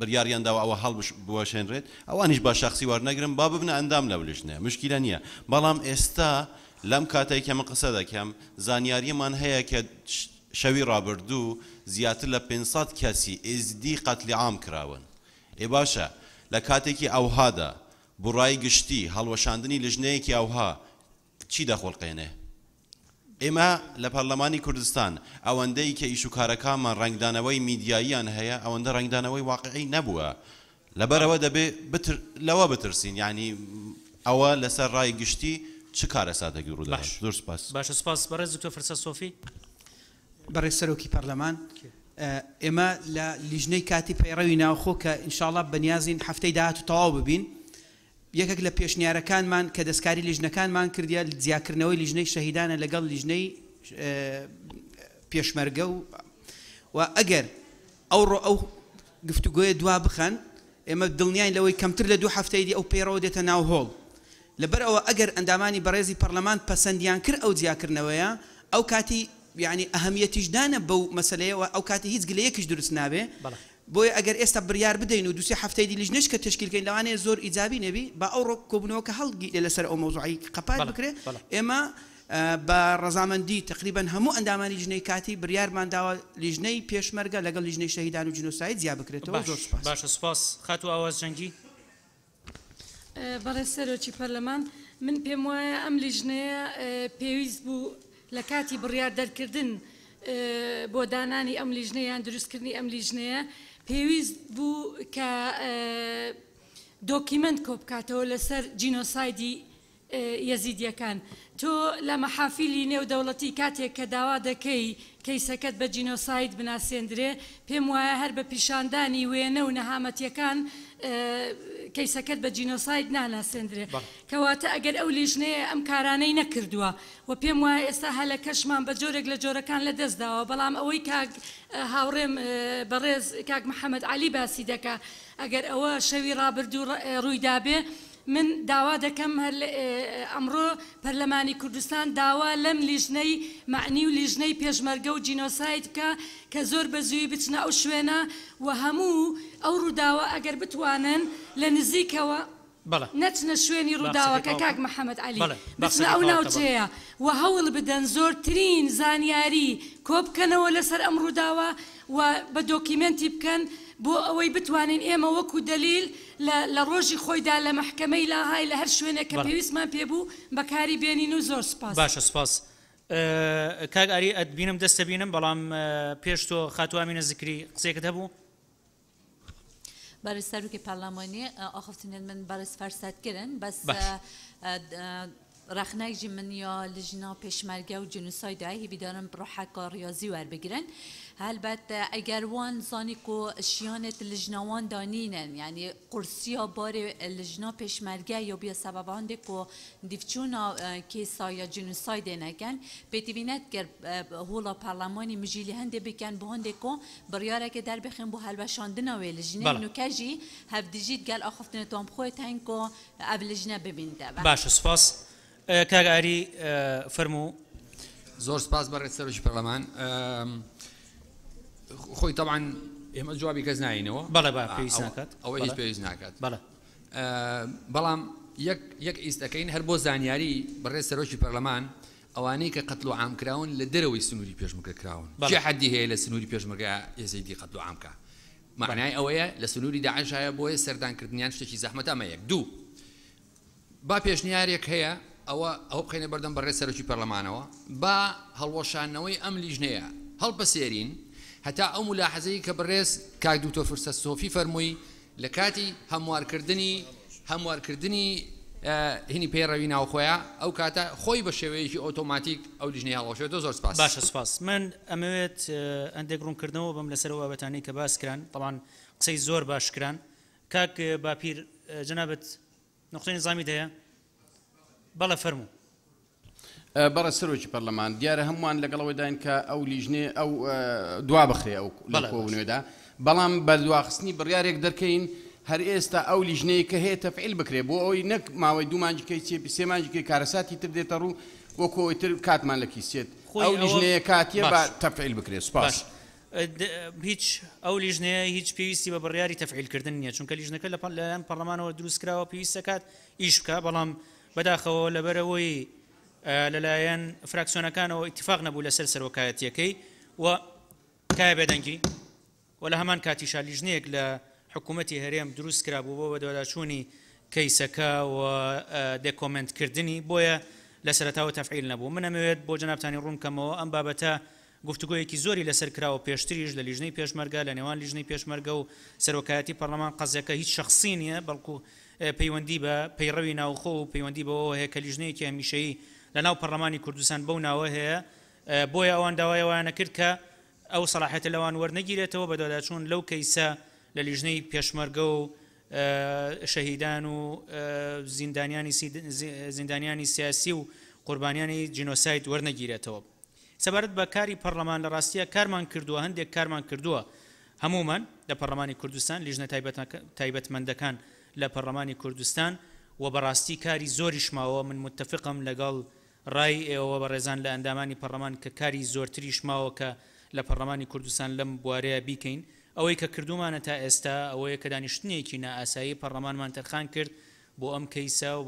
S13: بریاریان داوە ئەوە هەڵبوەشێنرێت ئەوانیش با شەخسی وەرنەگرن با ببنە ئەندام لەو لیژنەیە مشکیلە نیە بەڵام ئێستا لەم کاتەی کە من قسە دەکەم زانیاریمان هەیە کە شەوی ڕابردوو زیاتر لە 500 کەسی ئێزدی قەتلی عام کراون ئێ باشە لە کاتێکی ئەوهادا بۆ ڕای گشتی هەڵوەشاندنی لژنەیەکی ئەوها چی دەخوڵقێنێ؟ ئێمە لە پەرلەمانی کوردستان ئەوەندەی کە ئیشوکارەکانمان ڕەنگدانەوەی میدیاییان هەیە ئەوەندە ڕەنگدانەوەی واقعی نەبووە لەبەرئەوە دەبێ لەوە بترسین یانی ئەوە لەسەر ڕای گشتی چ کارەساتێک ڕوودەدات؟
S1: باش
S13: زۆر سوپاس.
S1: باشە سوپاس بەڕێز دکتۆر فرسەت سۆفی.
S18: بەڕێز سەرۆکی پەرلەمان، ئێمە لە لیژنەی کاتی پەیڕەوی ناوخۆ کە ئینشاڵا بەنیازین هەفتەی داهاتوو تەواو ببین، یەکێک لە پێشنیارەکانمان کە دەستکاری لیژنەکانمان کردیە جیاکردنەوەی لیژنەی شەهیدانە لەگەڵ لیژنەی پێشمەرگە و و ئەگەر ئەوڕۆ ئەو گفتوگۆیە دوا بخەن ئێمە دڵنیاین لەوەی کەمتر لە دوو هەفتەی دی ئەو پەیڕەوە دێتە ناو هۆڵ. لەبەر ئەوە ئەگەر ئەندامانی بەڕێزی پەڕلەمان پەسەندیان کرد ئەو جیاکردنەوەیە، ئەو کاتی یانی ئەهەمیەتیش دانە بەو مەسەلەیەوە ئەو کاتی هیچ گلەیەکیش دروست نابێ. بۆیە ئەگەر ئێستا بڕیار بدەین و دوو سێ هەفتەی دی لیژنەش کە تەشکیل کەین لەوانەیە زۆر ئیجابی نەبی، با ئەوڕۆ کۆبوونەوەکە هەڵگیرێ لەسەر ئەو مەوزوعەی قەپات بکرێ. ئێمە بە ڕەزامەندی تەقریبەن هەموو ئەندامانی لیژنەی کاتی بریارمان داوە لیژنەی پێشمەرگە لەگەڵ لیژنەی شەهیدان و جینۆساید جیا بکرێتەوە. زۆر سوپاس.
S1: باشە سوپاس. خاتوو ئاواز جەنگی.
S19: بەڕێز سەرۆکی پەرلەمان، من پێم وایە ئەم لیژنەیە پێویست بوو لە کاتی بڕیار دەرکردن بۆ دانانی ئەم لیژنەیە یان دروستکردنی ئەم لیژنەیە پێویست بوو کە دۆکیمەنت کۆبکاتەوە لەسەر جینۆسایدی یەزیدیەکان. تۆ لە مەحافیلی نێودەوڵەتی کاتێک کە داوا دەکەی کەیسەکەت بە جینۆساید بناسێندرێ، پێم وایە هەر بە پیشاندانی وێنە و نەهامەتیەکان کەیسەکەت بە جینۆساید ناناسێندرێ. کەواتە ئەگەر ئەو لیژنەیە ئەم کارانەی نەکردووە و پێم وایە ئێستا هەلەکەشمان بە جۆرێک لە جۆرەکان لە دەست داوە، بەڵام ئەوەی کاک هاوڕێم بەڕێز کاک محەمەد عەلی باسی دەکا ئەگەر ئەوە شەوی ڕابردوو ڕوویدابێ من داوا دەکەم هەر ئەمڕۆ پەرلەمانی کوردستان داوا لەم لیژنەی مەعنی و لیژنەی پێشمەرگە و جینۆساید بکا کە زۆر بە زووی بچنە ئەو شوێنە و هەموو ئەو ڕووداوە ئەگەر بتوانن لە نزیکەوە نەچنە شوێنی ڕووداوەکە کاک محەمەد عەلی بچنە ئەو ناوچەیە و هەوڵ بدەن زۆرترین زانیاری کۆبکەنەوە لەسەر ئەم ڕووداوە و بە دۆکیمێنتی بکەن بۆ ئەوەی بتوانین ئێمە وەکو دەلیل لە لە ڕۆژی خۆیدا لە مەحکەمەی لاهای لە هەر شوێنێک کە پێویستمان پێ بوو بەکاری بێنین و زۆر سوپاس.
S1: باشە سوپاس. کاک ئاری ئەتبینم دەست دەبینم بەڵام پێش تۆ خاتوو ئامینە زکری قسەیەکت هەبوو؟
S20: بەڕێز سەرۆکی پەرلەمانی ئاخفتنێن من بەڕێز فەرسەت کرن بەس ڕەخنەک ژی من یا لژنا پێشمەرگە و جینۆسایدە هیڤیدارم ڕۆحەکە ڕیازی وەربگرن هەلبەت ئەگەر وان زانی کو شیانێت لژنا وان دا نینن یعنی قورسیا بارێ لژنا پێشمەرگە یا بیە سەبەب هەندێک کو دیفچونا کێسا یا جینۆسایدێ نەکەن پێتیڤی نەدکرد هۆڵا پەرلەمانی مژیلی هەندێ بکەن بۆ هەندێک کو بڕیارەکێ دەربخێن بۆ هەلوەشاندنا وێ لژنێ نوکە ژی هەڤدژیت گەل ئاخفتنێ تام خوێ تەنگ کو ئەڤ لژنە ببیندەڤە.
S1: باشە سوپاس. کاک ئاری فەرموو.
S10: زۆر سپاس بەڕێز سەرۆکی پەرلەمان. خۆی تەبعەن ئێمە جوابی کەس ناینەوە.
S1: بەڵێ با پێویست ناکات.
S10: ئەوە هیچ پێویست ناکات. بەڵێ. بەڵام یەک یەک ئیست ئەکەین هەر بۆ زانیاری بەڕێز سەرۆکی پەرلەمان ئەوانەی کە قەتل و عام کراون لە دەرەوەی سنووری پێشمەرگە کراون کێ حەدی هەیە لە سنووری پێشمەرگە ئێزیدی قەتل و عام کا مەعنای ئەوەیە لە سنووری داعش هەیە بۆیە سەردان کردنیان شتێکی زەحمەتە ئەمە یەک دوو با پێشنیارێک هەیە ئەوە ئەوە بخەینە بەردەم بەڕێز سەرۆکی پەرلەمانەوە با هەڵوەشاندنەوەی ئەم لیژنەیە هەڵپەسێرین هەتا ئەو مولاحەزەی کە بەڕێز کاک دکتۆر فرسەت سۆفی فەرمووی لە کاتی هەموارکردنی هەموارکردنی هینی پەیڕەوی ناوخۆیە ئەو کاتە خۆی بە شێوەیەکی ئۆتۆماتیک ئەو لیژنەیە هەڵوەشێتەوە زۆر سپاس.
S1: باشە سپاس من ئەمەوێت هەندێک ڕوونکردنەوە بم لەسەر ئەو بابەتانەی کە باس کران تەبعەن قسەی زۆر باش کران کاک باپیر جەنابت نوقتەی نیزامیت هەیە؟ بەڵێ فەرموو.
S21: بەڕێز سەرۆکی پەرلەمان، دیارە هەمووان لەگەڵ ئەوەداین کە ئەو لیژنەیە ئەو دوا بخرێ ئەو لە کۆبوونەوەدا، بەڵام بە دواخستنی بڕیارێک دەرکەین هەر ئێستا ئەو لیژنەیە کە هەیە تەفعیل بکرێ بۆ ئەوەی نەک ماوەی دوو مانگی کەی چێ سێ مانگی کەی کارەساتی تر دێتە ڕوو وەکو ئەوەی تر کاتمان لە کیس چێت
S1: خۆی
S21: ئەو
S1: ئەوە
S21: لیژنەیە کاتیە با
S1: باش
S21: تەفعیل بکرێ سوپاس.
S1: باش هیچ ئەو لیژنەیە هیچ پێویستی بە بڕیاری تەفعیلکردن نییە چونکە لیژنەکە لە لەلایەن پەرلەمانەوە دروست کراوە پێویست دەکات ئیش بکە بەڵام بەداخەوە لەبەرئەوەی لەلایەن فراکسیۆنەکانەوە ئیتفاق نەبوو لەسەر سەرۆکایەتیەکەی و تکایە بێدەنگی و لە هەمان کاتیشا لیژنەیەک لە حکوومەتی هەرێم دروست کرابوو بۆ بەدواداچوونی کەیسەکە و دێکۆمێنتکردنی بۆیە لە سەرەتاوە تەفعیل نەبوو من ئەمەوێت بۆ جەنابتانی ڕوون بکەمەوە ئەم بابەتە گفتوگۆیەکی زۆری لەسەر کراوە پێشتریش لە لیژنەی پێشمەرگە لە نێوان لیژنەی پێشمەرگە و سەرۆکایەتی پەرلەمان قەزیەکە هیچ شەخسی نییە بەڵکو پەیوەندی بە پەیڕەوی ناوخۆ و پەیوەندی بەوەوە هەیە کە لیژنەیەکی هەمیشەیی لە ناو پەرلەمانی کوردستان بەو ناوە هەیە بۆیە ئەوان داوای ئەوەیانە کرد کە ئەو سەڵاحیەتە لەوان وەرنەگیرێتەوە بەدواداچوون لەو کەیسە لە لیژنەی پێشمەرگە و شەهیدان و زیندانیانی زیندانیانی سیاسی و قوربانیانی جینۆساید وەرنەگیرێتەوە. سەبارەت بە کاری پەڕلەمان لە ڕاستیا کارمان کردووە، هەندێک کارمان کردووە هەموومان لە پەڕلەمانی کوردستان، لیژنە تایبەتمەندەکان لە پەڕلەمانی کوردستان و بەڕاستی کاری زۆریش ماوە، من موتەفقم لەگەڵ ڕای ئێوە بەڕێزان لە ئەندامانی پەڕلەمان کە کاری زۆرتریش ماوە کە لە پەڕلەمانی کوردستان لەم بوارەیە بیکەین، ئەوەی کە کردوومانە تا ئێستا ئەوەیە کە دانیشتنێکی نائاسایی پەڕلەمانمان تەرخان کرد بۆ ئەم کەیسە و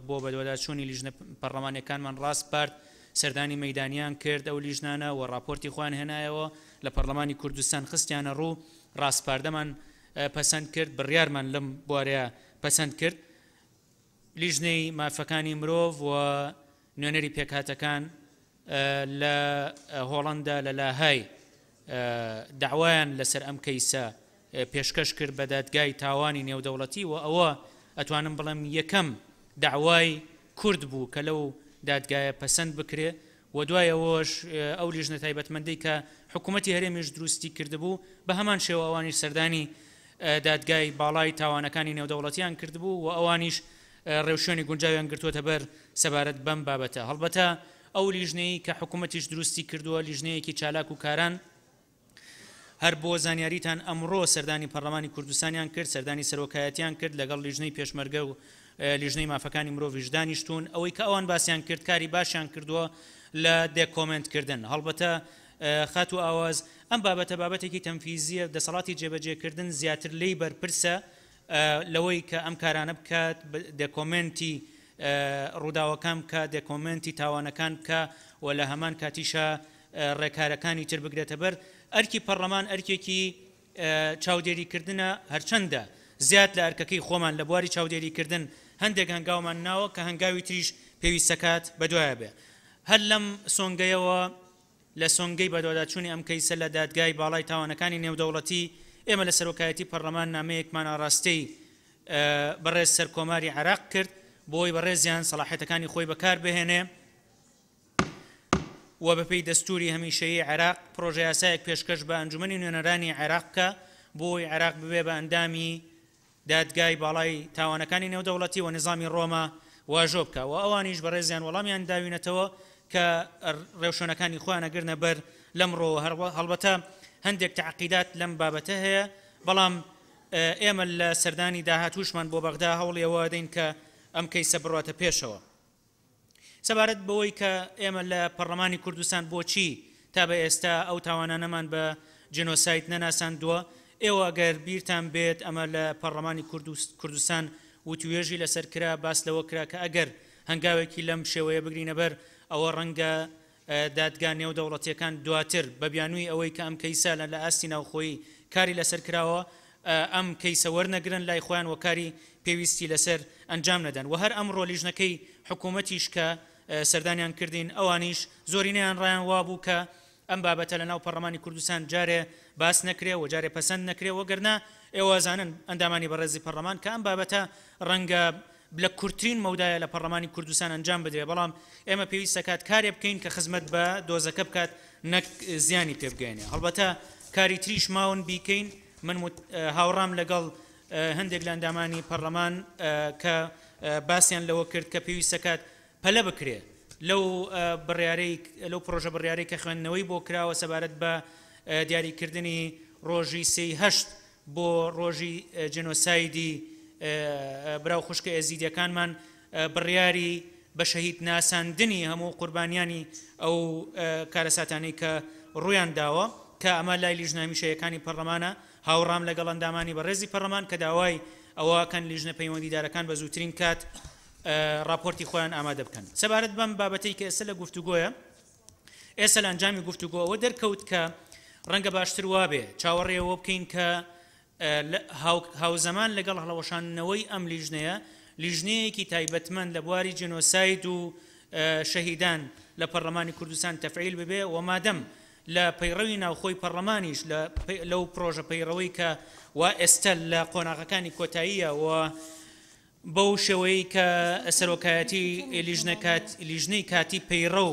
S1: بۆ بەدواداچوونی لیژنە پەڕلەمانیەکانمان ڕاسپارد، سەردانی مەیدانیان کرد ئەو لیژنانە و ڕاپۆرتی خۆیان هێنایەوە لە پەڕلەمانی کوردستان خستیانە ڕوو، ڕاسپاردەمان پەسەند کرد، بڕیارمان لەم بوارەیە پەسەند کرد. لیژنەی مافەکانی مرۆڤ و نوێنەری پێکهاتەکان لە هۆڵەندا لە لاهای دەعوایان لەسەر ئەم کەیسە پێشکەش کرد بە دادگای تاوانی نێودەوڵەتی و ئەوە ئەتوانم بڵێم یەکەم دەعوای کورد بوو کە لەو دادگایە پەسەند بکرێ و دوای ئەوەش ئەو لیژنە تایبەتمەندەی کە حکوومەتی هەرێمیش دروستی کردبوو بە هەمان شێوە ئەوانیش سەردانی دادگای باڵای تاوانەکانی نێودەوڵەتیان کردبوو و ئەوانیش ڕێوشوێنی گونجاویان گرتووەتە بەر سەبارەت بەم بابەتە. هەڵبەتە ئەو لیژنەی کە حکوومەتیش دروستی کردووە لیژنەیەکی چالاک و کاران، هەر بۆ زانیاریتان ئەمڕۆ سەردانی پەڕلەمانی کوردستانیان کرد، سەردانی سەرۆکایەتیان کرد، لەگەڵ لیژنەی پێشمەرگە و لیژنەی مافەکانی مرۆڤیش دانیشتوون. ئەوەی کە ئەوان باسیان کرد کاری باشیان کردووە لە دێکۆمێنت کردن. هەڵبەتە خاتوو ئاواز ئەم بابەتە بابەتێکی تەنفیزییە، دەسەڵاتی جێبەجێکردن زیاتر لێی بەرپرسە لەوەی کە ئەم کارانە بکات، دێکۆمێنتی ڕووداوەکان بکات، دێکۆمێنتی تاوانەکان بکا و لە هەمان کاتیشا ڕێکارەکانی تر بگرێتە بەر. ئەرکی پەڕلەمان ئەرکێکی چاودێریکردنە، هەرچەندە زیاد لە ئەرکەکەی خۆمان لە بواری چاودێریکردن هەندێک هەنگاومان ناوە کە هەنگاوی تریش پێویستەکات بەدوایە بێ. هەر لەم سۆنگەیەوە لە سۆنگەی بەدواداچوونی ئەم کەیسە لە دادگای باڵای تاوانەکانی نێودەوڵەتی، ئێمە لە سەرۆکایەتی پەڕلەمان نامەیەکمان ئاڕاستەی بەڕێز سەرکۆماری عێراق کرد بۆ ئەوەی بەڕێزیان سەڵاحیەتەکانی خۆی بەکاربهێنێ و بەپێی دەستووری هەمیشەیی عێراق پڕۆژەیاسایەک پێشکەش بە ئەنجومەنی نوێنەرانی عێراق بکا بۆ ئەوەی عێراق ببێ بە ئەندامی دادگای باڵای تاوانەکانی نێودەوڵەتی و نیزامی ڕۆما واژۆ بکا و ئەوانیش بەڕێزیان وەڵامیان داوینەتەوە کە ڕێوشوێنەکانی خۆیان ئەگرنە بەر لەمڕۆوە. هەڵبەتە هەندێک تەعقیدات لەم بابەتە هەیە بەڵام ئێمە لە سەردانی داهاتووشمان بۆ بەغدا هەوڵی ئەوە ئەدەین کە ئەم کەیسە بڕواتە پێشەوە. سەبارەت بەوەی کە ئێمە لە پەڕلەمانی کوردستان بۆچی تا بە ئێستا ئەو تاوانانەمان بە جینۆساید نەناساندووە، ئێوە گەر بیرتان بێت ئەمە لە پەڕلەمانی کوردستان وتوێژی لەسەر کرا، باس لەوە کرا کە ئەگەر هەنگاوێکی لەم شێوەیە بگرینە بەر ئەوە ڕەنگە دادگا نێودەوڵەتییەکان دواتر بە بیانووی ئەوەی کە ئەم کەیسە لە ئاستی ناوخۆیی کاری لەسەر کراوە ئەم کەیسە وەرنەگرن لای خۆیان و کاری پێویستی لەسەر ئەنجام نەدەن و هەر ئەمڕۆ لیژنەکەی حکوومەتیش کە سەردانیان کردین ئەوانیش زۆرینەیان ڕایان وابوو کە ئەم بابەتە لە ناو پەڕلەمانی کوردستان جارێ باس نەکرێ و جارێ پەسەند نەکرێ وەگەرنا ئێوە ئەزانن ئەندامانی بەڕێزی پەڕلەمان کە ئەم بابەتە ڕەنگە لە کورتترین مەودایە لە پەڕلەمانی کوردستان ئەنجام بدرێ بەڵام ئێمە پێویست دەکات کارێ بکەین کە خزمەت بە دۆزەکە بکات نەک زیانی پێ بگەیەنێ هەڵبەتە کاری تریش ماون بیکەین من هاوڕام لەگەڵ هەندێک لە ئەندامانی پەڕلەمان کە باسیان لەوە کرد کە پێویست دەکات پەلە بکرێ لەو بڕیارەی لەو پڕۆژە بڕیارەی کە خوێندنەوەی بۆ کراوە سەبارەت بە دیاریکردنی ڕۆژی سێی هەشت بۆ ڕۆژی جێنۆسایدی برا و خوشکە ئێزیدیەکانمان بڕیاری بە شەهید ناساندنی هەموو قوربانیانی ئەو کارەساتانەی کە ڕوویان داوە کە ئەمە لای لیژنە هەمیشەیەکانی پەڕلەمانە هاوڕام لەگەڵ ئەندامانی بەڕێزی پەڕلەمان کە داوای ئەوەکەن لیژنە پەیوەندیدارەکان بە زووترین کات ڕاپۆرتی خۆیان ئامادە بکەن. سەبارەت بەم بابەتەی کە ئێستا لە گفتوگۆیە، ئێستا لە ئەنجامی گفتوگۆ ئەوە دەرکەوت کە ڕەنگە باشتر وابێ چاوەڕێ ئەوە بکەین کە هاوزەمان لەگەڵ هەڵەوەشاندنەوەی ئەم لیژنەیە، لیژنەیەکی تایبەتمەند لە بواری جینۆساید و شەهیدان لە پەڕلەمانی کوردستان تەفعیل ببێ و مادەم لە پەیڕەوی ناوخۆی پەڕلەمانیش لەو پڕۆژە پەیڕەوەی کە وا ئێستا لە قۆناغەکانی کۆتاییە و بەو شێوەیەی کە سەرۆکایەتی لیژنەی کاتی پەیڕەو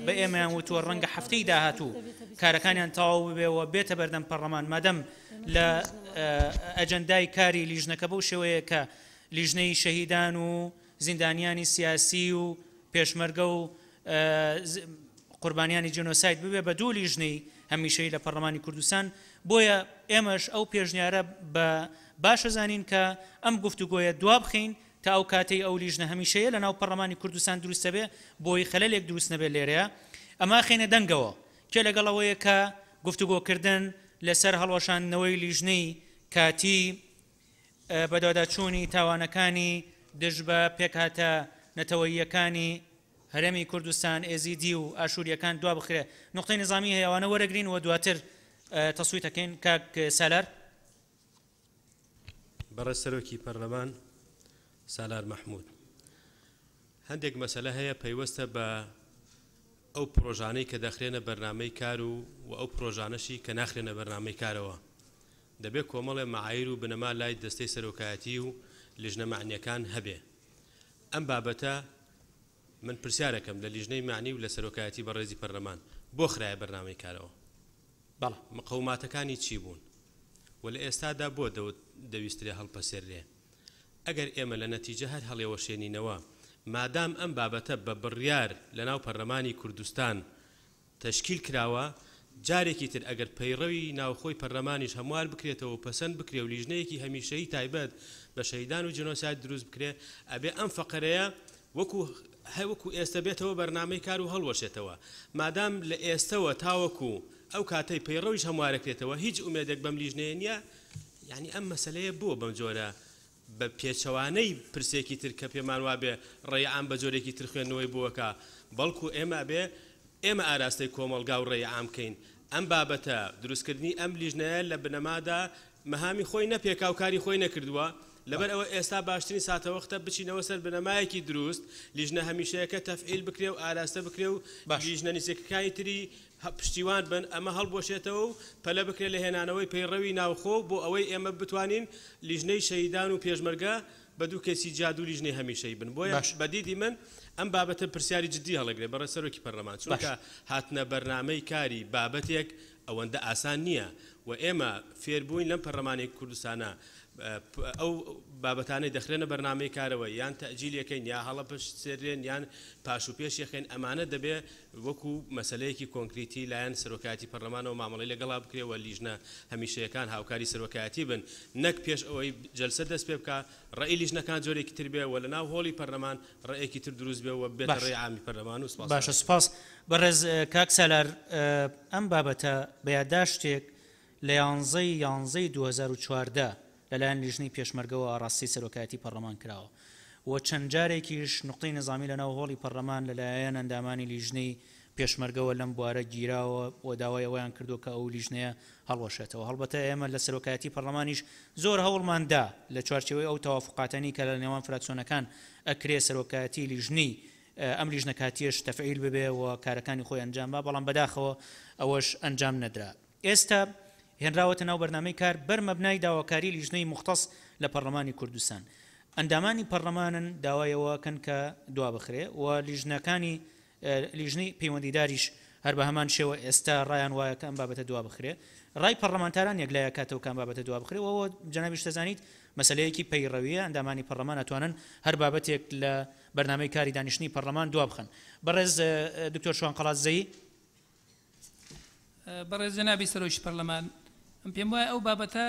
S1: بە ئێمەیان وتووە ڕەنگە هەفتەی داهاتوو کارەکانیان تەواو ببێ و بێتە بەردەم پەڕلەمان مادەم لە ئەجەندای کاری لیژنەکە بەو شێوەیە کە لیژنەی شەهیدان و زیندانیانی سیاسی و پێشمەرگە و قوربانیانی جینۆساید ببێ بە دوو لیژنەی هەمیشەیی لە پەڕلەمانی کوردستان، بۆیە ئێمەش ئەو پێشنیارە بە باش ئەزانین کە ئەم گفتوگۆیە دوابخەین تا ئەو کاتەی ئەو لیژنە هەمیشەیە لە ناو پەڕلەمانی کوردستان دروست دەبێ بۆی خەلەلێک دروست نەبێت لێرەیە ئەمە ئەخەینە دەنگەوە کێ لەگەڵ ئەوەیە کە گفتوگۆکردن لەسەر هەڵوەشاندنەوەی لیژنەی کاتی بەدواداچوونی تاوانەکانی دژ بە پێکهاتە نەتەوەییەکانی هەرێمی کوردستان، ئێزیدی و ئاشوورییەکان دوابخرێ. نوقتەی نیزامی هەیە ئەوانە وەرەگرین و دواتر تەسویت ئەکەین. کاک سالار.
S5: بەڕێز سەرۆکی پەرلەمان سالار مەحمود، هەندێک مەسەلە هەیە پەیوەستە بە ئەو پرۆژانەی کە دەخرێنە بەرنامەی کار و و ئەو پرۆژانەشی کە ناخرێنە بەرنامەی کارەوە. دەبێ کۆمەڵێ مەعایر و بنەما لای دەستەی سەرۆکایەتی و لیژنە مەعنیەکان هەبێ. ئەم بابەتە من پرسیارەکەم لە لیژنەی مەعنی و لە سەرۆکایەتی بەڕێزی پەرلەمان بۆ خرایە بەرنامەی کارەوە؟
S1: بەڵێ.
S5: مقەوماتەکانی چی بوون و لە ئێستادا بۆ دەویسترێ هەڵپەسێررێ؟ ئەگەر ئێمە لە نەتیجە هەر هەڵێوەشێنینەوە مادام ئەم بابەتە بە بڕیار لەناو پەرلەمانی کوردستان تەشکیل کراوە، جارێکی تر ئەگەر پەیڕەوی ناوخۆی پەرلەمانیش هەموار بکرێتەوە و پەسەند بکرێ و لیژنەیەکی هەمیشەیی تایبەت بە شەهیدان و جینۆساید دروست بکرێ ئەبێ ئەم فەقەرەیە وەکو وەکو ئێستە بێتەوە بەرنامەی کار و هەڵوەشێتەوە مادام لە ئێستەوە تاوەکو ئەو کاتەی پەیڕەویش هەموارەکرێتەوە هیچ ئومێدێک بەم لیژنەیە نییە یانی ئەم مەسەلەیە بۆ بەم جۆرە بە پێچەوانەی پرسێکی تر کە پێمان وابێ ڕەئی عام بە جۆرێکی تر خوێندنەوەی بۆ ئەکا، بەڵکو ئێمە ئەبێ ئێمە ئاراستەی کۆمەڵگا و ڕەئی عام کەین. ئەم بابەتە، دروستکردنی ئەم لیژنەیە لە بنەمادا مەهامی خۆی نەپێکا و کاری خۆی نەکردووە، لەبەر ئەوە ئێستا باشترین ساتەوەختە بچینەوە سەر بنەمایەکی دروست، لیژنە هەمیشەیەکە تەفعیل بکرێ و ئاراستە بکرێ و لیژنە نزیکەکانی تری پشتیوان بن، ئەمە هەڵبوەشێتەوە و پەلە بکرێت لە هێنانەوەی پەیڕەوی ناوخۆ بۆ ئەوەی ئێمە بتوانین لیژنەی شەهیدان و پێشمەرگە بە دوو کەیسی جیا دوو لیژنەی هەمیشەیی بن. بۆیە بە دیدی من ئەم بابەتە پرسیاری جدی هەڵەگرێت بەڕێز سەرۆکی پەرلەمان، چونکە هاتنە بەرنامەی کاری بابەتێک ئەوەندە ئاسان نییە و ئێمە فێربووین لەم پەرلەمانی کوردستانە ئەو بابەتانەی دەخرێنە بەرنامەی کارەوە یان تەئجیل یەکەین یا هەڵەپەسێررێن یان پاش و پێش یەخەین ئەمانە دەبێ وەکو مەسەلەیەکی کۆنکریتی لایەن سەرۆکایەتی پەرلەمانەوە مامەڵەی لەگەڵا بکرێ و لیژنە هەمیشەیەکان هاوکاری سەرۆکایەتی بن نەک پێش ئەوەی جەلسە دەست پێ بکا ڕەئی لیژنەکان جۆرێکی تر بێ و لەناو هۆڵی پەرلەمان ڕەئێکی تر دروست بێ و بێتە
S1: باش
S5: ڕێی عامی پەرلەمان و سپاس
S1: باشە سوپاس بەڕێز کاک سالار ئەم بابەتە بە یاداشتێک لە یانزەی یانزەی 2014. لەلایەن لیژنەی پێشمەرگەوە ئاڕاستەی سەرۆکایەتی پەڕلەمان کراوە و چەند جارێکیش نوقتەی نیزامی لەناو هۆڵی پەڕلەمان لەلایەن ئەندامانی لیژنەی پێشمەرگەوە لەم بوارە گیراوە و داوای ئەوەیان کردووە کە ئەو لیژنەیە هەڵوەشێتەوە. هەڵبەتە ئێمە لە سەرۆکایەتی پەڕلەمانیش زۆر هەوڵمان دا لە چوارچێوەی ئەو تەوافوقاتەنی کە لە نێوان فراکسیۆنەکان ئەکرێ سەرۆکایەتی لیژنەی ئەم لیژنە کاتیەش تەفعیل ببێ و کارەکانی خۆی ئەنجام با، بەڵام بەداخەوە ئەوەش ئەنجام نەدرا. ئێستا هێنراوەتە ناو بەرنامەی کار بەر مەبنای داواکاری لیژنەی موختەس لە پەڕلەمانی کوردستان. ئەندامانی پەڕلەمانن داوای ئەوە ئەکەن کە دوابخرێ و لیژنەکانی لیژنەی پەیوەندیداریش هەر بە هەمان شێوە ئێستا ڕایان وایە کە ئەم بابەتە دوابخرێ. ڕای پەڕلەمانتاران یەکلای ئەکاتەوە کە ئەم بابەتە دوابخرێ و ئەوە جەنابیشت دەزانیت مەسەلەیەکی پەیڕەوییە، ئەندامانی پەڕلەمان ئەتوانن هەر بابەتێک لە بەرنامەی کاری دانیشتنی پەڕلەمان دوابخەن. بەڕێز دکتۆر شوان قەڵادزەیی.
S3: بەڕێز جەنابی سەرۆکی پەرلەمان، ئەم پێم وایە ئەو بابەتە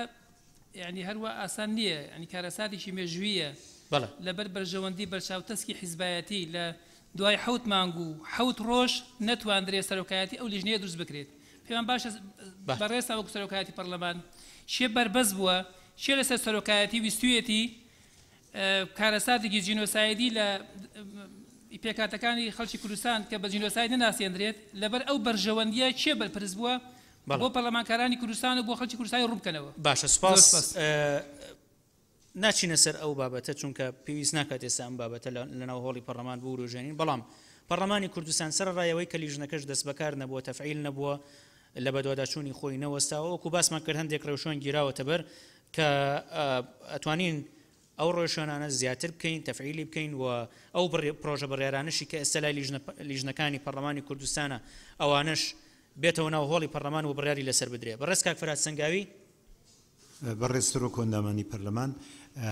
S3: یانی هەر وا ئاسان نییە، یانی کارەساتێکی مێژوویە.
S1: بەڵێ.
S3: لەبەر بەرژەوەندی بەرچاوتەسکی حیزبایەتی لە دوای حەوت مانگ و حەوت ڕۆژ نەتواندرێ سەرۆکایەتی ئەو لیژنەیە دروست بکرێت. پێمان باشە بەڕێزتان وەکو سەرۆکایەتی پەرلەمان کێ بەربەست بووە، کێ لەسەر سەرۆکایەتی ویستوویەتی کارەساتێکی جینۆسایدی لە پێکهاتەکانی خەڵکی کوردستان کە بە جینۆساید نەناسێندرێت، لەبەر ئەو بەرژەوەندییە کێ بەرپرس بووە بۆ پەرلەمانکارانی کوردستان و بۆ خەڵکی کوردستانی ڕوون بکەنەوە.
S1: باشە سوپاس. ناچینە سەر ئەو بابەتە چونکە پێویست ناکات ئێستا ئەم بابەتە لەناو هۆڵی پەرلەمان بوروژێنین، بەڵام پەرلەمانی کوردستان سەرەڕای ئەوەی کە لیژنەکەش دەستبەکار نەبووە، تەفعیل نەبووە، لە بەدواداچوونی خۆی نەوەستاوە، وەکو باسمان کرد هەندێک ڕێوشوێن گیراوەتە بەر کە ئەتوانین ئەو ڕێوشوێنانە زیاتر بکەین، تەفعیلی بکەین و ئەو پرۆژە بڕیارانەشی کە ئێستا لای لیژنەکانی پەرلەمانی کوردستانە ئەوانەش بێتەوە ناو هۆڵی پەرلەمان و بڕیاری لەسەر بدرێ. بەڕێز کاک فەرهاد سەنگاوی.
S24: بەڕێز سەرۆک و ئەندامانی پەرلەمان،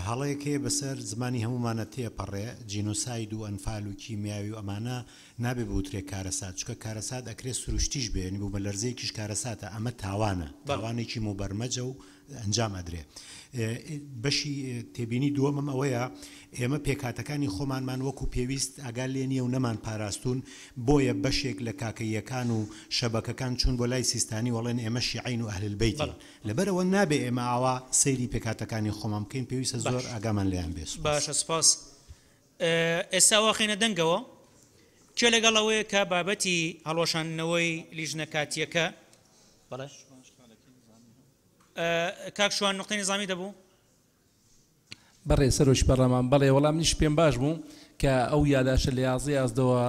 S24: هەڵەیەک هەیە بەسەر زمانی هەموومانە تێپەڕێ، جینۆساید و ئەنفال و کیمیاوی و ئەمانە نابێ بوترێ کارەسات، چونکە کارەسات ئەکرێ سروشتیش بێ، یانی بومەلەرزەیەکیش کارەساتە، ئەمە تاوانە، تاوانێکی موبەرمەجە و ئەنجام ئەدرێ. بەشی تێبینی دووەمم ئەوەیە ئێمە پێکهاتەکانی خۆمانمان وەکو پێویست ئاگا لێ نییە و نەمان پاراستوون، بۆیە بەشێک لە کاکەییەکان و شەبەکەکان چوون بۆ لای سیستانی و ئەڵێن ئێمە شیعەین و ئەهل البەیتین. لەبەرئەوە نابێ ئێمە ئاوا سەیری پێکهاتەکانی خۆمان بکەین، پێویستە زۆر ئاگامان لێیان بێ. سوپاس.
S1: باشە سوپاس. ئێستا واخەینە دەنگەوە. کێ لەگەڵ ئەوەیە کە بابەتی هەڵوەشاندنەوەی لیژنە کاتییەکە؟ بەڵێ. کاک شوان نوقتەی نیزامی دەبوو؟
S7: بەڕێز سەرۆکی پەرلەمان، بەڵێ وەڵا منیش پێم باش بوو کە ئەو یاداشتە لە 11 یازدەوە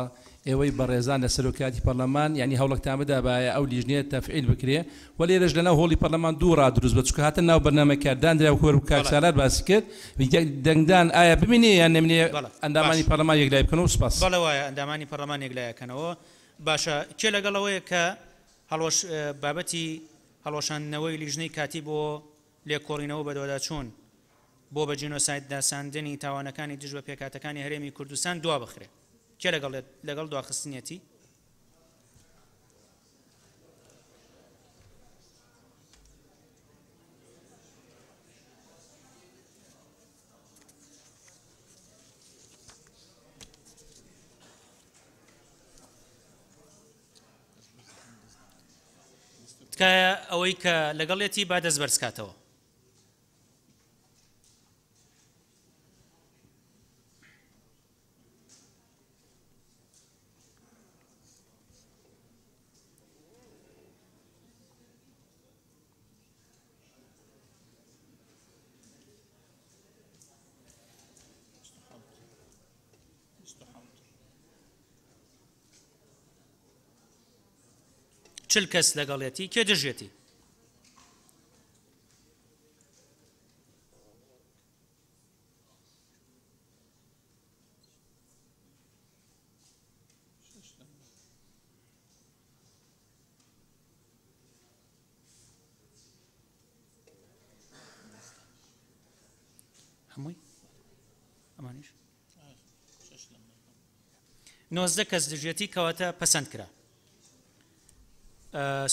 S7: ئێوەی بەڕێزان لە سەرۆکایەتی پەرلەمان یانی هەوڵەکتان بدابایە ئەو لیژنەیە تەفعیل بکرێ و لێرەش لەناو هۆڵی پەرلەمان دوو ڕا دروست بە چونکە هاتە ناو بەرنامەی کار دانرا وەکو وەک کاک سالار باسی کرد دەنگدان ئایا بمینێ یان نەمینێ ئەندامانی پەرلەمان یەکلایی بکەنەوە سوپاس.
S1: بەڵێ وایە ئەندامانی پەرلەمان یەکلایی ئەکەنەوە. باشە کێ لەگەڵ ئەوەیە کە هەڵوەش بابەتی هەڵوەشاندنەوەی لیژنەی کاتی بۆ لێکۆڵینەوە بەدواداچوون بۆ بە جینۆساید ناساندنی تاوانەکانی دژ بە پێکهاتەکانی هەرێمی کوردستان دوابخرێ؟ کێ لەگەڵ لەگەڵ دواخستنیەتی؟ تکایە ئەوەی کە لەگەڵیەتی با دەست بەرز کاتەوە. 40 کەس لەگەڵیەتی کێ دژیەتی؟ هەمووی ئەمانیش 19 کەس دژیەتی کەواتە پەسەند کرا.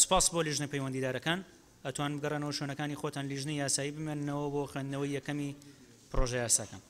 S1: سوپاس بۆ لیژنە پەیوەندیدارەکان. ئەتوان بگەڕێنەوە شوێنەکانی خۆتان لیژنەی یاسایی بمێننەوە بۆ خوێندنەوەی یەکەمی پڕۆژە یاساکان.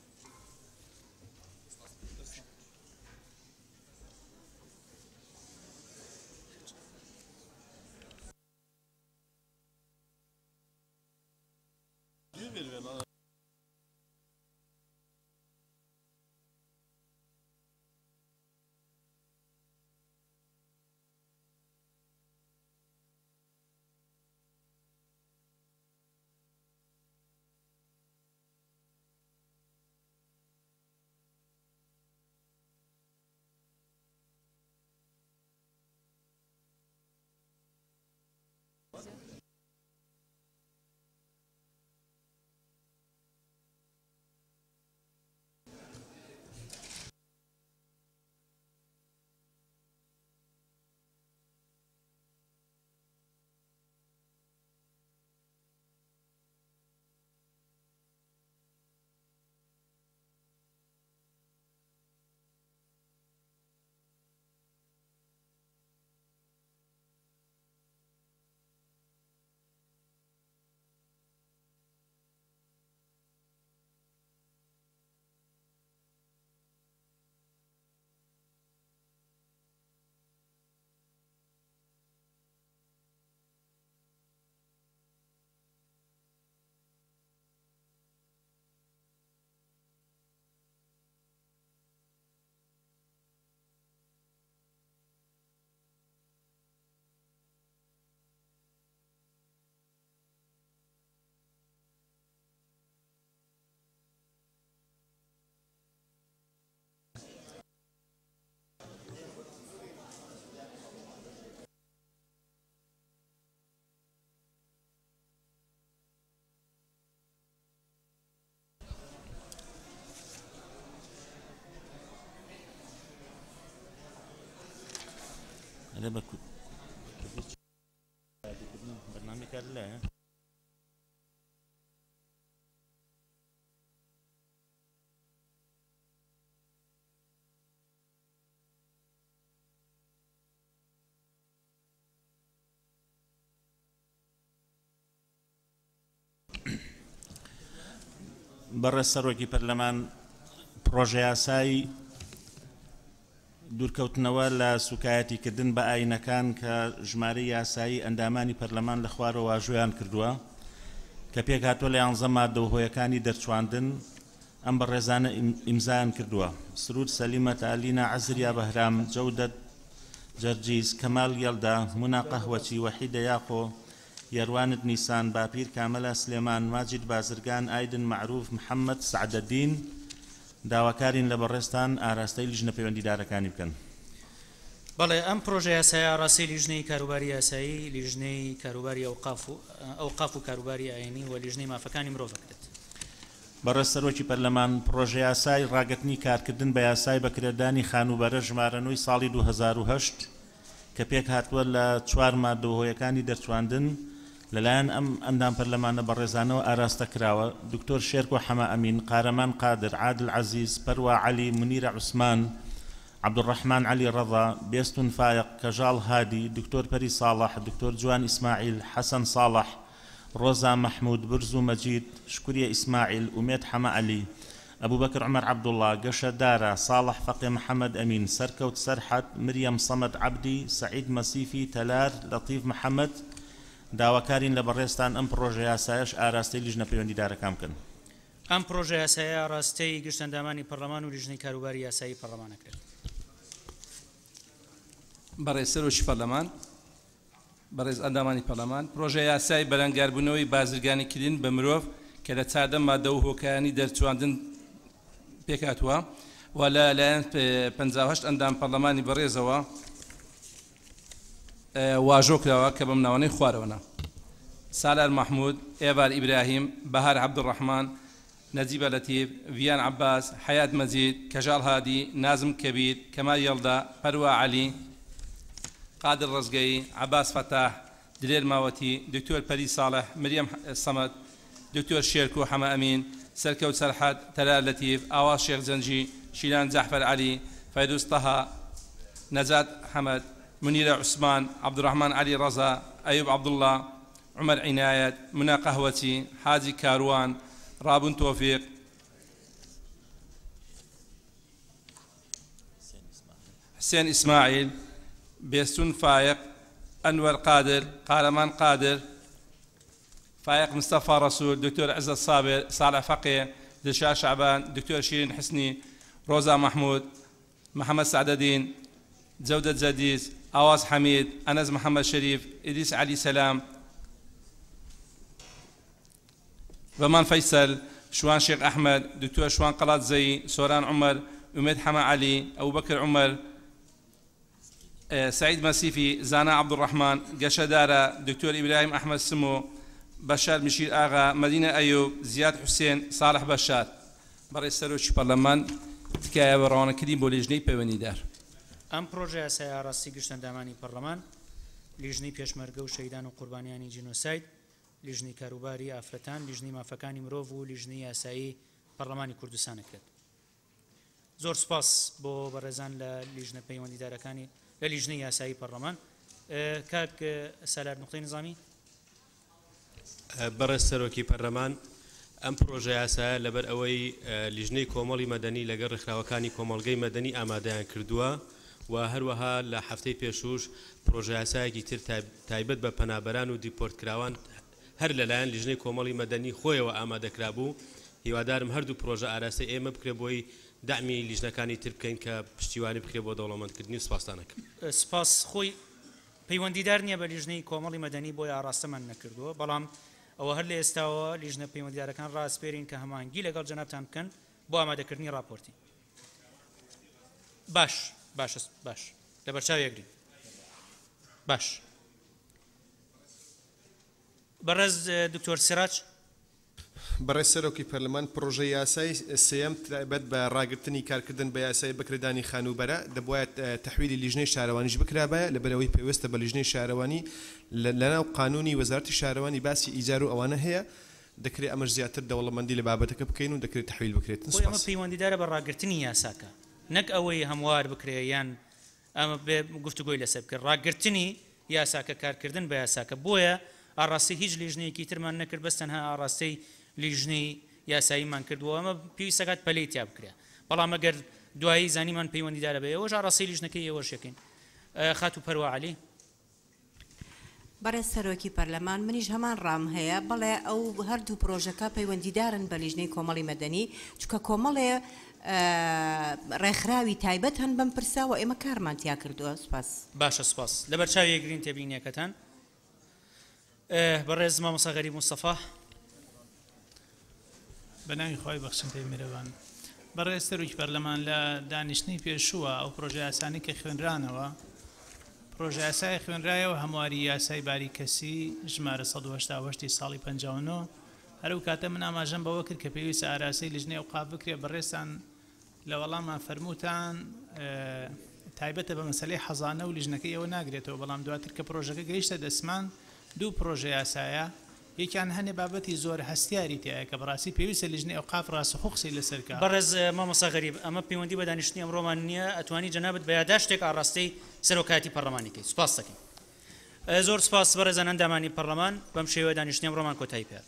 S8: بەڕێز سەرۆکی پەرلەمان، پڕۆژەیاسای دوورکەوتنەوە لە سوکایەتیکردن بە ئاینەکان کە ژمارەی یاسایی ئەندامانی پەرلەمان لە خوارەوە واژۆیان کردووە کە پێکهاتووە لە یانزە ماددە و هۆیەکانی دەرچواندن ئەم بەڕێزانە ئیمزایان کردووە، سرود سەلیمەتە، لینا عەزریا بەهرام، جەودەت جەرجیس، کەمال یەلدا، مونا قەهوەچی، وەحیدە یاقۆ، یەروانت نیسان، باپیر کامەلا سلێمان، ماجید بازرگان، ئایدن مەعروف، محەمەد سەعدەدین، داواکارین لە بەڕێزتان ئاراستەی لیژنە پەیوەندیدارەکانی بکەن.
S1: بەڵێ، ئەم پرۆژە یاسایە ئاراستەی لیژنەی کاروباری یاسایی، لیژنەی کاروباری ئەوقاف و ئەوقاف و کاروباری ئایینی و لیژنەی مافەکانی مرۆڤ ئەکرێت.
S8: بەڕێز سەرۆکی پەرلەمان، پڕۆژەیاسای ڕاگرتنی کارکردن بە یاسای بەکرێدانی خانووبەرە ژمارە نۆی ساڵی 2008 کە پێکهاتووە لە چوار ماددە و هۆیەکانی دەرچواندن لەلایەن ئەم ئەندام پەرلەمانە بەڕێزانەوە ئاراستە کراوە، دکتۆر شێرکۆ حەمە ئەمین، قارەمان قادر، عادل عەزیز، پەروا عەلی، مونیرە عوسمان، عەبدولڕەحمان عەلی ڕەزا، بێستون فایەق، کەژاڵ هادی، دکتۆر پەری ساڵح، دکتۆر جوان ئیسماعیل، حەسەن ساڵح، ڕۆزا مەحمود، برزو مەجید، شکریە ئیسماعیل، ئومێد حەمە عەلی، ئەبوبەکر عومەر عەبدوڵا، گەشە دارا، ساڵح فەقێ محەمەد ئەمین، سەرکەوت سەرحەد، مریەم سەمەد عەبدی، سەعید مەسیفی، تەلار لەتیف محەمەد، داواکارین لە بەڕێزتان ئەم پڕۆژەیاسایەش ئاراستەی لیژنە پەیوەندیدارەکان بکەن.
S1: ئەم پڕۆژەیاسایە ئاراستەی گشت ئەندامانی پەرلەمان و لیژنەی کاروباری یاسایی پەرلەمان ئەکرێت.
S7: بەڕێز سەرۆکی پەرلەمان، بەڕێز ئەندامانی پەرلەمان، پرۆژە یاسای بەرەنگاربوونەوەی بازرگانیکردن بە مرۆڤ کە لە 14 مادە و هۆکانی دەرچواندن پێکهاتووە و لە لایەن 58 ئەندام پەرلەمانی بەڕێزەوە واژۆ کراوە کە بەم ناوانەی خوارەوەنە: سالار مەحمود، ئێڤار ئیبراهیم، بەهار عەبدولڕەحمان، نەجیبە لەتیف، ڤیان عەباس، حەیات مەجید، کەژاڵ هادی، نازم کەبیر، کەمال یەڵدا، پەروا عەلی، قادر ڕەزگەیی، عەباس فەتاح، دلێر ماوەتی، دکتۆر پەری ساڵح، مریەم سەمەد، دکتۆر شێرکۆ حەمە ئەمین، سەرکەوت سەرحەد، تەلار لەتیف، ئاواز شێخ جەنگی، شیلان جەعفەر عەلی، فەیروز تەها، نەجات حەمەد، مونیرە عوسمان، عەبدولڕەحمان عەلی ڕەزا، ئەیوب عەبدوڵڵا، عومەر عینایەت، مونا قەهوەچی، حاجی کاروان، ڕابون تۆفیق، حسێن ئیسماعیل، بێستون فایەق، ئەنوەر قادر، قارەمان قادر، فایەق مستەفا ڕەسول، دکتۆر عزەت سابر، ساڵح فەقێ، دلشاد شەعبان، دکتۆر شیرین حسنی، ڕۆزا مەحمود، محەمەد سەعدەدین، جەودەت جەدیس، ئاواز حەمید، ئەنەس محەمەد شەریف، ئیدریس عەلی سەلام، ڕەمان فەیسەل، شوان شێخ ئەحمەد، دکتۆر شوان قەڵادزەیی، سۆران عومەر، ئومێد حەمە عەلی، ئەبوبەکر عومەر، سەعید مەسیفی، زانا عەبدولڕەحمان، گەشە دارا، دکتۆر ئیبراهیم ئەحمەد سمۆ، بەشار مشیر ئاغا، مەدینە ئەیوب، زیاد حوسێن، ساڵح بەشار. بەڕێز سەرۆکی پەرلەمان، تکایە بە ڕەوانەکردنی بۆ لیژنەی پەیوەندیدار.
S1: ئەم پڕۆژەیاسایە ئاڕاستەی گشت ئەندامانی پەڕلەمان، لیژنەی پێشمەرگە و شەهیدان و قوربانیانی جینۆساید، لیژنەی کاروباری ئافرەتان، لیژنەی مافەکانی مرۆڤ و لیژنەی یاسایی پەڕلەمانی کوردستان ئەکرێت. زۆر سوپاس بۆ بەڕێزان لە لیژنە پەیوەندیدارەکانی لە لیژنەی یاسایی پەڕلەمان. کاک سالار نوقتەی نظامی.
S5: بەڕێز سەرۆکی پەرلەمان، ئەم پرۆژە یاسایە لەبەر ئەوەی لیژنەی کۆمەڵی مەدەنی لەگەڵ ڕێکخراوەکانی کۆمەڵگەی مەدەنی ئامادەیان کردووە و هەروەها لە هەفتەی پێشووش پرۆژە یاسایەکی تر تایبەت بە پەنابەران و دیپۆرتکراوان هەر لەلایەن لیژنەی کۆمەڵی مەدەنی خۆیەوە ئامادەکرابوو، هیوادارم هەردوو پرۆژە ئاراستەی ئێمە بکرێت بۆی دەعمی لیژنەکانی تر بکەین کە پشتیوانی بکرێت بۆ دەوڵەمەندکردنی و سپاستان ئەکەم.
S1: سپاس. خۆی پەیوەندیدار نییە بە لیژنەی کۆمەڵی مەدەنی بۆیە ئاڕاستەمان نەکردووە، بەڵام ئەوە هەر لە ئێستاوە لیژنە پەیوەندیدارەکان ڕاسپێرین کە هەماهەنگی لەگەڵ جەنابتان بکەن بۆ ئامادەکردنی ڕاپۆرتی. باش باشە باش لەبەرچاوی ئەگرین. باش بەڕێز دکتۆر سراج.
S4: بەڕێز سەرۆکی پەرلەمان، پڕۆژە یاسای سێیەم تایبەت بە ڕاگرتنی کارکردن بە یاسای بەکرێدانی خانووبەرە، دەبوایە تەحویلی لیژنەی شارەوانیش بکرابایە، لەبەرئەوەی پەیوەستە بە لیژنەی شارەوانی، لەناو قانونی وەزارەتی شارەوانی باسی ئیجار و ئەوانە هەیە، دەکرێ ئەمەش زیاتر دەوڵەمەندی لە بابەتەکە بکەین و دەکرێ تەحویل بکرێتن.
S1: خۆی ئەمە
S4: سوپاس.
S1: پەیوەندیدارە بە ڕاگرتنی یاساکە نەک ئەوەی هەموار بکرێ یان ئەمە بێ گفتوگۆی لەسەر بکرێت، ڕاگرتنی یاساکە، کارکردن بە یاساکە، بۆیە ئاڕاستەی هیچ لیژنەیەکی ترمان نەکرد، بەس تەنها ئاڕاستەی لیژنەی یاساییمان کرد و ئەمە پێویست دەکات پەلەی تیا بکرێت، بەڵام ئەگەر دوایی زانیمان پەیوەندیدارە بە ئێوەش ئاڕاستەی لیژنەکەی ئێوەش یەکەین. خاتوو پەروا عەلی.
S14: بەڕێز سەرۆکی پەرلەمان، منیش هەمان ڕام هەیە، بەڵێ ئەو هەردوو پرۆژەکە پەیوەندیدارن بە لیژنەی کۆمەڵی مەدەنی، چونکە کۆمەڵێ ڕێکخراوی تایبەت هەن بەم پرسە و ئێمە کارمان تیا کردووە. سوپاس.
S1: باشە سوپاس. لەبەرچاوی ئەگرین تێبینیەکەتان. بەڕێز مامۆستا غەریب مستەفا.
S24: بەناوی خوای بەخشندەی میرەبان. بەڕێز سەرۆکی پەرلەمان لە دانیشتنی پێشووە ئەو پرۆژەیاسانەی کە خوێنرانەوە پرۆژەیاسای خوێنرایەوە هەمواری یاسای باری کەسی ژمارە 188 ی ساڵی 59 هەر ئەو کاتە من ئاماژەم بەوە کرد کە پێویستە ئاراستەی لیژنەی ئەوقاف بکرێت بەڕێزتان لە وەڵاما فەرمووتان تایبەتە بە مەسەلەی حەزانە و لیژنەکەی ئێوە ناگرێتەوە، بەڵام دواتر کە پرۆژەکە گەیشتە دەستمان دوو پرۆژە یاسایە، یەکیان هەنێ بابەتی زۆر هەستیاری تیایە کە بەڕاستی پێویستە لیژنەی ئەوقاف ڕاستەخۆ قسەی لەسەر کا.
S1: بەڕێز مامۆستا غەریب ئەمە پەیوەندی بە دانیشتنی ئەمڕۆمان نییە، ئەتوانی جەنابت بە یاداشتێک ئاڕاستەی سەرۆکایەتی پەڕلەمانی کەی. سوپاست دەکەین. زۆر سوپاس بەڕێزان ئەندامانی پەڕلەمان، بەم شێوەیە دانیشتنی ئەمڕۆمان کۆتایی پێهات.